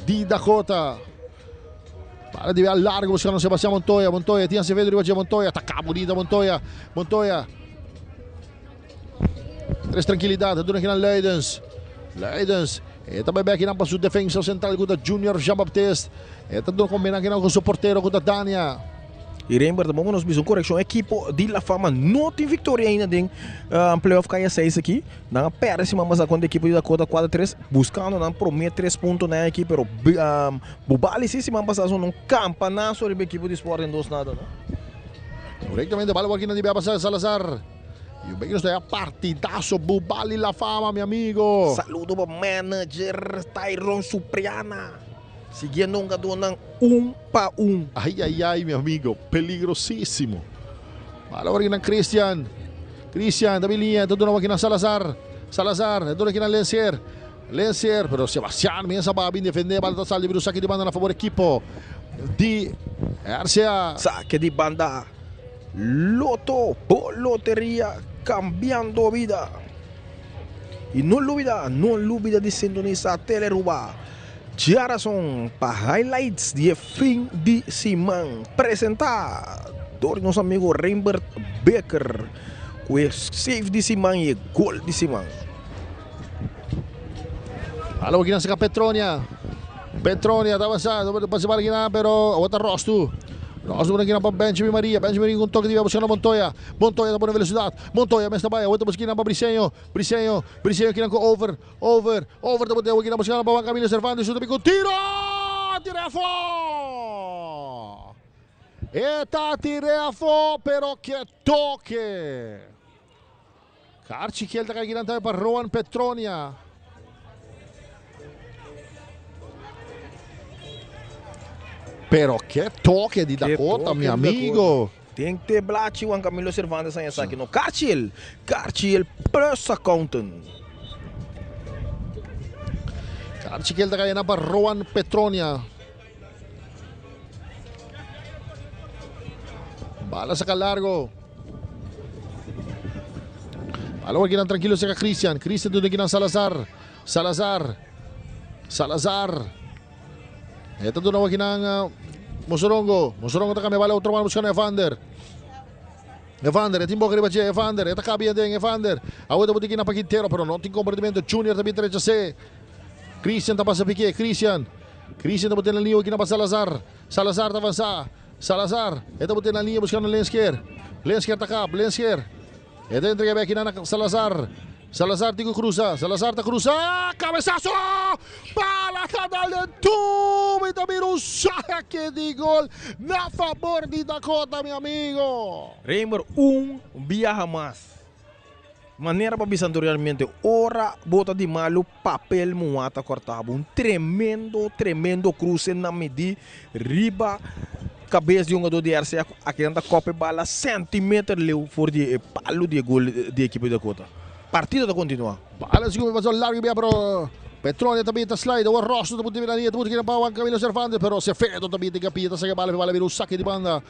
di Dakota. Bala di largo buscando Sebastián Montoya. Montoya tiene Acevedo riba Montoya. Ataca bonita Montoya. Montoya. Tres tranquilidad. Duna aki na Leidens. Leidens. E tambe aki pa su defensa central ku Junior Jean Baptiste. E ta combina aki ku su portero ku Dania. Y Rembert, vamos nos bisa un corrección. Equipo di La Fama no tin victoria ainda den playoff Kaya 6 aki. Nan a perde siman pasa contra equipo di Dakota 4-3, buscando nan prome 3 punto na aki, pero Bubali si siman pasa un campanazo riba equipo di Sporting 2-0, no? Correctamente, bala aki na di pasa Salazar. Y un pequeño está partidazo Bubali La Fama, mi amigo. Saludo pa manager Tyron Supriana. Siguiendo un gadonan 1 pa 1. Ay, ay, ay, mi amigo. Peligrosísimo. Bala awor kinan Christian. Christian ta bilinha, ta duna awor kinan Salazar. Salazar, ta duna kinan Lensier. Lensier, pero Sebastian mes a ba bin defende. Bala ta sali di saque di banda na favor ekipo di RCA. Saque di banda. Loto, bo loteria cambiando bida. Y no lubida, no lubida di sintonisa Telearuba. Djarason pa highlights di e fin di siman. Presenta door nos amigo Rembert Becker cu e save di siman y e gol di siman. Alo aki nan saca Petronia. Petronia ta avansa, ta pasa para kinan pero awor ta Rostu. Rostu pone kinan pa Benjamin Maria. Benjamin Maria con toque di buscando Montoya. Montoya ta pone velocidad. Montoya mes ta bay. Awor ta busca kinan pa Briseño. Briseño, Briseño kinan cu over, over, over ta bote awor kinan buscando pa Juan Camilo Cervantes. Su ta bin cu tiro! Tira afo! E ta tire afo pero ke toque! Karchi kiel ta kai kinan tambe pa Roan Petronia. Pero ke toke di Dakota, mi amigo. Den te blachi Juan Camilo Cervantes a esaki no. Karchiel, Karchiel plus accountant. Karchi kiel ta kai pa Roan Petronia. Bala saca largo. Bala kinan tranquilo saca Christian. Christian tudo kinan Salazar. Salazar. Salazar. Esta tudo kinan uh, Mosorongo. Mosorongo ta cambia bala otro mano buscando Evander. Evander, e tin boca riba dje, Evander, e ta cabi den, Evander. Awor ta botiquina pa Quintero, pero no tin comprometimento. Junior también trecha C. Christian ta pasa pique, Christian. Christian ta bote na liña, botiquina pa Salazar. Salazar ta avanza. Salazar, e ta bote na liña buscando Lenskier. Lenskier ta kap, Lenskier. E ta entrega bek na Salazar. Salazar tin ku cruza. Salazar ta cruza. Cabezazo! Bala ta dal den tubo y ta bira un saque di gol na favor di Dakota, mi amigo. Raymer un biaha mas. Manera pa bisa anteriormente, ora bo ta di malu, papel muhá ta kòrtá bo. Un tremendo, tremendo kruse na midí riba kabes di hungadó di RCA ku akinan ta kòp e bala sèntimeter leu for di e palu di e gol di ekipo di Dakota. Partido ta kontinuá. Bala si kuminsá largu bia pero Petronia ta bin ta slide awor Rosso ta punta bira liña ta punta kina pa Juan Camilo Cervantes pero Cefedo ta bin tin kapia ta saka e bala e bala bira un sake di banda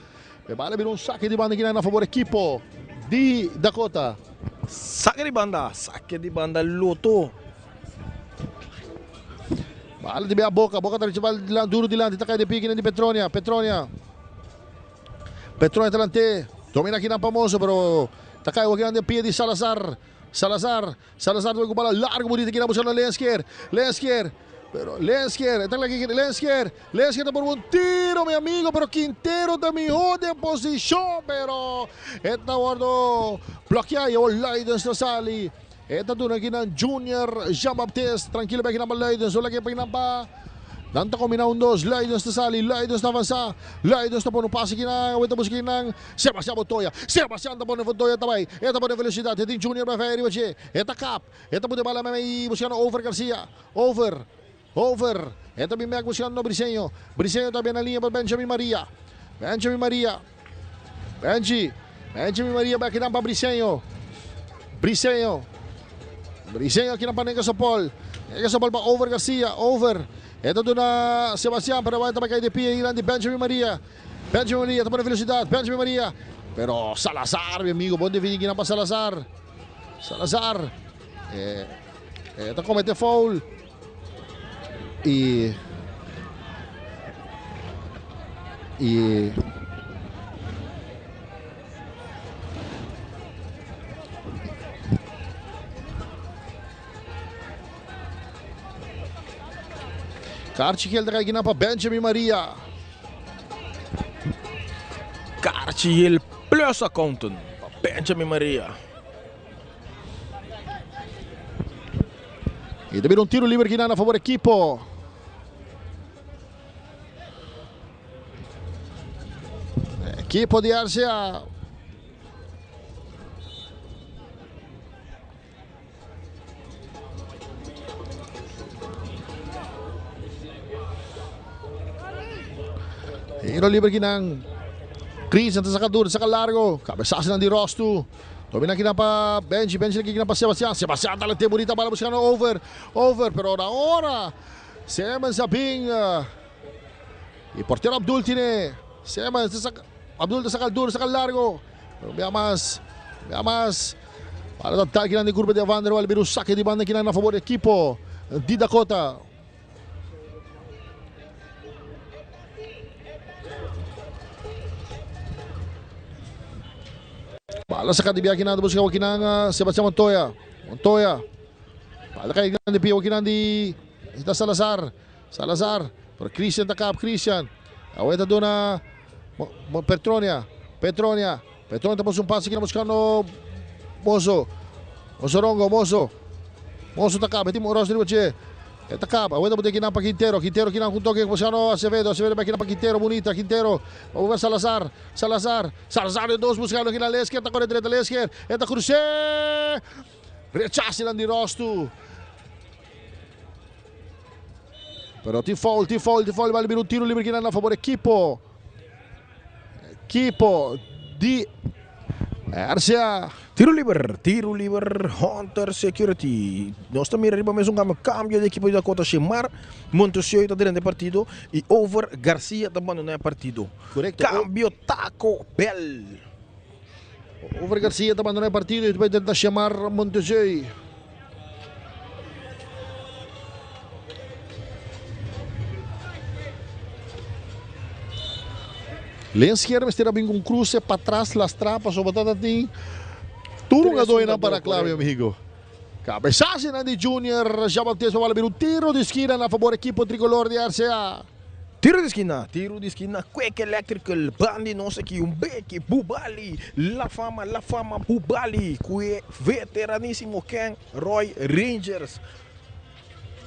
e bala bira un sake di banda kina na fabor ekipo di Dakota. Sake di banda, sake di banda Loto. Bala di bia Boca, Boca ta richi bala duro dilanti ta kai den pie kina di Petronia, Petronia. Petronia ta lant'é, domina kinan pa Mozo pero ta kai awor kinan den pie di Salazar, Salazar, Salazar ta bai ku bala largu bunita kinan buscando Lenskier, Lenskier, pero Lenskier, e ta laki Lenskier, Lenskier ta por un tiro mi amigo pero Quintero ta mihó den posishon pero e ta wordo blokeá y awor Luidens ta sali, e ta duna kinan Junior Jean Baptiste, trankilo bai kinan pa Luidens, lo laki pa kinan pa. Nan ta kombiná un dos, Luidens ta sali, Luidens ta avansá, Luidens ta pone un pase kinan, awor ta buska kinan, Sebastian Montoya, Sebastian ta pone Montoya ta bai, e ta pone velosidat, e tin Junior Bafé riba dje, e ta kap, e ta pone bala mei buskando Over Garcia, Over, Over, e ta bin bek buskando Briseño, Briseño ta bin na liña pa Benjamin Maria, Benjamin Maria, Benji, Benjamin Maria bai kinan pa Briseño, Briseño, Briseño kinan pa Nenga Sopol, Nenga Sopol pa Over Garcia, Over, e ta duna Sebastian, pero bai ta bai kai di pia hinan di Benjamin Maria, Benjamin Maria ta pone velocidad, Benjamin Maria, pero Salazar mi amigo, bon defini kinan pa Salazar, Salazar, e, e ta comete foul. Y y Karchi gel ta kai pa Benjamin Maria. Karchi gel plus accountant pa Benjamin Maria. Y ta bira un tiro liber kinan a favor equipo. Equipo di RCA. Tiro liber kinan. Christian ta saca duro, saca largo. Cabezazo di Rostu. Domina aki pa Benji, Benji aki pa Sebastian. Sebastian ta lete bonita bala buscando over, over, pero na ora Simmons a bin y portero Abdul tiene. Simmons ta saca, Abdul ta saca duro, saca largo. Pero bia mas, bia mas. Bala ta dal aki di curva di Van der Wal, bira un saque di banda aki na favor di equipo di Dakota. Bala saca di bia kinan busca kinan Sebastian Montoya. Montoya. Bala cai di pia kinan di esta Salazar. Salazar. Pero Christian ta cap Christian. Aweta duna Petronia. Petronia. Petronia ta un pase kinan buscando Mozo. Mozorongo, Mozo. Mozo ta cap. Timo Ross riba che. Eta cap. Aweta bote kinan pa Quintero. Quintero kinan junto que buscando Acevedo. Acevedo va kinan pa Quintero. Bonita. Quintero. Va Salazar. Salazar. Salazar de dos buscando kinan Lesker. Ta corre derecha Lesker. Eta cruce. Rechace di Rostu. Pero tin foul, tin foul, tin foul. Vale un tiro libre kinan a favor equipo. Equipo di RCA. Tiro liber, Hunter Security. Nos ta mira riba mes un cambio, cambio di equipo di Dakota. Shemar Montesio ta den partido y Over Garcia ta bandona e partido. Correcto. Cambio Taco Bell. Over Garcia ta bandona e partido y bay tenta Shemar Montesio. Lenskeer mester a bin un cruce pa tras las trapas o batata tin. Tur un adoina para clave, amigo. Cabezazo di Junior Jean Baptiste va un tiro di esquina na favor equipo tricolor di RCA. Tiro di esquina, Quick Electrical, Bandi nos aki, un Beki, Bubali, La Fama, La Fama, Bubali, cu veteranísimo Ken Roy Rangers,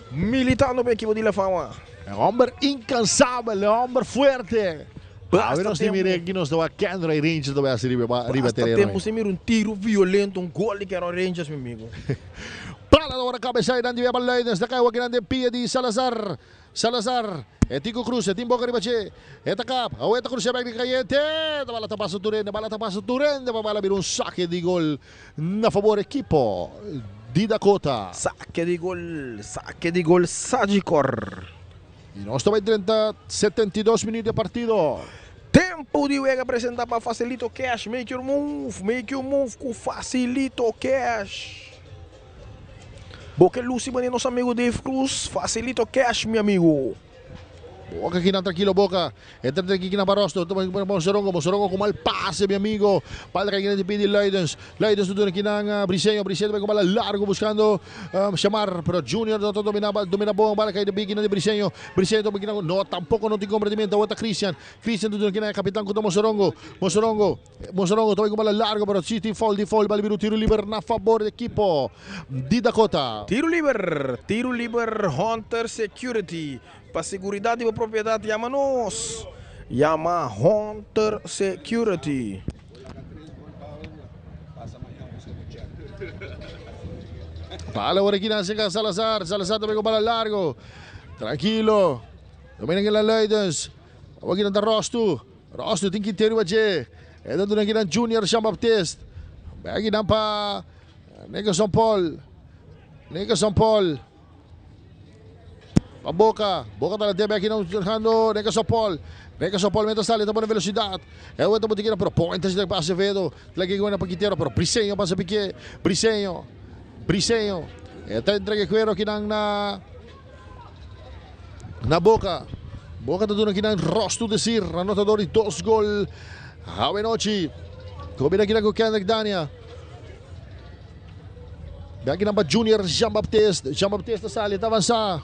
militando pa equipo di La Fama. Homber incansabel, homber fuerte. Basta Nos tempo. mira aki nos ta Ken Roy Rangers ta bay riba riba Basta tereno. tempo sin mira un tiro violento, un gol di Ken Roy Rangers, mi amigo. Bala awor cabeza y Randy Beba Leidens. Da cai grande pia di Salazar. Salazar. Etico Cruz, Etim Boca riba che. Eta cap. Aweta Cruz back di Cayente. Bala ta pasa Turende, bala ta pasa Turende. Bala bira un saque di gol na favor equipo di Dakota. Saque di gol Sagicor. Y nos ta 30, 72 minuut di partido. Tempo di wega presenta pa Facilito Cash. Make your move, make your move cu Facilito Cash. Boca Lucy, nos amigo Dave Cruz. Facilito Cash, mi amigo. Boca aki na tranquilo, Boca. Entra aki na Barrosto. Toma Monsorongo, Monsorongo cu mal pase, mi amigo. Bala cu di pidi Leidens. Leidens aki na Briseño. Briseño bay cu bala largo buscando Chamar. Pero Junior no domina, domina bon. Bala cay di Big di Briseño. Briseño toma aki no, tampoco no tin comprendimento. Awor Christian. Christian aki na capitan cu Monsorongo. Monsorongo. Monsorongo toma cu bala largo, pero si tin foul, di foul. Bala tiro liber na favor di equipo di Dakota. Tiro liber, Hunter Security. Pa seguridad di propiedad, yama nos. Yama Hunter Security. Bala awor aki na Salazar. Salazar tambe cu bala largo. Tranquilo. Domina aki na Leidens. Awor aki na Rostu. Rostu tin Quintero aye. E aki na Junior Jean Baptiste. Aki na pa Nicholson Paul. Nicholson Paul. Pa Boca. Boca ta debe aki na Nicholson Paul. Nicholson Paul mientras sale, ta pone velocidad. E vuelta botiquera, pero ponte pa Acevedo. Lagi pa Quintero, pero Briseño pasa Piqué. Briseño. Briseño. Esta entrega cuero aki na Boca. Boca ta duna aki na Rosto Desir, anotador di dos gol. Awenochi. Combina aki cu Kendrick Dania. Aki na Junior Jean Baptiste. Jean Baptiste sali, ta avansa.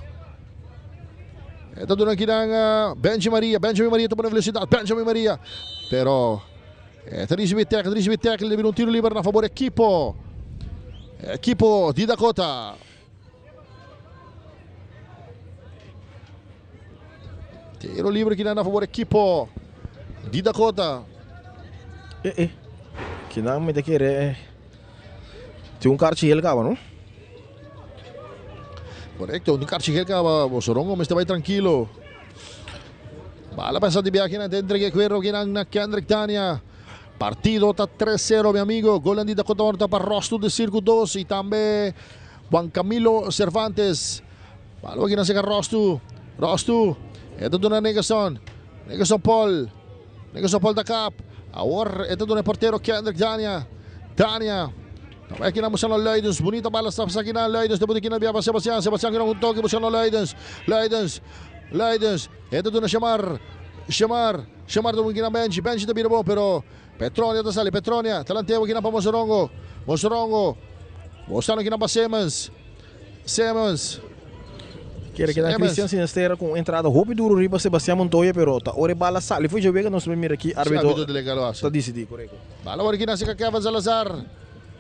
Ta duna aki na Benjamin Maria. Benjamin Maria ta pone velocidad. Benjamin Maria. Pero ta recibi tackle, recibi tackle, un tiro liber na favor equipo. Equipo di Dakota. Tiro liber aki na favor equipo di Dakota. Eh, eh. Cu nan mi ta kere. Tin un kaarchi geel caba, no? Correcto, un kaarchi geel caba. Bosorongo, mester bay tranquilo. Bala pasa di biahe na entrega cuero kinan na Kendrick Dania. Partido ta 3-0 mi amigo. Gol di Dakota Horta pa Rosto de Circo 2 y tambe Juan Camilo Cervantes. Bala aki na seca Rosto. Rosto. Eta duna Negason. Negason Paul. Negason Paul da kap. Awor eta duna portero Kendrick Dania. Dania. Tambe aki na buscando Luidens. Bonita bala está aqui na Luidens. Depois aqui na via para Sebastián. Sebastián que não um toque buscando Luidens. Luidens. Luidens. Eta duna Chamar. Chamar. Chamar do aqui na Benji. Benji da bira bom, pero Petronia tá sali. Petronia. Talanteo aqui na para Mozorongo. Mozorongo. Mostrando aqui na para Simmons. Simmons. Quer que na Cristian Sinistera com entrada roupa duro riba Sebastián Montoya, pero tá ore bala sali. Foi jogar nós mira aqui árbitro. Árbitro delegado tá decidido, correto. Bala aqui na Kevin Salazar.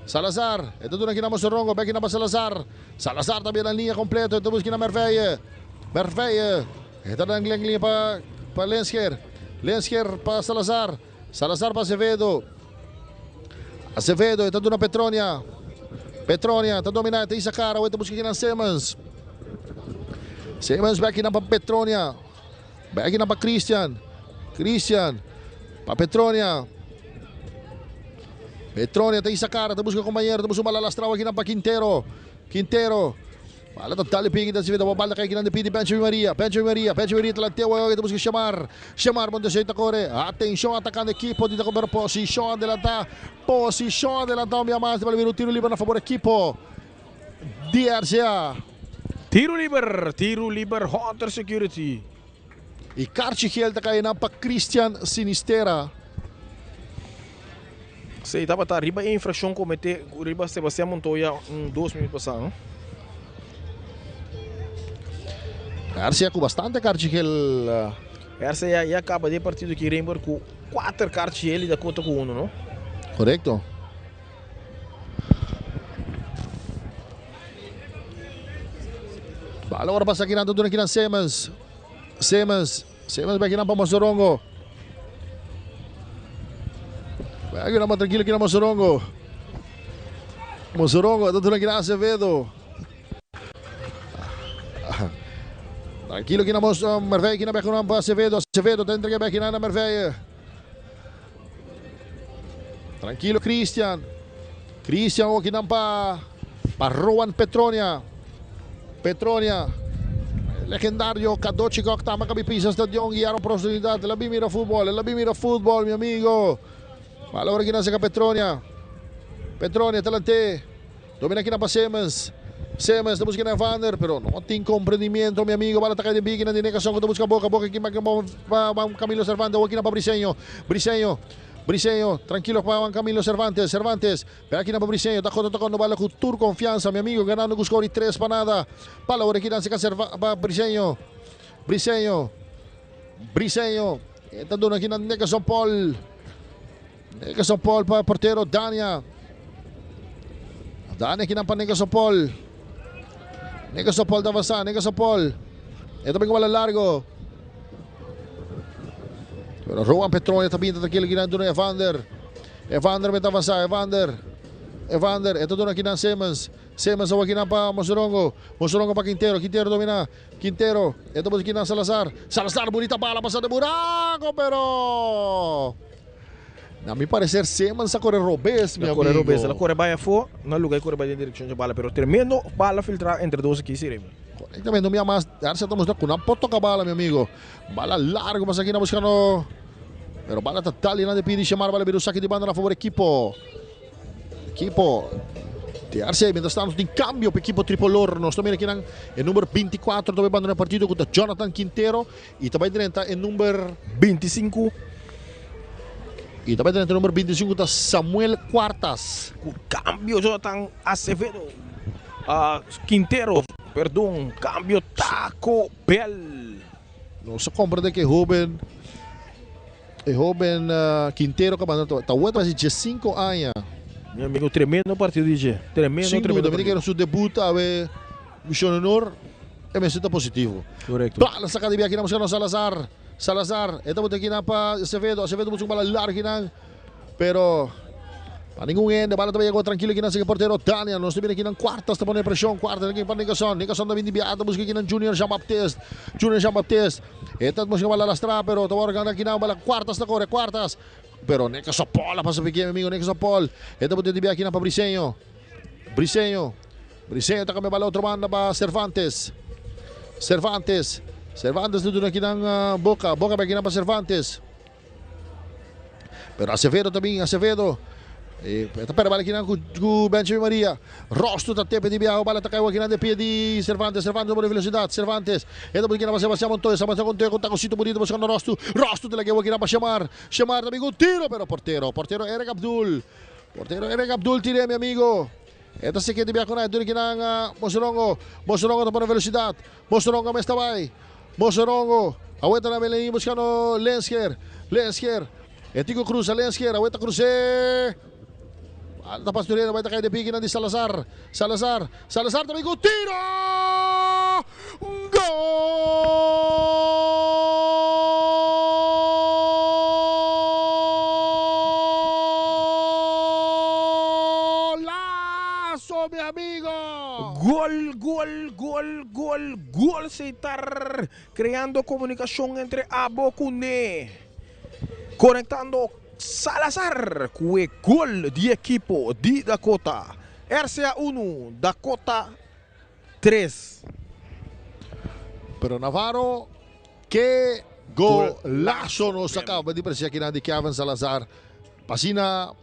Salazar, ito doon aqui na Mozorongo, back na Salazar. Salazar também na linha completa, ito busca na Merveille. Merveille. Ito na linha para pa Lenscher. Lenscher para Salazar. Salazar para Azevedo. Azevedo, ito doon na Petronia. Petronia, está dominando, isa cara, ito busca aqui na Simmons. Simmons back na para Petronia. Back na para Christian. Christian. Para Petronia. Petronia tem isa cara, tá busca companheiro, tá busca uma lalastrao aqui na para Quintero. Quintero. Bala total ping da Azevedo, bola cai aqui na pidi Benjamin Maria, Benjamin Maria, Benjamin Maria talanteo, tá busca chamar, chamar Monteseta corre. Atenção atacando equipo de comer posição adelantar, posição adelantar, minha mais para vir o tiro livre na favor equipo. DRCA. Tiro livre, Hunter Security. E Cartigiel tá caindo para Christian Sinistera. Sei, tava tá riba infração cometer riba Sebastián Montoya um 2 minutos passado. Garcia com bastante Cartigiel. Garcia já acaba de partido aqui Rainbow com 4 Cartigiel da conta com 1, não? Correto. Bala agora passa aqui na dona aqui na Simmons. Simmons, Simmons vai aqui na Mozorongo. Vai aqui na tranquilo aqui na Mozorongo. Mozorongo, dona aqui na Azevedo. Tranquilo aqui na Merveille, aqui na Beckham Azevedo. Azevedo tá entrega aqui na Merveille. Tranquilo Christian. Christian aqui na para Rowan Petronia. Petronia, legendario Kadochi Koktama Pisa Stadion, guiaron profundidad, la mira fútbol, la mira fútbol, mi amigo. Valor aqui na seca Petronia. Petronia, talante. Domina aqui na Simmons. Simmons, está buscando a Vander, pero no tiene comprendimiento, mi amigo. Va a atacar de Big, na negación, que busca Boca, Boca aquí va Camilo Cervantes, o aquí na Briseño. Briseño. Briseño, tranquilo para Juan Camilo Cervantes, Cervantes, pero aquí na Briseño, está tocando bala con tour confianza, mi amigo, ganando con score y 3 para nada. Pala por aquí se Briseño, Briseño, Briseño, está dando aquí na Nicholson Paul, Nicholson Paul para portero Dania, Dania aquí na para Nicholson Paul, Nicholson Paul da avançar, Nicholson Paul, está bem com bola largo. Pero Rowan Petronia também tranquilo aqui na dona Evander. Evander mete avançar, Evander. Evander, ito dona aqui na Simmons. Simmons aqui na para Mozorongo. Mozorongo para Quintero, Quintero domina. Quintero, ito aqui na Salazar. Salazar, bonita bala, passada buraco, pero a mi parecer Simmons a correr robes, mi amigo. Corre robes, ela corre vai fora, no lugar corre vai em direção de bala, pero tremendo bala filtrar entre dois aqui, sim. Correctamente, no más. Ahora estamos con una poca bala, mi amigo. Bala largo, más aquí buscando. Pero bala total y nadie pide llamar. Bala saque de banda a favor equipo. Equipo TRC, mientras tanto, en cambio, equipo tricolor. Nos también aquí el número 24 también banda en el partido contra Jonathan Quintero. Y también el número 25. Y también el número 25 está Samuel Cuartas. Cambio Jonathan Acevedo. Quintero. Perdón, cambio Taco Bell. No se comprende que joven, el joven Quintero que está bueno hace 5 años. Mi amigo, tremendo partido, DJ. Tremendo, Sin tremendo. duda, que su debut a ver, Misión Honor, MC está positivo. Correcto. Bala saca de aquí, buscando Salazar. Salazar, esta aquí para Acevedo. Acevedo busca una bala larga, pero Pa ningun hende, bala ta bay yega trankilo kinan sigi portero Daniel. Nos ta bira kinan Cuartas ta pone presion. Cuartas aki pa Nickerson. Nickerson ta bini biaha ta busca kinan Junior Jean Baptiste. Junior Jean Baptiste. E ta busca bala lastra pero ta worde gana kinan bala Cuartas ta core Cuartas. Pero Nickerson Paul a pasa pique mi amigo Nickerson Paul. E ta bot'e di biaha kinan pa Briseño. Briseño. Briseño ta cambia bala otro banda pa Cervantes. Cervantes. Cervantes ta duna kinan Boca. Boca bay kinan pa Cervantes. Pero Acevedo ta bin, Acevedo. E ta perde bala kinan ku ku Benjamin Maria. Rosto ta tepe di biaha, bala ta kai kinan de pie di Cervantes. Cervantes por velocidad. Cervantes. E ta kinan pa Sebastián Montoya. Sebastián Montoya con tacosito bonito buscando Rosto. Rosto te la lleva kinan pa Shemar. Shemar ta bin con tiro, pero portero. Portero Eric Abdul. Portero Eric Abdul tire, mi amigo. E ta seke di biaha con Duri kinan Mosorongo. Mosorongo ta pone velocidad. Mosorongo mes ta bai. Mosorongo. Aweta na Belén buscando Lensker. Lensker. E tico cruza Lensker. Aweta cruce. Alta Pastorero vai cair de pique na de Salazar. Salazar. Salazar também com tiro! Golazo, mi amigo! Gol, gol, gol, gol, gol Seitar creando comunicacion entre abo cu ne. Conectando Salazar cu e gol di ekipo di Dakota. RCA 1, Dakota 3. Pero Navarro, ke golazo nos acaba di presencia akinan di Kevin Salazar. P'asina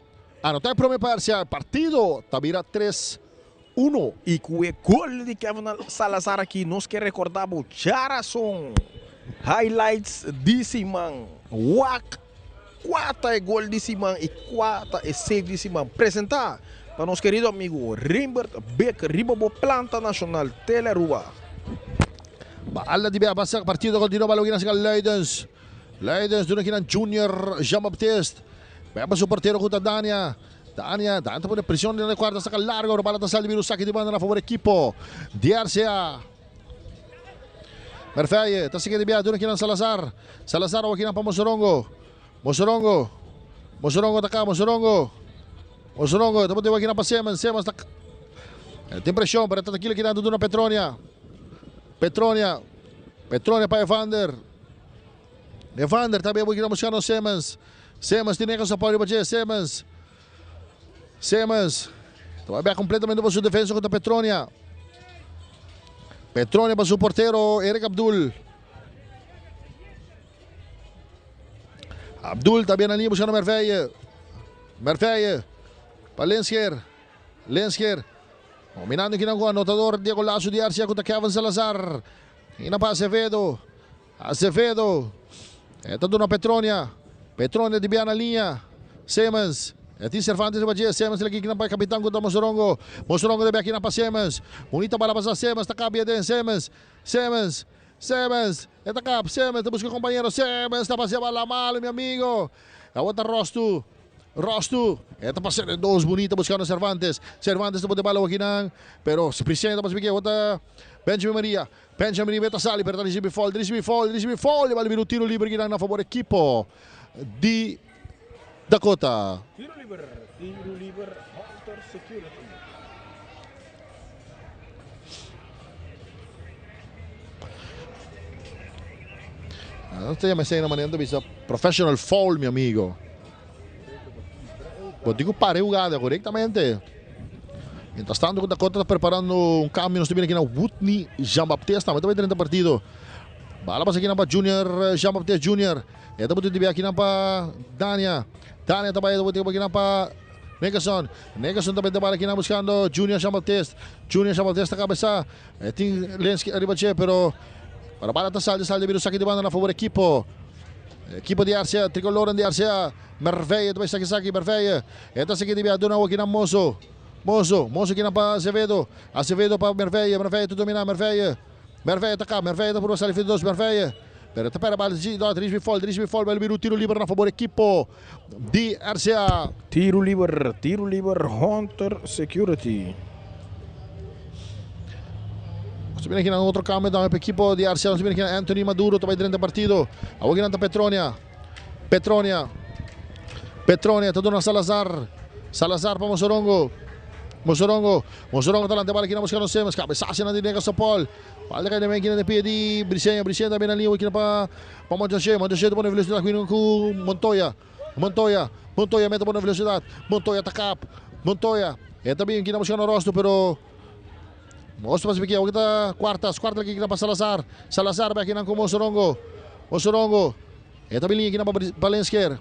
anota e prome pa RCA. E partido ta bira 3 1. Y cu e gol di Kevin Salazar aki nos ke recorda bo djarason highlights di siman. Wak cua ta e gol di siman y cua ta e save di siman. Presenta pa nos kerido amigo Rembert Beck riba bo planta nacional Tele Aruba. Bala di bia pasa partido continua bala kinan sika Luidens. Luidens duna kinan Junior Jean Baptiste. Bia pa su portero ku ta Dania. Dania, Dania ta pone presion den e kuarta saka largo pero bala ta sali bira un saki di banda na favor ekipo di RCA. Merfeye ta sigui di bia duna kinan Salazar. Salazar awa kinan pa Mosorongo. Mosorongo. Mosorongo ta ka Mosorongo. Mosorongo ta pone awa kinan pa Siemens. Siemens ta tin presion pero ta tranquilo kinan ta duna Petronia. Petronia. Petronia pa Evander. Evander ta bia kinan buscando Siemens. Simmons tin eka sopo riba dje. Simmons. Simmons. Ta bai bek completamente pa su defensa contra Petronia. Petronia pa su portero Eric Abdul. Abdul ta bien na liña buscando Merveille. Merveille. Pa Lenscher. Lenscher. Dominando kinan cu anotador Diego Lazo di RCA contra Kevin Salazar. Ina pa Acevedo. Acevedo. E ta duna Petronia. Petronia di bia na liña. Simmons. E tin Cervantes riba dje. Simmons laki kinan pa e kapitan ku ta Mosorongo. Mosorongo ta bia kinan pa Simmons. Bunita bala pasa Simmons ta kabia den Simmons. Simmons. Simmons. E ta kap. Simmons ta buska kompañero. Simmons ta pasia bala malo mi amigo. Awor ta Rostu. Rostu. E ta pasa den dos bunita buskando Cervantes. Cervantes ta pone bala wakinan. Pero Priscilla ta pasa bik'e. Awor ta Benjamin Maria. Benjamin Ribe ta sali pero ta ricibi foul, ricibi foul, ricibi foul y bal bira un tiro liber kinan na favor ekipo di Dakota. Tiro liber, tiro liber, Hunter Security. Nos ta yama esei na manera ta bisa professional foul mi amigo. Bo tin ku para e hugada korektamente. Mientras tanto ku Dakota ta preparando un kambio nos ta bira aki na Woodney Jean Baptiste tambe ta bai drenta partido. Bala pasa akinan pa Junior Jean Baptiste Junior. E ta buti di bia akinan pa Dania. Dania ta bai ta buti akinan pa Nickerson. Nickerson ta benta bala akinan buskando Junior Jean Baptiste. Junior Jean Baptiste ta kabesa. E tin Lenski ariba dje pero para bala ta sali sali bira un saki di banda na favor ekipo. Ekipo di RCA, Tricolor di RCA. Merveille ta bai saki saki Merveille. E ta saki di bia duna awor kinan Mozo. Mozo, Mozo kinan pa Acevedo. Acevedo pa Merveille, Merveille ta domina Merveille. Merveille ta ka, Merveille ta purba sali fin dos Merveille. Pero ta pera bal si no Risby foul, Risby foul bai bira un tiro liber na favor ekipo di RCA. Tiro liber, tiro liber Hunter Security. Nos ta bira kinan otro cambio tambe pa ekipo di RCA. Nos ta bira kinan Anthony Maduro ta bai drenta partido. Awor kinan ta Petronia. Petronia. Petronia ta duna Salazar. Salazar pa Mosorongo. Mosorongo. Mosorongo ta lanta bala kina buscando Simmons. Cabezazo na di Nega Sopol. Bala cai tambe kina den pia di Briseño. Briseño tambe na liña kina pa pa Montaché. Montaché ta pone velocidad cu Montoya. Montoya. Montoya mete pone velocidad. Montoya ta kap. Montoya. E ta bin kina buscando Rosto pero Rosto pasa piki. Awor ta Cuartas. Cuartas kina pa Salazar. Salazar bay kinan cu Mosorongo. Mosorongo. E ta bin liña kina pa pa Lensker.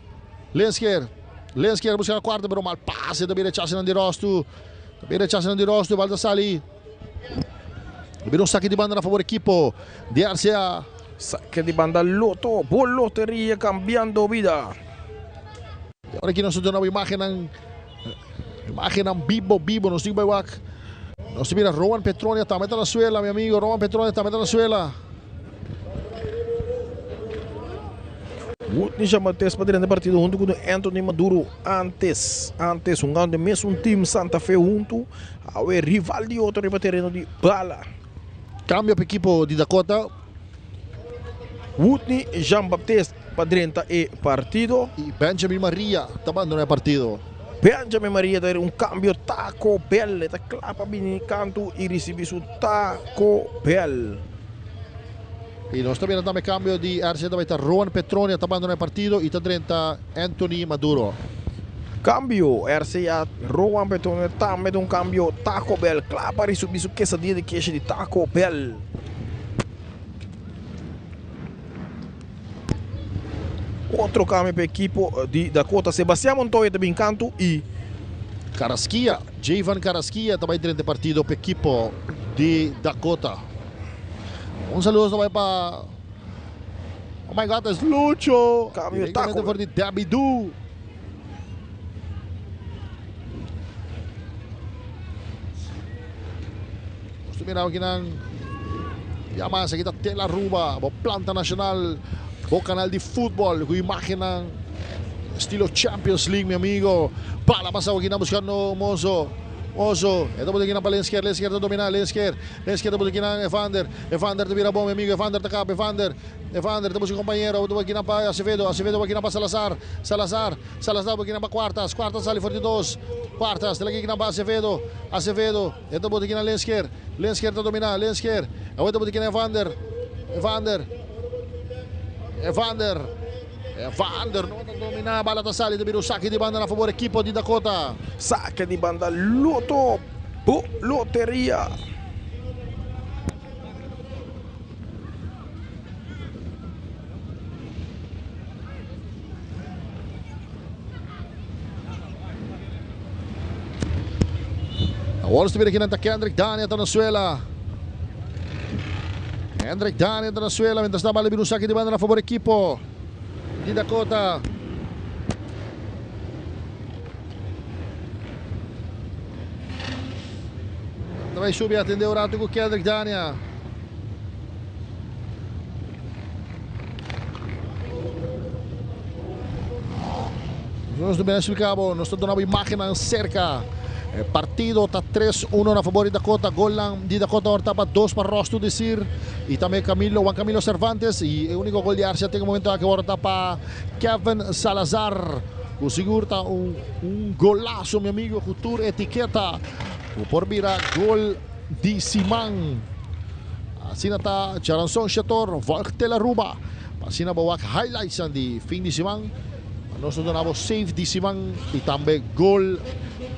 Lensker. Lensker busca cuarta pero mal pase. Ta bin rechasenan di Rosto. Ta bin rechasenan di Rosto. Bal ta sali. Ta bin un saki di banda na favor ekipo di RCA. Sake di banda Lotto. Bo loteria cambiando bida. Y ahora aki nos ta duna bo imagennan. Imagennan bibo bibo. Nos tin bay wak. Nos ta mira Rowan Petronia tambe ta na suela mi amigo. Rowan Petronia tambe ta na suela. Woodney Jean-Baptiste pa drenta partido hunto cu Anthony Maduro antes antes hungando den mesun team Santa Fe hunto awe rival di otro riba tereno di bala. Cambio pa ekipo di Dakota. Woodney Jean-Baptiste pa drenta e partido. Y Benjamin Maria ta bandona e partido. Benjamin Maria ta un cambio Taco Bell e ta cla pa bini canto y ricibi su Taco Bell. Y nos ta mira tambe cambio di RC ta bay ta Rowan Petronia ta bandona e partido y ta drenta Anthony Maduro. Cambio RCA Rowan Petronia tambe ta un cambio Taco Bell cla pa ricibi su quesadilla di keshi di Taco Bell. Otro cambio pa ekipo di Dakota Sebastian Montoya ta bin canto y. Carrasquilla, Jayvan Carrasquilla ta bay drenta e partido pa ekipo di Dakota. Un saludo ta bay pa Oh my God, es Lucho! Cambio Directamente Taco for di Debbie Doo. Nos ta mira akinan ya mas aki ta Tele Aruba, bo planta nacional, bo canal di futbol cu imagennan estilo Champions League, mi amigo. Bala pasa akinan buscando Mozo. Mozo, e ta bota akinan pa Lensker, Lensker ta domina, Lensker, Lensker ta bota akinan Evander, Evander ta bira bon, mi amigo, Evander ta kap, Evander, Evander ta busca compañero, ta bota akinan pa Acevedo, Acevedo akinan pa Salazar, Salazar, Salazar bota akinan pa Cuartas, Cuartas sali for di dos, Cuartas ta laki akinan pa Acevedo, Acevedo, e ta bota akinan Lensker, Lensker ta domina, Lensker, awor ta bota akinan Evander, Evander, Evander, Evander no ta domina, bala ta sali, ta bira un saki di banda na fabor ekipo di Dakota. Saki di banda Lotto bo loteria. Awor nos ta mira kinan ta Kendrick Dania ta na suela. Kendrick Dania ta na suela mientras ta bala bira un saki di banda na fabor ekipo di Dakota. Ta bai subi atende un rato ku Kendrick Dania. Nos ta bini explica bo, nos ta duna bo imagennan cerca. E partido ta 3-1 na favor di Dakota. Golnan di Dakota awor ta pa 2 pa Rostu Desir y tambe Camilo, Juan Camilo Cervantes. Y e unico gol di Arcia te e momento aki awor ta pa Kevin Salazar. Cu sigur ta un, un golazo mi amigo cu tur etiqueta cu por bira gol di siman. Asina ta Charanzon Shetor, volg Tele Aruba. Pa asina bo wak highlightsnan di fin di siman. Nos ta duna bo save di siman y tambe gol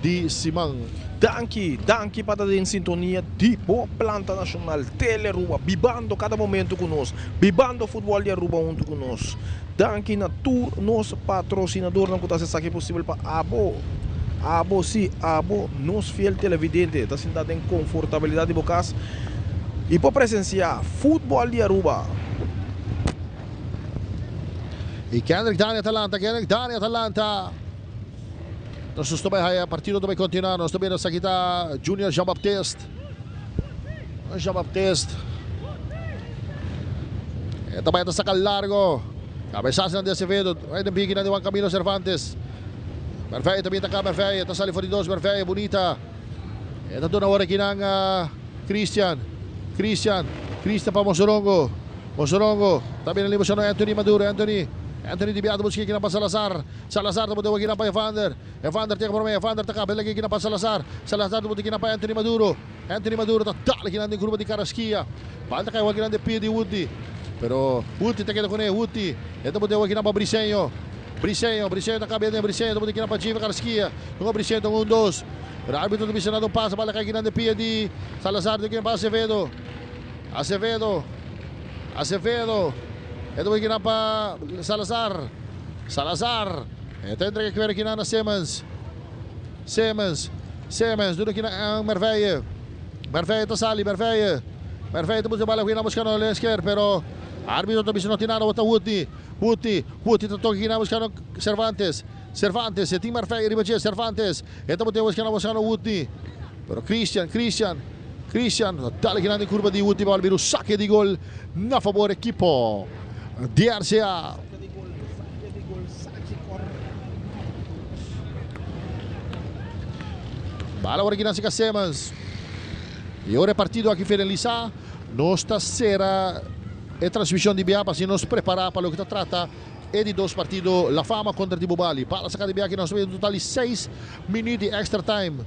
di siman. Danki, danki pa ta den sintonia di bo planta nacional Tele Aruba, bibando cada momento cu nos, bibando futbol di Aruba hunto cu nos. Danki na tur nos patrocinadornan cu ta haci esaki posibel pa abo, abo si, abo, nos fiel televidente, ta sinta den confortabilidad di bo cas y por presencia futbol di Aruba. Y Kendrick Dania ta lanta, Kendrick Dania ta lanta. Nos ta bay haya, partido ta bay continua. Nos ta mira esaki ta Junior Jean Baptiste. Jean Baptiste. E ta bay ta saca largo. Cabezazo de Acevedo. Bay den piki na di Juan Camilo Cervantes. Merveille también ta acá, Merveille. Ta sali for di dos, Merveille, bonita. E ta duna awor aki nan Christian. Christian. Christian pa Mosorongo. Mosorongo. Ta bini ali buscando Anthony Maduro. Anthony. Anthony di Biado busca pa Salazar. Salazar ta bota pa Evander. Evander tin pa Evander ta caba aki pa Salazar. Salazar ta bota pa Anthony Maduro. Anthony Maduro ta dal aki den curva di Carrasquilla. Bala ta cay aki den pia di Woody. Pero Woody ta keda cune. Woody. E ta bota aki pa Briseño. Briseño, Briseño ta caba den Briseño ta bota pa Jive Carrasquilla. Cu Briseño 1 2. Pero arbitro ta bisa un pasa, bala cay aki den pia di Salazar ta pa Acevedo. Acevedo. Acevedo. E ta bota pa Salazar. Salazar. E ta entrega aki na Simmons. Simmons. Simmons. Duna aki na Merveille. Merveille ta sali, Merveille. Merveille ta busca bala aki na buscando Lensker, pero arbitro ta bisa no tin nada, bota Woody. Woody. Woody ta toca aki na buscando Cervantes. Cervantes, tin Merveille riba Cervantes. E ta buscando buscando Woody. Pero Christian, Christian, Christian, dal aki na curva di Woody, bala bira saque di gol na fabor ekipo di RCA. Bala awor aki na Simmons. Y awor e partido aki finalisa. Nos ta sera e transmision di bia pa nos prepara pa loke ta trata e di dos partido La Fama contra di Bubali. Bala saca di bia aki nos un total di 6 minuut di extra time.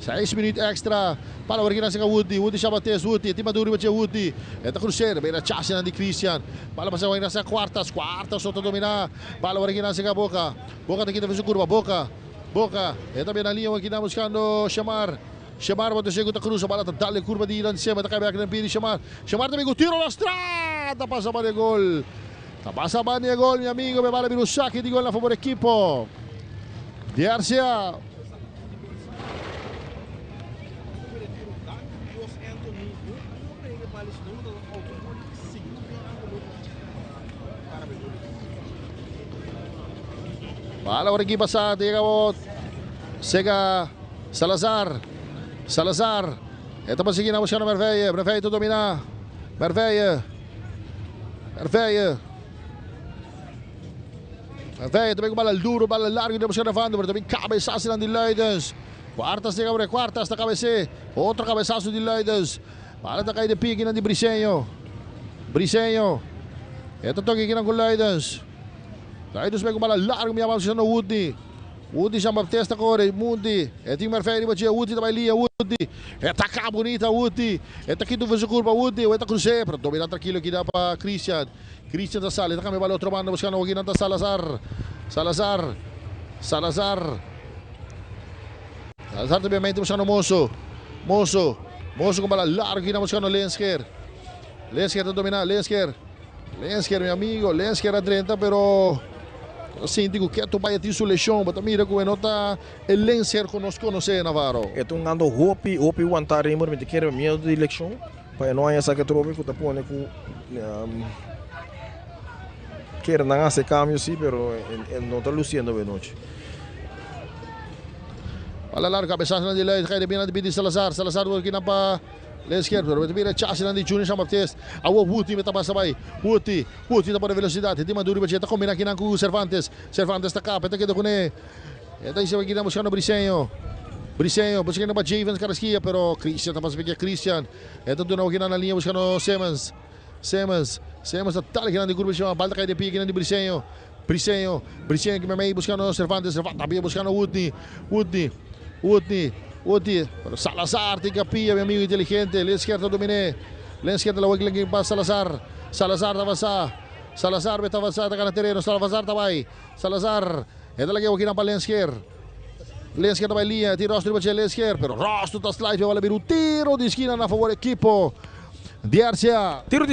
6 minuut extra. Bala awor aki na Woody. Woody Chabates. Woody. Tin Maduro Woody. E ta crucero. Bira chase di Christian. Bala pasa na cuartas. Cuartas ta domina. Bala awor aki na Boca. Boca ta kita su curva. Boca. Boca. E ta na liña aki buscando Chamar. Chamar bota chega cruza. Bala ta dal curva di Ilan Sema. Ta cay back na pia di Chamar. Chamar tambe cu tiro lastra. Ta pasa pa gol. Ta pasa pa gol, mi amigo. Bala bira saque di gol na fabor ekipo di RCA. Bala awor aki pasa, yega Sega Salazar. Salazar. E ta sigui buscando Merveille. Merveille ta domina. Merveille. Merveille. Merveille tambe cu bala duro, bala largo, ta buscando Van, pero tambe cabesazo di Luidens. Cuartas yega cuartas ta cabece. Otro cabesazo di Luidens. Bala ta cay den pia di Briseño. Briseño. E ta toca aki cu Luidens. Luidens bay cu bala largo, mi buscando Woody. Woody Jean Baptista core, Woody. E tin Merveille riba Woody tambe liña Woody. E ta bunita Woody. E ta aki su curva Woody, e ta cruce, pero domina trankilo aki ta pa Christian. Christian ta sali, ta cambia pa otro banda buscando aki ta Salazar. Salazar. Salazar. Salazar tambe buscando Mozo. Mozo. Mozo cu bala largo aki buscando Lensker. Lensker ta domina, Lensker. Lensker, mi amigo, Lensker a 30, pero sinti cu Keto bay tin su lesion, pero mira cu no ta e Lensker cu nos conoce, Navarro. E ta hungando hopi, hopi wanta Raymond, mi ta kere miedo di lesion, pa no haya saca trobe cu ta pone cu kier nan haci cambio si, pero no ta luciendo e nochi. Bala largo, cabesazo di Luid, cay den di Salazar, Salazar aki pa Lensker, pero mira chase di Junior Jean Baptiste. Awo Woody ta pasa bay. Woody, Woody ta pa velocidad. Tin Maduro ta combina aki cu Cervantes. Cervantes ta capa, ta keda cune. Ta aki buscando Briseño. Briseño, buscando pa Javens Carrasquilla, pero Christian ta pasa aki Christian. Ta duna aki na liña buscando Simmons. Simmons, Simmons ta dal aki di curva, bala ta cay den pia aki di Briseño. Briseño, Briseño aki mey buscando Cervantes, Cervantes tambe buscando Woodney, Woodney, Woodney, Woodney. Pero Salazar tin capilla, mi amigo inteligente. Lensker ta domina. Lensker ta la pa Salazar. Salazar ta avansa. Salazar ta avansa, ta gana tereno. Salazar ta bay. Salazar. E ta aki pa Lensker. Lensker ta bay liña, tin rostro pa Lensker, pero rostro ta slide, bala bira tiro di skina na fabor ekipo di RCA. Tiro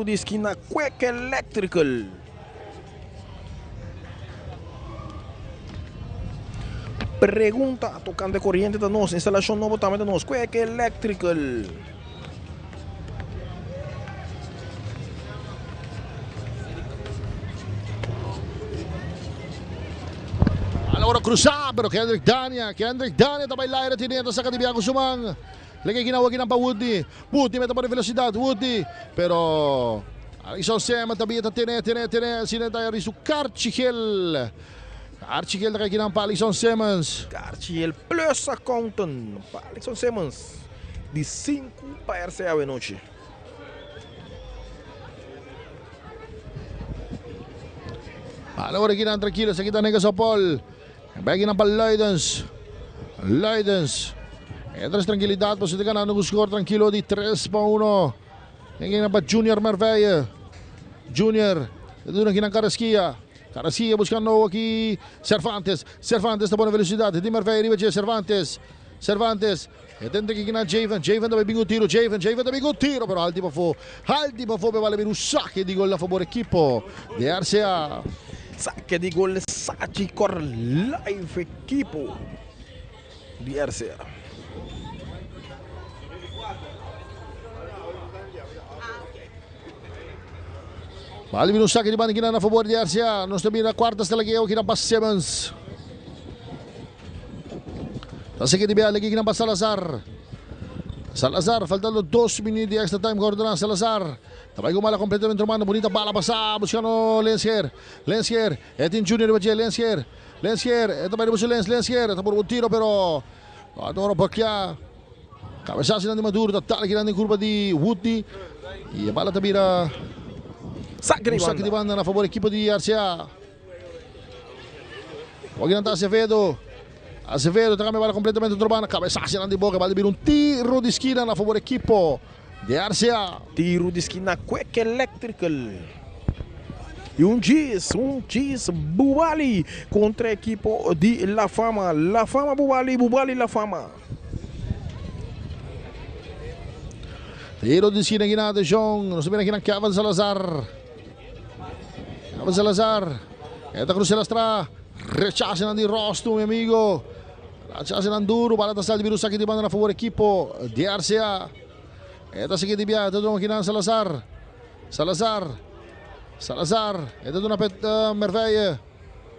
di skina, Quick Electrical. Pregunta tocante coriente ta nos, instalacion nobo tambe ta nos, Quick Electrical. Awor cruza, pero Kendrick Dania, Kendrick Dania tambe laira tin saca di Bianco Suman. Lega aki na aki pa Woody. Woody mete pa velocidad, Woody. Pero Alison Sema tambe ta tene, tene, tene, asina ta su Carchigel. Carchigel ta aki na pa Alison Simmons. Carchigel plus accountant pa Alison Simmons. Di 5 pa RCA anochi. Bala ora kinan trankilo, esaki ta Nega Sopol. Bai kinan pa Luidens. Luidens. Entra trankilidat, pasobra ta ganando ku skor trankilo di 3-1. Kinan pa Junior Merveille. Junior. Ta duna kinan Carrasquilla. Carrasquilla buscando aki Cervantes. Cervantes ta pone velocidad. Di Merveille riba dje Cervantes. Cervantes. E tenta aki kinan Javen. Javen ta bai bin ku tiro. Javen. Javen ta bin ku tiro pero halti pafó. Halti pafó pe bala bin un sake di gol na fabor ekipo di RCA. Sake di gol Sachi kor live ekipo di RCA. Bali bira un sake di banda kinan na fabor di RCA. Nos ta bira cuarta stela geo kinan pa Simmons. Ta sigi di bia legi kinan pa Salazar. Salazar faltando 2 minuut di extra time Gordon Salazar. Ta bai ku bala completamente romano. Bonita bala pasa buscando Lensheer. Lensheer. E tin Junior riba dje Lensheer. Lensheer. E ta bai riba su lens Lensheer. Ta por un tiro pero Adoro bloquea. Cabezazo di Maduro ta dal kinan den curva di Woodley. Y e bala ta bira Saque di un saque di banda. banda na favor equipo di RCA. Okinan ta Acevedo. Acevedo ta cambia bala completamente otro banda. Cabezazo di boca. Bala bira un tiro di esquina na favor equipo di RCA. Tiro di esquina Quick Electrical. Y un djis, un djis Bubali contra equipo di La Fama. La Fama Bubali, Bubali La Fama. Tiro di esquina aquí na atención. Nos mira aquí na Kevin Salazar. Kevin Salazar. Esta cruce lastra. Rechace di rostro, mi amigo. Rechace duro. Bala ta sal di saque di banda na favor equipo di RCA. Esta sigue di via. Esta aquí na Salazar. Salazar. Salazar. Esta duna pet Merveille.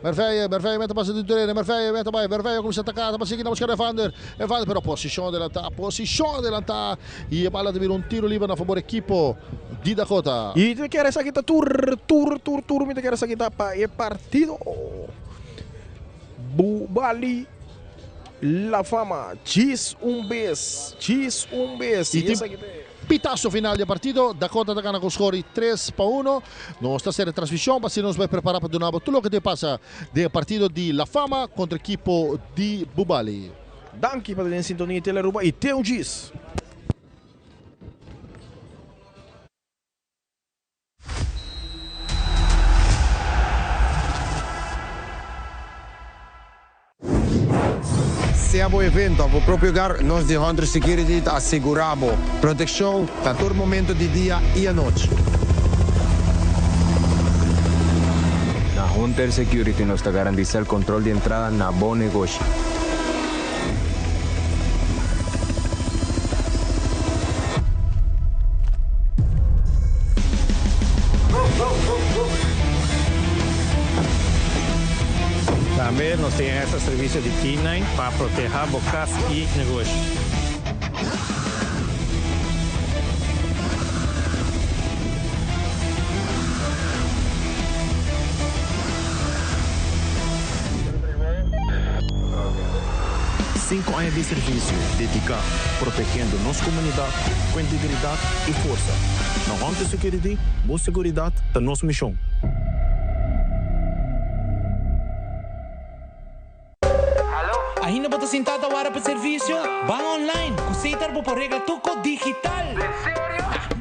Merveille, Merveille mete pase di terreno, Merveille mete vai, Merveille comincia a attaccare, passa a buscare Evander, Evander però posizione adelantata, posizione adelantata e balla di un tiro libero a favore equipo di Dakota. Y te quiere esa quita tur, tur, tur, tur, mi te quiere esa quita pa e partido. Bubali La Fama, djis un bes, djis un bes. Y Y tin esa quita pitazo final di partido. Dakota ta gana cu score 3-1. Nos ta haciendo transmision pa asina nos bay prepara pa duna tur loke ta pasa den partido di La Fama contra ekipo di Bubali. Danki pa den sintonia di Telearuba y te un djis. Sea bo evento of bo propio hogar, nos di Hunter Security ta asegura bo proteccion na tur momento di dia y anochi. Na Hunter Security nos ta garantisa el control di entrada na bo negoshi. Tambe nos tin extra servicio di K-nine pa proteha bo cas y negoshi. Cinco aña di servicio dedica protegiendo nos comunidad cu integridad y forsa. Na Hunter Security, bo seguridad ta nos mision. Ainda bo ta sinta ta wara pa servicio? Ban online cu Setar bo por regla tuco digital.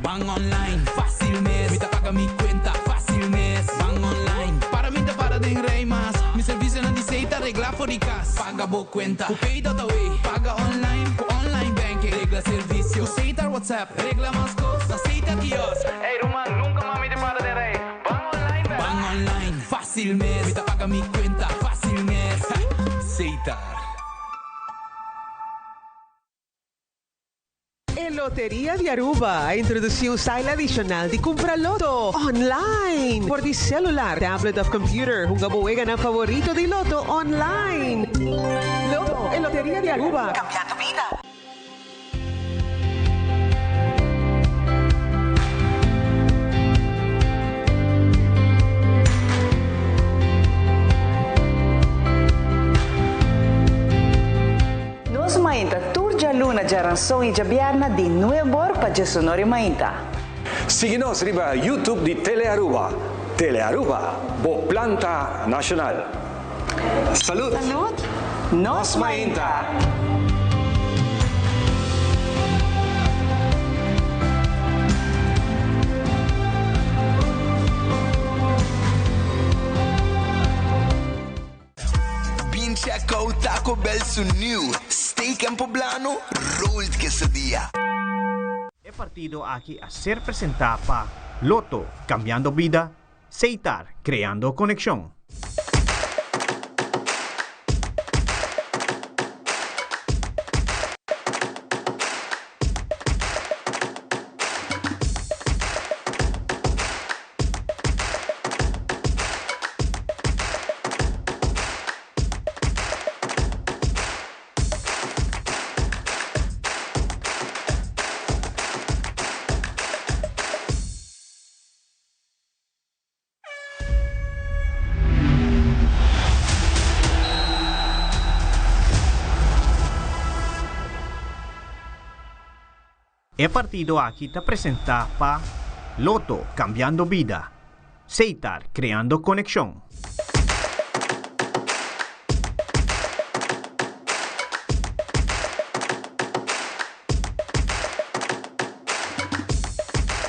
Ban online, facil mes. Mi ta paga mi cuenta, facil mes. Ban online, para mi ta para den rij mas. Mi servicionan di Setar regla for di cas. Paga bo cuenta cu Pay.awe. Paga online cu online banking. Regla servicio cu Setar WhatsApp. Regla mas cos na Setar kiosk. Ey ruman, nunca mas mi ta para den rij. Ban online bel. Ban online, facil mes. Mi ta paga mi cuenta, facil mes. Setar. E Loteria di Aruba a introduci un style adicional di cumpra loto online. Por di celular, tablet of computer, hunga bo weganan favorito di loto online. Loto, e Loteria di Aruba, cambiando bida. Nos Mainta tur djaluna, djaranson i djabierna di nuebor pa djesonor i mainta. Sigui nos riba YouTube di Telearuba. Telearuba, bo planta nacional. Salud! Salud! Nos mainta! Bin check out Taco Bell su new Steak and Poblano Rolled Quesadilla. E partido aki a ser presenta pa Lotto, cambiando bida, Setar, creando conexion. E partido aki ta presenta pa Lotto, cambiando bida. Setar, creando conexion.